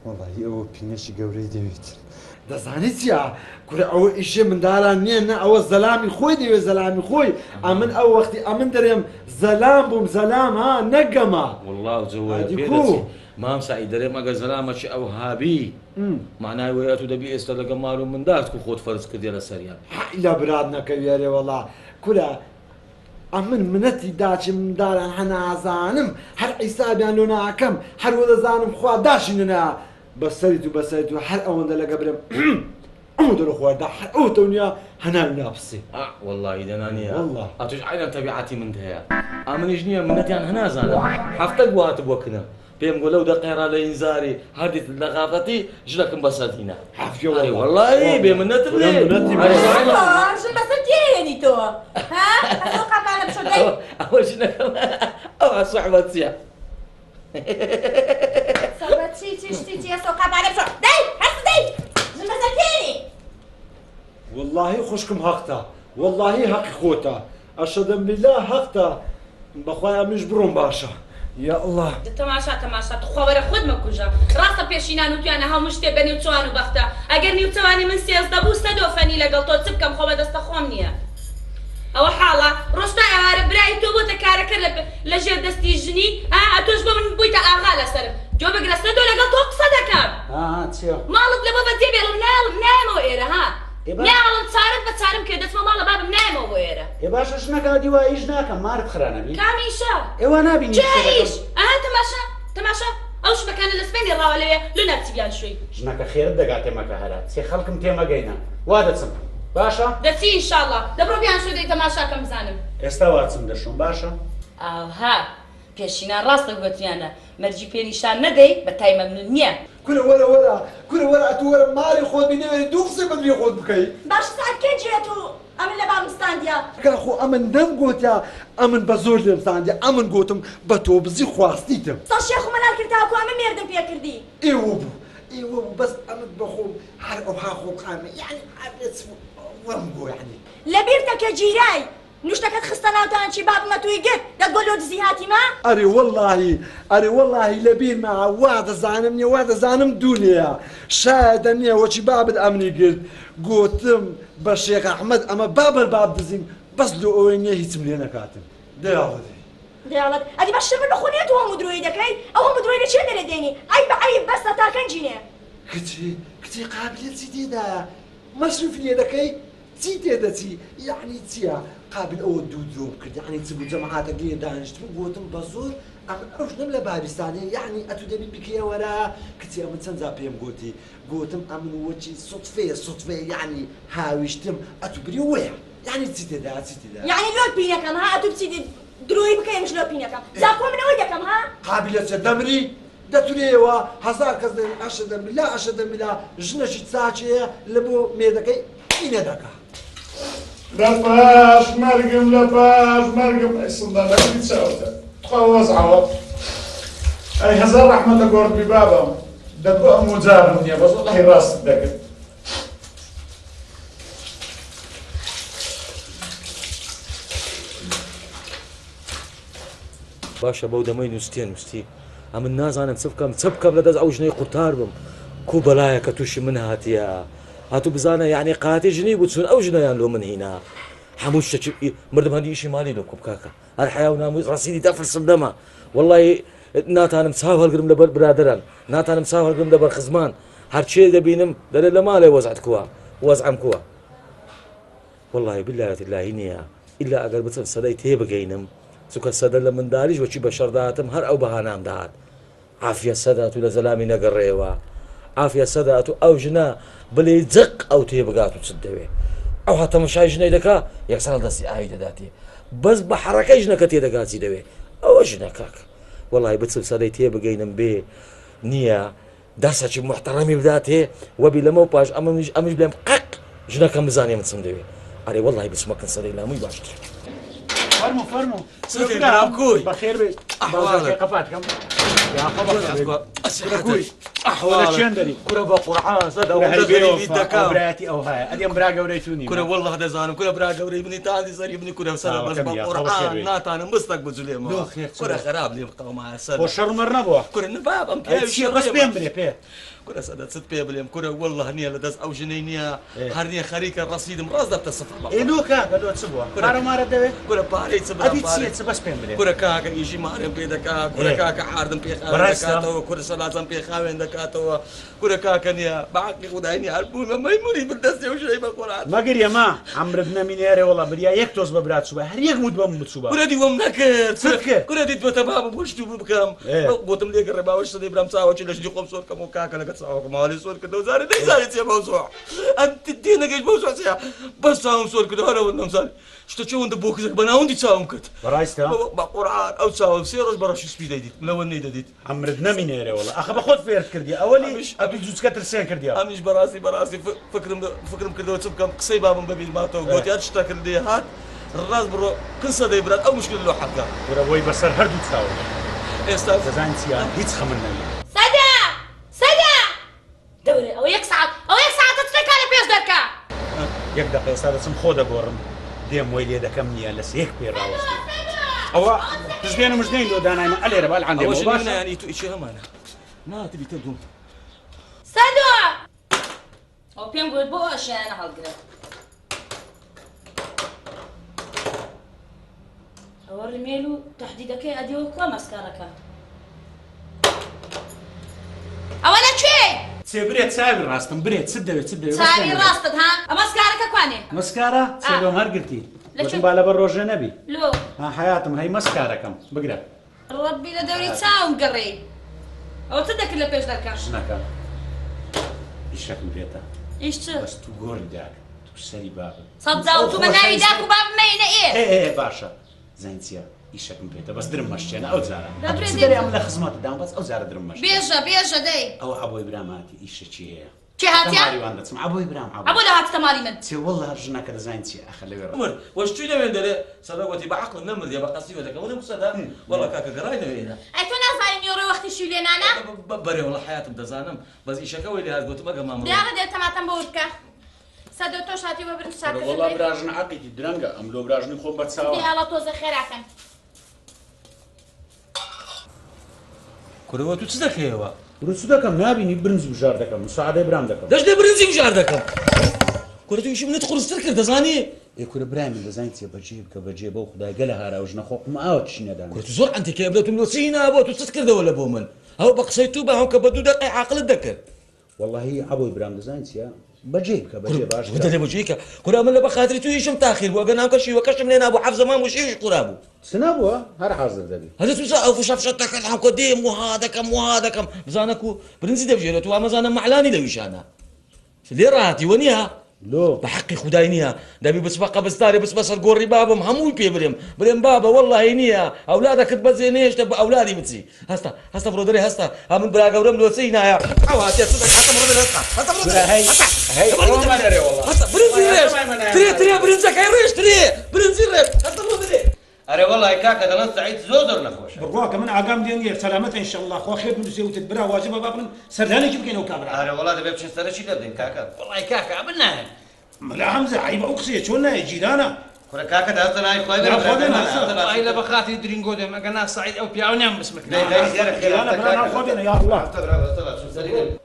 E: وەڵاهی ئەوە پینەکی گەورەی دەوێت. دەزانی چیە کورە ئەوە ئیشێ مندالان نیە نا ئەوە زەلامی خۆی دەوێ زەلامی خۆی ئەمن ئەو وەختی ئەمن دەرێم زەلام بووم زەلام ها نەک گەمە.
A: وەڵا جەوەیە
E: ئەدی
A: پێ
E: کو.
A: دەچی مام سەعید دەرێم ئەگەر زەلامەکی ئەوها بی مەعنای وەیە ئەتوو دەبی ئێستا لەگە مال و مندارت کو خۆت فەرز کردیە لەسەریان.
E: حەی لە برات نەکەوی ئەرێ وەڵا کورە ئەمن منەتی داچی مندالان هە نازانم هەر عیسابیان لۆ ناکەم هەر وە دەزانم خوا داشی نەنا بەسەری تو بەسەری تو هەر ئەوەندە لەگە برێم ئەمو دەرو خواردا هەر ئەو تەونیا هەناوی ناپسێ.
A: ئا وەڵاهی دەنا نیە
E: وەڵا.
A: ئەتوش عەینەن تەبیعەتی منت هەیە ئەمنیش نیە منەتیان هە نازانم هەفتەک بوو هاتبوە کنم پێم گۆ لەو دەقەی ڕا لە ئینزاری هەردیت لە غافەتی ژنەکم بەسەر هینا
E: عافیە
A: ئەرێ
E: وەڵا
A: وەڵاهی بێ منەتم
E: کورە
A: لێ
E: منەتی
A: ئەرێ
E: بەسەر
A: وەڵا.
G: ژن بەسەر کێ هێنی تۆ ها ئەسۆ قاپانە بشۆ دەی.
A: ئەوە ژنەکەم ئەوە سوحبەت چیە.
G: سوحبەت چی چی شتی چیە سۆ قاپانە بشۆ دەی هەست دەی ژن بەسەر کێ هێنی.
E: وەڵاهی خوشکم هەقتە وەڵاهی هەقی خۆتە ئەشەدەم بیلا هەقتە بەخوای ئەمنیش بڕۆم باشە یا اللە.
B: دە تەماشا تەماشا توخوا وەرە خۆت مەکوژە ڕاستە پێشینان وتویانە هەموو شتێ بە نیوچەوان و بەختە ئەگەر نیوچەوانی من 13 بوو سەدۆ فەنی لەگەڵ تۆ چ بکەم خۆ بەدەستە خۆم نییە ئەوە حاڵە ڕۆژ تا ئێوارە برای تۆ بۆتە کارەکەر لە لە ژێر دەستی ژنی ها ئەتۆش بۆ من بوویتە ئاغا لەسەرم گوێ بگرە سەدۆ لەگەڵ تۆ قسە دەکەم
F: ها ها چیە؟
B: ماڵت لەبۆ بەجێ بێڵم نایەڵم نایەمەوە ئێرە ها
F: ئێ با
B: نایەڵم چارت بە چارم کرێ دەچمە ماڵە بابم نایەمەوە بۆ ئێرە.
F: ئێ باشە ژنەکە ئەدی وا ئیش ناکەم مارت خرا نەبی.
B: کام ئیشە؟
F: ئێ وا نابینی
B: کێ
F: قسە دەکەم.
B: ئیش؟ ئەها تەماشا تەماشا ئەو شمەکانە لە سبەینێ ڕاوە لەوێ لۆ ناچی بیانشۆی.
F: ژنەکە خێرت دەگاتێ مەکە هەرا چێ خەڵکم تێ مەگەینە وا دەچم باشە؟
B: دەچی ئینشاڵا دەبڕۆ بیانشۆ دەی تەماشا کەم بزانم.
F: ئێستا وا چم دەشۆم باشە؟
B: ئاوها پێشینان ڕاستە گۆتویانە مەرجی پێ نیشان نەدەی بە تای مەمنون نیە.
E: کورە وەرە وەرە کورە وەرە ئەتوو وەرە ماری خۆت بی نەوێری دوو قسەی بە دلی خۆت بکەی.
L: باشە سەعات کەی جێ ئەتوو ئەمن لە بابم ستاندیە.
E: کاکە خۆ ئەمن نەم گۆتیا ئەمن بە زۆر لێم ستاندیە ئەمن گۆتم بە تۆ بزی خواستیتم.
L: سەد شێخ و مەلال کرد تاکو ئەمن مێردم پێ کردی.
E: ئێوە بوو ئێوە بوو بەس ئەمن بە خۆم هەر ئەوها خوڵقامە یەعنی ئەبێ چ بوو وەم گۆ یەعنی.
L: لەبیرتە کە گیرای نوشتەکەت خستە ناو تانکی بابم ئەتووی گرت دەتگۆ لۆ دزی هاتیمە؟
E: ئەرێ وەڵاهی ئەرێ وەڵاهی لەبیرمە وا دەزانم نیە وا دەزانم دوونێیە شایەدە نیە وەکی بابت ئەمنی گرت گۆتم بە شێخ ئەحمەد ئەمە بابەر باب دزیم بەس لۆ ئەوەی نیە هیچم لێ نەکاتن دەیاڵە دەی.
L: دەیاڵەت ئەدی بە شەرمت بە خۆ نیە تۆ هەموو درۆیی دەکەی ئەو هەموو درۆی لە چێ دەرێ دێنی عەیبە عەیب بەسە تا کەنجینێ.
E: کچێ کچێ قابیلە چی تێدایە مەسروفی لێ دەکەی چی تێدەچی یەعنی چیە قابل ئەوە دوو درۆم کرد یەعنی چ بوو جەماعاتەک لێ دانیشتبوو گۆتم بە زۆر ئەمن ئەو ژنەم لە بابیستانێ یەعنی ئەتوو دەبی بکەیە وەرە کچێ ئەمن چەند جار پێم گۆتی گۆتم ئەمن وەکی سوتفەیە سوتفەیە یەعنی هاویشتم ئەتوو بری وەیە یەعنی چی تێدایە چی تێدایە.
L: یەعنی لۆت پینەکەم ها ئەتوو بچی درۆی بکەی ئەمنیش لۆ پینەکەم جا خۆ من ئەوەی دەکەم ها.
E: قابیلە چە دەمری دەتورێیەوە هەزار کەس دەڵێن ئەشەدەم بیلا ئەشەدەم بیلا ژنەکی چاکەیە لە بۆ مێردەکەی ئینە دەکا.
H: لە پاش مەرگم لە پاش مەرگم ئەی سندان لە کوری چاوتە تخوا وەزعەوە ئەی هەزار ڕەحمەت لە گۆڕت بی بابم دەتگۆ ئەم وجارم نییە بەس وەڵاهی ڕاستت دەکرد.
A: باشە بەو دەمەی نووستیە نووستی ئەمن نازانم چ بکەم چ بکەم لە دەست ئەو ژنەی قوتار بم کو بەلایە کە تووشی من هاتیە هاتوو بزانە یعنی قاتی ژنی بوو چون ئەو ژنەیان لۆ من هینا هەموو شتێکی مردم هەندی ئیشی مالی لۆ کوم کاکە هەر حیا و ناموس ڕەسیدی دەفرسم دەما وەڵی ناتانم چاو هەڵگرم لەبەر برادەران ناتانم چاو هەڵگرم لەبەر خزمان هەرچێ دەبینم دەرێ لە ماڵێ وەزعت کووە وەزعم کووە وەڵاهی باللە اللهی نییە ئیلا ئەگەر بچم سەدەی تێبگەینم چونکە سەدە لە مندالیش وەکی بەشەر دەهاتم هەر ئەو بەهانام دەهات عافیە سەدە ئەتوو لە زەلامی نەگەڕێوە عافیە سەدە ئەتوو ئەو ژنە بلێ جق ئەو تێبگات و چت دەوێ. ئەوها تەمەشای ژنەی دەکا یەکسەر هەڵدەستی ئاوی دەداتێ بەس بە حەڕەکەی ژنەکە تێدەگا چی دەوێ ئەوە ژنە کاکە وەڵی بچم سەدەی تێبگەینم بێ نییە دەرسەکی موحتەڕەمی بداتێ وەبی لەمەو پاش ئەمنیش ئەمیش بڵێم قەق ژنەکەم بزانێ من چم دەوێ ئەرێ وەڵی بچمە کن سەدەی لاموی باشتر.
F: فەرموو فەرموو
A: سەدەی برام کوی
F: بەخێر بێی
A: ئەحواڵت
F: قەپات کەم یاخۆ بەخێر بێی
A: ئەسیحەتت
F: ئەحواڵت لە چێن دەری
A: کورە بە قورعان سەدە
F: کورە هەی
A: ئەوەندە
F: بێ
A: غەریبیت
F: وەفا ئەو
A: دەکەم
F: برایەتی ئەوهایە ئەدی ئەم برا گەورەی تو نیمە
A: کورە وەڵڵا دەزانم کورە برا گەورەی منی تازی سەری منی کورە سەدە بەس
F: چاوەکەم
A: بە
F: یاخۆ بەخێر
A: قورعان
F: بێی
A: ناتانم بستەک
F: لۆ
A: بجولێمەوە
F: خێر چ
A: کورە
F: بووە
A: خەراب لێم قەومایە
F: خۆ
A: سەدە
F: شەڕ مەڕ نەبووە
A: کورە نباب ئەم
F: ئەی
A: پیاوی
F: چییە بەس
A: شەڕێمە
F: پێم برێ پێ
A: کورە سەدە چت پێ بلێم کورە واللە نیە لە دەست ئەو ژنەی نیە هەر نیە خەریکە ڕەسیدم ڕاست دەبتە سفر بە
F: ئێ لۆ کاکە لۆ چ بووە
A: کورە
F: پارە مارەت دەوێ
A: کورە پارەی چ برام
F: ئەدی
A: پارەی
F: چیە چ بەس پێم برێ
A: کورە کاکە ئیشی مارم پێ دەکا کورە کاکە عاردم پێ خاوێن
F: بەڕاستە
A: دەکاتەوە کورە سەلاجەم پێ خاوێن دەکاتەوە کورە کاکە نیە بە حەقی خودای نیە هەر بوومە مەیمونی بن دەستی ئەو ژنەی بە قورعان
F: مەگریە ما عەمرت نەمینێ ئەرێ وەڵا بریا یەک تۆز بە برات چوبا هەر یەک موت بەم بچوبا.
A: کورە دی وەم نەکرد
F: چت کرد؟
A: کورە دیت بەتە بابم بۆ شتوو بکەم گۆتم لێگەڕێ باوەش سەدەی برام چاوەکی لە ژنی خۆم سۆر کەم و کاکە لەگەر چاوەکەم ماڵی سۆر کردەوە جارێ نەیزانی چیە مەوزوع ئەنت تێنەگەیشت مەوزوع چیە بەس چاوم سۆر کردەوە هەر ئەوەندەم زانی شتە چەوەندە بۆکسێک بە ناوەندی چاوم کرد
F: بەڕاستە؟
A: بە قورعان ئەو چاوم سێ ڕۆژ بە ڕەشی سپی دەیدیت لەوە نەیدەدیت
F: عەمرت نەمینێرێ وەڵا ئەخە بە خۆت فێرت کردیە ئەوەلی ئەتوو جوچکە ترسێن کردیە.
A: ئەمیش بەڕاستی بەڕاستی فکرم فکرم کردەوە چ بکەم قسەی بابم بەبیر ماتەوە گۆتی هەر شتەکت لێ هات ڕاست بڕۆ کن سەدەی برات ئەو مشکلە لۆ حەل کە.
F: کورە وەی بەسەر هەردوو چاوم.
A: ئێستا
F: دەزانی چیە هیچ خەمت نەبی.
B: سەدە! سەدە! دەورێ ئەوە یەک سەعات ئەوە یەک سەعاتە چ دەکا لە پێش دەرکا.
F: یەک دەقە ئێستا دەچم خۆ دەگۆڕم دێم وەی لێ دەکەم نییە لەس یەک پێ ڕاوەستی ئەوە پشتێن و مژدەین لۆ دانایمە ئەلێرە با العان
A: ئەوە
F: دێمەوە
A: ژنی
F: باشە
A: منە یانی تو ئیشی هەمانە ناتبی تە دوم.
B: سەدۆ! ئەوە پێم گوت بۆ ئەو ئەشیایانە هەڵگرە. ئەوە ڕمێل و تەحدیدەکەی ئەدیەوە کوا ماسکارەکە؟ ئەوە لە کوێی؟
F: چێ برێ چاوی ڕاستم برێ چت دەوێ چت دەوێ بەس
B: چاوی
F: پێم برێ.
B: ڕاستت ها؟ ئە ماسکارەکە کوانێ؟
F: مەسکارە؟ چێ
B: ئا.
F: لۆم هەرگرتی
B: لە
F: گوتم
B: کوێ؟
F: با لەبەر ڕۆژێ نەبی.
B: لۆ؟
F: ها حەیاتم هەی مەسکارەکەم بگرە.
B: ڕەبی لە دەوری چاوم گەڕێی. ئەوە چت دەکرد لە پێش دەرکە؟
F: ژنەکە ئیشەکم پێتە.
B: ئیش چ؟
F: بەس تو گۆڕی داکت تو سەری بابت.
B: سەد جاو تو بە ناوی داک و بابم مەینە ئێ.
F: ئێ ئێ باشە زانی چیە ئیشەکم پێتە بەس درم مەشکێنە ئەو جارە
B: دە برێ
F: چ
B: دەی
F: دەرێ ئەمن لە خزمەتت دام بەس ئەو جارە درم مەشکێنە.
B: بێژە بێژە دەی.
F: ئەوە عەبۆی برام هاتی ئیشەکی هەیە.
B: کێ هاتیە؟
F: ماڵی وان دەچم عەبۆی برام عەبۆ.
B: عەبۆ لە هاتتە ماڵی من.
F: چێ وەڵا ژنەکە دەزانی چیە ئەخە لەوێ ڕا.
A: مرد وەش چوینە وێندەرێ سەدە گۆتی بە عەقڵم نەمردیە بە قەستی وێدەکەم وتم سەدە وەڵا کاکە گەڕاینە وێنە.
B: ئەی تۆ نازانی نیوەڕۆی وەختی شوی لێنانە؟
A: بەرێ وەڵا حەیاتم دەزانم بەس ئیشەکە وەی لێهات گۆتم ئەگە مامە.
G: دیارە دێ تەماتەم بۆ ورد کە. سەدۆ تۆش هاتی بە برنج
F: کورە
G: چاکردن
F: وەڵا
G: بێ.
F: براژن عەقیدی درەنگە ئەم لۆ براژنی خۆم بە چاوە.
G: دی ئاڵا تۆزێ خێراکەن.
A: کورە وە تو چ دەکەیەوە؟
F: کورە چ دەکەم نابینی برنج بژار دەکەم مساعدەی برام دەکەم.
A: دەشنێ برنجی بژار دەکەم. کورە تو ئیشی منت قورستر کرد دەزانی؟
F: ئێ کورە برای من دەزانی چیە بەجێ بکە بەجێ بەو خودای گەلە هارا و ژنە خۆ قوم ئاوە تشی نەدان.
A: کورە تو زۆر عەنتیکەی ئەبلە تو لۆ چ هینا بۆ تو چت کردەوە لە بۆ من ئەوە بە قسەی تو بە هەونکە بە دوو دەقەی عاقلت دەکرد.
F: وەڵاهی عەبۆی برام دەزانی چیە بەجێی بکە بەجێ باش
A: کورە دەرێ بەجێی کە کورە من لە بە خاتری تو ئیشم تاخیر بوو ئەگەر ناوکە شیوەکەشم لێ نابوو حەف زەمان بوو شیویش قورا بوو.
F: چ نەبووە هەر حازر دەبی.
A: هەرە تو ئەو فشە فشە دەکەن هەمکە دێم وها دەکەم وها دەکەم بزانە کو برنجی دەبژێرێت تو وامەزانە مەعلانی لەویشانە لێ ڕاهاتی وەنیە؟
F: لۆ؟
A: بە حەقی خودای نییە دەبی بچمە قەبرستانێ بچمە سەر گۆڕی بابم هەمووی پێ برێم برێم بابە وەڵڵاهی نییە ئەولادەکت بەجێ نەهێشتە بە ئەولادی بچی هەستە هەستە بڕۆ دەرێ هەستە ها من برا گەورەم لۆ چی نایە ئەو هاتیە چ دەکا هەستە بڕۆ دەرێ هەستە هەستە بڕۆ دەرێ هەستە هەستە برنجی ڕێژ ترێ ترێ برنجەکەی ڕێژ ترێ برنجی ڕێژ هەستە بڕۆ دەرێ.
D: ئەرێ وەڵای کاکە دەڵێن سەعید زۆر زۆر نەخۆشە.
C: بڕوا کە من ئاگام لێ نیە سەلامەتە ان شاءاللە خوا خێر بنوسێ وتت برا واجبە با بڕۆین سەردانێکی بکەین ئەو کابرا.
D: ئەرێ وەڵا دەبێ بچین سەرەکی لێ بدەین کاکە.
J: وەڵای کاکە ئەمن نایەم.
C: مەلا هەمزە عەیبە ئەو قسەیە چۆن نایە جیرانە.
D: کورە کاکە دە هەستە ناوی خوای بێنە
C: خوا بێنە هەستە.
J: وەڵای لە بەخاتری درینگۆ دێم ئەگەر نا سەعید ئەو پیاوە نیان بسمک.
D: دەی دەی دیارە خێرە
C: جیرانە
D: هەستە
C: برا ناو
D: کاکە
C: خوا بێنە یا اللە.
D: هەستە برا هەستە با بچین سەری لێ بدەین.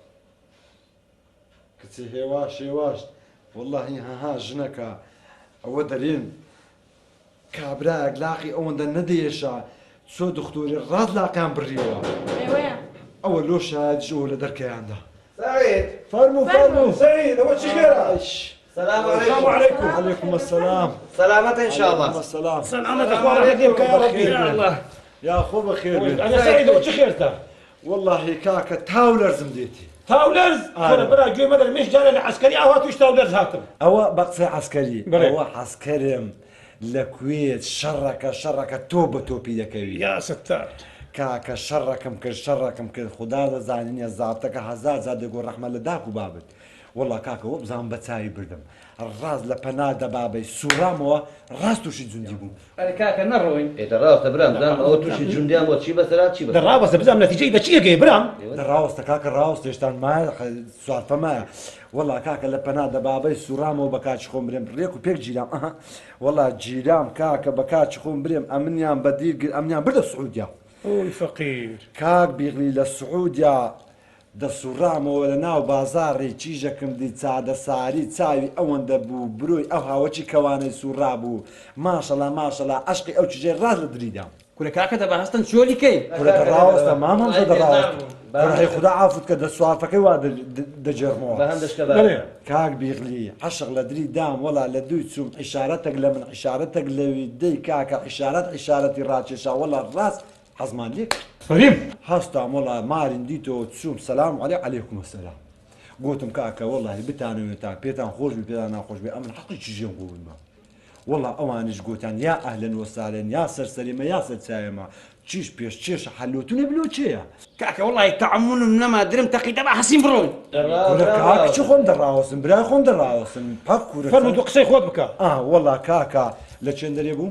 E: کچێ هێواش هێواش وەڵاهی هەها ژنەکە ئەوە دەرێن کابرایەک لاقی ئەوەندە نەدەیەشا چۆ دختۆری ڕاست لاقیان بڕیەوە
G: ئێوەیە.
E: ئەوە لۆ شایەدیش ئەوە لە دەرکەیاندا.
D: سەعید.
E: فەرموو فەرموو.
C: سەعید ئەوە چ خێرە؟
D: سلام
C: سلام
D: علیکم.
C: علیکم.
E: علیکم السلام.
D: سلامەتە ان شاء الله.
E: علیکم السلام.
C: سلامەتە خوا ڕەحمەت لێ بکا یا ڕەبی.
E: بەخێر بێن. یا خۆ بەخێر بێن.
C: ئەرێ سەعید ئەوە چ خێرتە؟
E: وەڵاهی کاکە تاو لەرزم دێتی.
C: تاولەرز کورە برا گوێ مەدەرە منیش جارێ لە عەسکەری ئاوا تووش تاولەرز هاتم.
E: ئەوە بە قسەی عەسکەری
C: بەڵێ.
E: ئەوە عەسکەرم لە کوێت شەڕەکە شەڕەکە تۆپ بە تۆپی دەکەوی.
C: یا ستار.
E: کاکە شەڕەکم کرد شەڕەکم کرد خودا دەزانی نیە زابتەکە هەزار جار دەگۆ ڕەحمەت لە داک و بابت وەڵا کاکە وەبزانم بە چاوی بردم ڕاست لە پەنا دەبابەی سوڕامەوە ڕاست توشی جوندی بووم.
D: ئەرێ کاکە نەڕۆین. ئێ دە ڕاوەستە برام بزانم ئەوە توشی جوندیان بووە چی بەسەر هات چی بەسەر
C: دە ڕاوەستە بزانم نەتیجەی بە چی ئەگەیە برام.
E: دە ڕاوەستە کاکە ڕاوەستە هێشتان مایە سوارفە مایە وەڵا کاکە لە پەنا دەبابەی سوڕامەوە بە کاکی خۆم برێم ڕێک و پێک گیرام ئەها وەڵا گیرام کاکە بە کاکی خۆم برێم ئەمنیان بە دیل گرت ئەمنیان بردە سعودیا.
C: ئۆی فەقیر.
E: کاک بیغلی لە سعودیا دەسوڕامەوە لە ناو بازاڕی کیژەکم دی چادە ساری چاوی ئەوەندە بوو برۆی ئەو هاوەکی کەوانەی سوڕابوو ماشەڵا ماشەڵا عەشقی ئەو کیژەی ڕاست لە دری دام.
J: کورە کاکە دەبا هەستن چۆلی کەی.
E: کورە دە ڕاوەستە مام هەمزە دە ڕاوەستە کورە هەی خودا عافوت کە دە سوارفەکەی وا دەگێڕمەوە. کاک بیغلی عەشق لە دری دام وەڵا لە دووی چووم عیشارەتەک لە من عیشارەتەک لەوی دەی کاکە عیشارەت عیشارەتی ڕاکێشا وەڵا ڕاست حەزمان لێ کرد.
C: فەریم.
E: هەستام وەڵا مارین دیتەوە چووم سەلام عەلێ عەلێکم سەلام گۆتم کاکە وەڵاهی بتانەوێ تا پێتان خۆش بێ پێتان ناخۆش بێ ئەمن حەقی کیژێم بۆ بمە وەڵا ئەوانیش گۆتیان یا ئەهلەن وەسالەن یا سەر سەرێمە یا سەر چاوێمە چیش پێش چێشە حەلۆتونە بلۆ چێیە.
J: کاکە وەڵاهی تەعەمولم نەما درم تەقی دەبا هەسین بڕۆین.
E: کورە کاک کچی خۆم دەڕاوەستم برای خۆم دەڕاوەستم پەک کورە
C: فەرموو تۆ قسەی خۆت بکە.
E: ئا وەڵا کاکە لە چێندەرێ بوو؟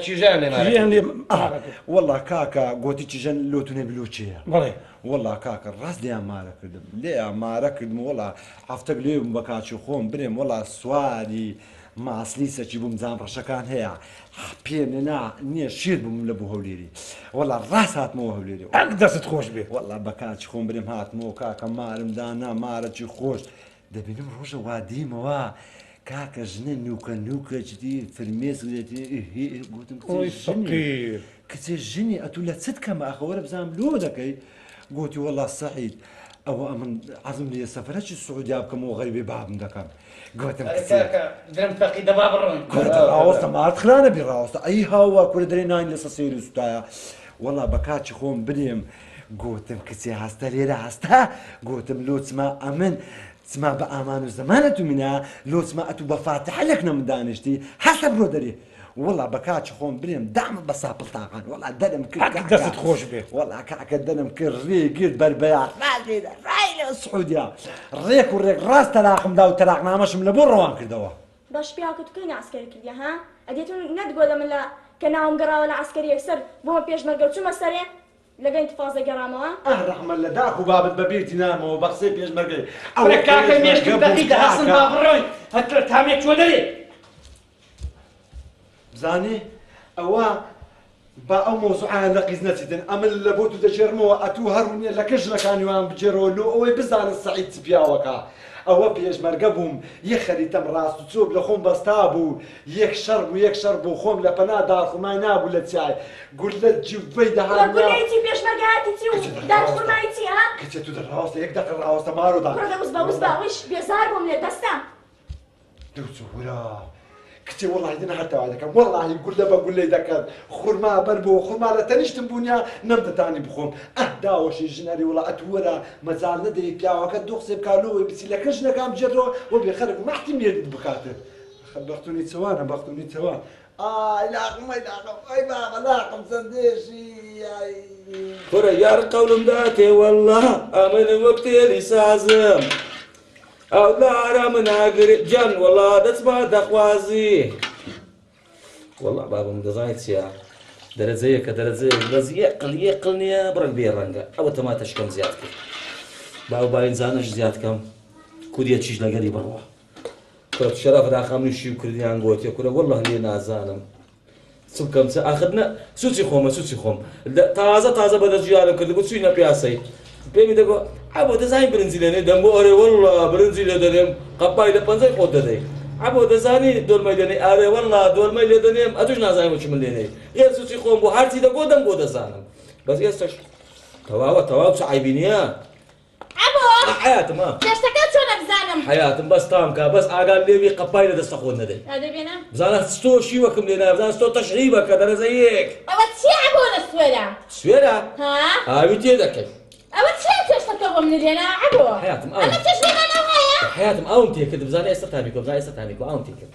D: چیژیان لێ
C: مارە لێ مارە کرد.
E: وەڵا کاکە گۆتی چیژەن لۆ تونێ بلۆ چێە.
C: بەڵێ.
E: وەڵا کاکە ڕاست لێیان مارە کردم لێیان مارە کردم وەڵا هەفتەک لێ بووم بە کاکی خۆم برێم وەڵا سواری ماسلی سەکی بووم جام ڕەشەکان هەیە پێم لێ نا نییە شێت بووم لە بۆ هەولێری وەڵا ڕاست هاتمەوە هەولێری
C: ئەک دەستت خۆش بێ.
E: وەڵا بە کاکی خۆم برێم هاتمەوە کاکە مارم دانا مارەکی خۆش دەبینم ڕۆژە وا دیمەوە کاکە ژنە نوکە نوکە جدی فرمێسک دێتی گوتم
C: ئۆی فەقیر
E: کچێ ژنی ئەتوو لە چت کەمە ئەخە وەرە بزانم لۆ دەکەی گوتی وەڵا سەعید ئەوە ئەمن عەزم لێ سەفەرەکی سعودیا بکەمەوە غەریبەی بابم دەکەم گوتم کچێ
J: درم فەقی دەبا بڕۆین
E: کورە دە ڕاوەستە مارت خرانە بی ڕاوەستە ئەی هاوا کورە دەرێ ناین لەسە سەیر و سوتایە وەڵا بە کاکی خۆم برێم گۆتم کچێ هەستە لێرە هەستە گۆتم لۆ چما ئەمن چما بە ئامان و زەمان ئەتو منە لۆ چما ئەتو بە فاتحە لەکنە من دانیشتی هەستە بڕۆ دەرێ وەڵا بە کاکی خۆم برێم دامە بە ساپڵ تاقان وەڵا دەرم کرد
C: ئەک دەستت خۆش بێ
E: وەڵا کاکە دەرم کرد ڕێ گرت بەربەیان ڕاست ڕای لە سعودیا ڕێک و ڕێک ڕاست تەلاقم دا و تەلاقنامەشم لە بۆ ڕەوان کردەوە.
L: باش پیاوکە تو کەی نە عەسکەری کردیە ها ئەدی تو نەتگۆ لە من لە کە ناوم گەڕاوە لە عەسکەری یەکسەر بومە پێشمەرگە و چومە سەرێ لەگە ئینتفازە گەڕامەوە.
E: ئاه ڕەحمەت لە داک و بابت بە بیرتی نامەوە بە قسەی پێشمەرگەی ئەوە
J: کورە کاکە مێشکم
E: پێشمەرگە بوو
J: دەقیقە هەستن
E: کاکە.
J: با بڕۆین هەترە تامێک چوە دەرێ.
E: بزانێ ئەوە با ئەو مەوزوعەیان لە قیز نەچیتن ئەمن لە بۆ تو دەگێڕمەوە ئەتوو هەر ونیە لە کە ژنەکانی وان بگێڕەوە لۆ ئەوەی بزانن سەعید چ پیاوەکە ئەوە پێشمەرگە بووم یەک خەریتەم ڕاست و چۆپ لە خۆم بەستابوو یەک شەڕ بوو یەک شەڕ بوو خۆم لە پەنا دارخورمای نابوو لە چیای گوللە جووەی دەهات
L: کورە
E: نا
L: گوللەی چی پێشمەرگە هاتی چی و دار خورمای چی ها؟
E: کچێ تو دە ڕاوەستە یەک دەقە ڕاوەستە مارۆ دان
L: کوڕە دە وس بە وس بە ویش بێزار بووم لێت دەستە.
E: دکتۆرا کچێ وەڵاهی دەنا هەر تەوا دەکەم وەڵاهی گوللە بە گوللەی دەکەن خورما بەر بۆ خورما لە تەنیشتم بوونیا نەمدەتانی بخۆم ئەه داوەشی ژن ئەرێ وەڵا ئەتوو وەرە مەجال نەدەی پیاوەکەت دوو قسەی بکا لۆ وەی بچی لە کە ژنەکان بگێڕەوە و بێ خەرک مەحتی مێردت بکاتن ئەخە بەختونی چەوانە بەختونی چەوان ئای لاقم ئەی لاقم ئەی بابە لاقم چەندێشی ئای.
A: کورە یار قەولم داتێ وەڵا ئەمن وەک تێلی سازم ئەو لارە من ئاگر گیان وەڵا دەچمە دەخوازی وەڵا بابم دەزانی چییە دەرەجەیەکە دەرەجەیەک بەس یەقل یەقل نییە بڕک بێ ڕەنگە ئەوە تەماتەشکەم زیاد کرد باو باینجانەش زیاد کەم کوریە چیش لەگەری بڕوە کورە شەرەف داخام نوشی و کردیان گۆتیە کورە واللە لێ نازانم چ بکەم چ ئاخر نە سوچی خۆمە سوچی خۆم تازە تازە بەدەست ژیانم کردبوو چوینە پیاسەی پێمی دەگۆ عەبۆ دەزانی برنجی لێنێ دەمگۆ ئەرێ واللە برنجی لێ دەنێم قەپای لە پەنجەی خۆت دەدەی عەبۆ دەزانی دۆلمەی لێنێ ئارێ واللە دۆلمەی لێ دەنێم ئەتوش نازانی وەکی من لێنێی غێر سوچی خۆم بوو هەرچی دەگۆ دەمگۆ دەزانم بەس ئێستەش تەواوە تەواو چ عەیبی نییە
G: عەبۆ
A: حەیاتم ها
G: چێشتەکە چۆنە بزانم
A: حەیاتم بەس تام کا بەس ئاگات لێ بی قەپای لە دەستە خۆت نەدەی
G: ئەدەی بێنە
A: بزانە ستۆ شیوەکم لێ نایە بزانە ستۆ تەشریبە کە دەرەجە یەک
G: ئەوە چیە عەبۆ لە سوێرە
A: سوێرە
G: ها
A: ئاوی تێ دەکەی
G: ئەوە چیە چێشتەکە بۆ. ئاوم نلێنا عەبۆ
A: حەیاتم ئاوم
G: ئەمە تەجربەمان ئەوهایە
A: حەیاتم ئاوم تێکرد بزانە ئێستا تامی کۆ بزانە ئێستا تامی کۆ ئاوم تێکرد.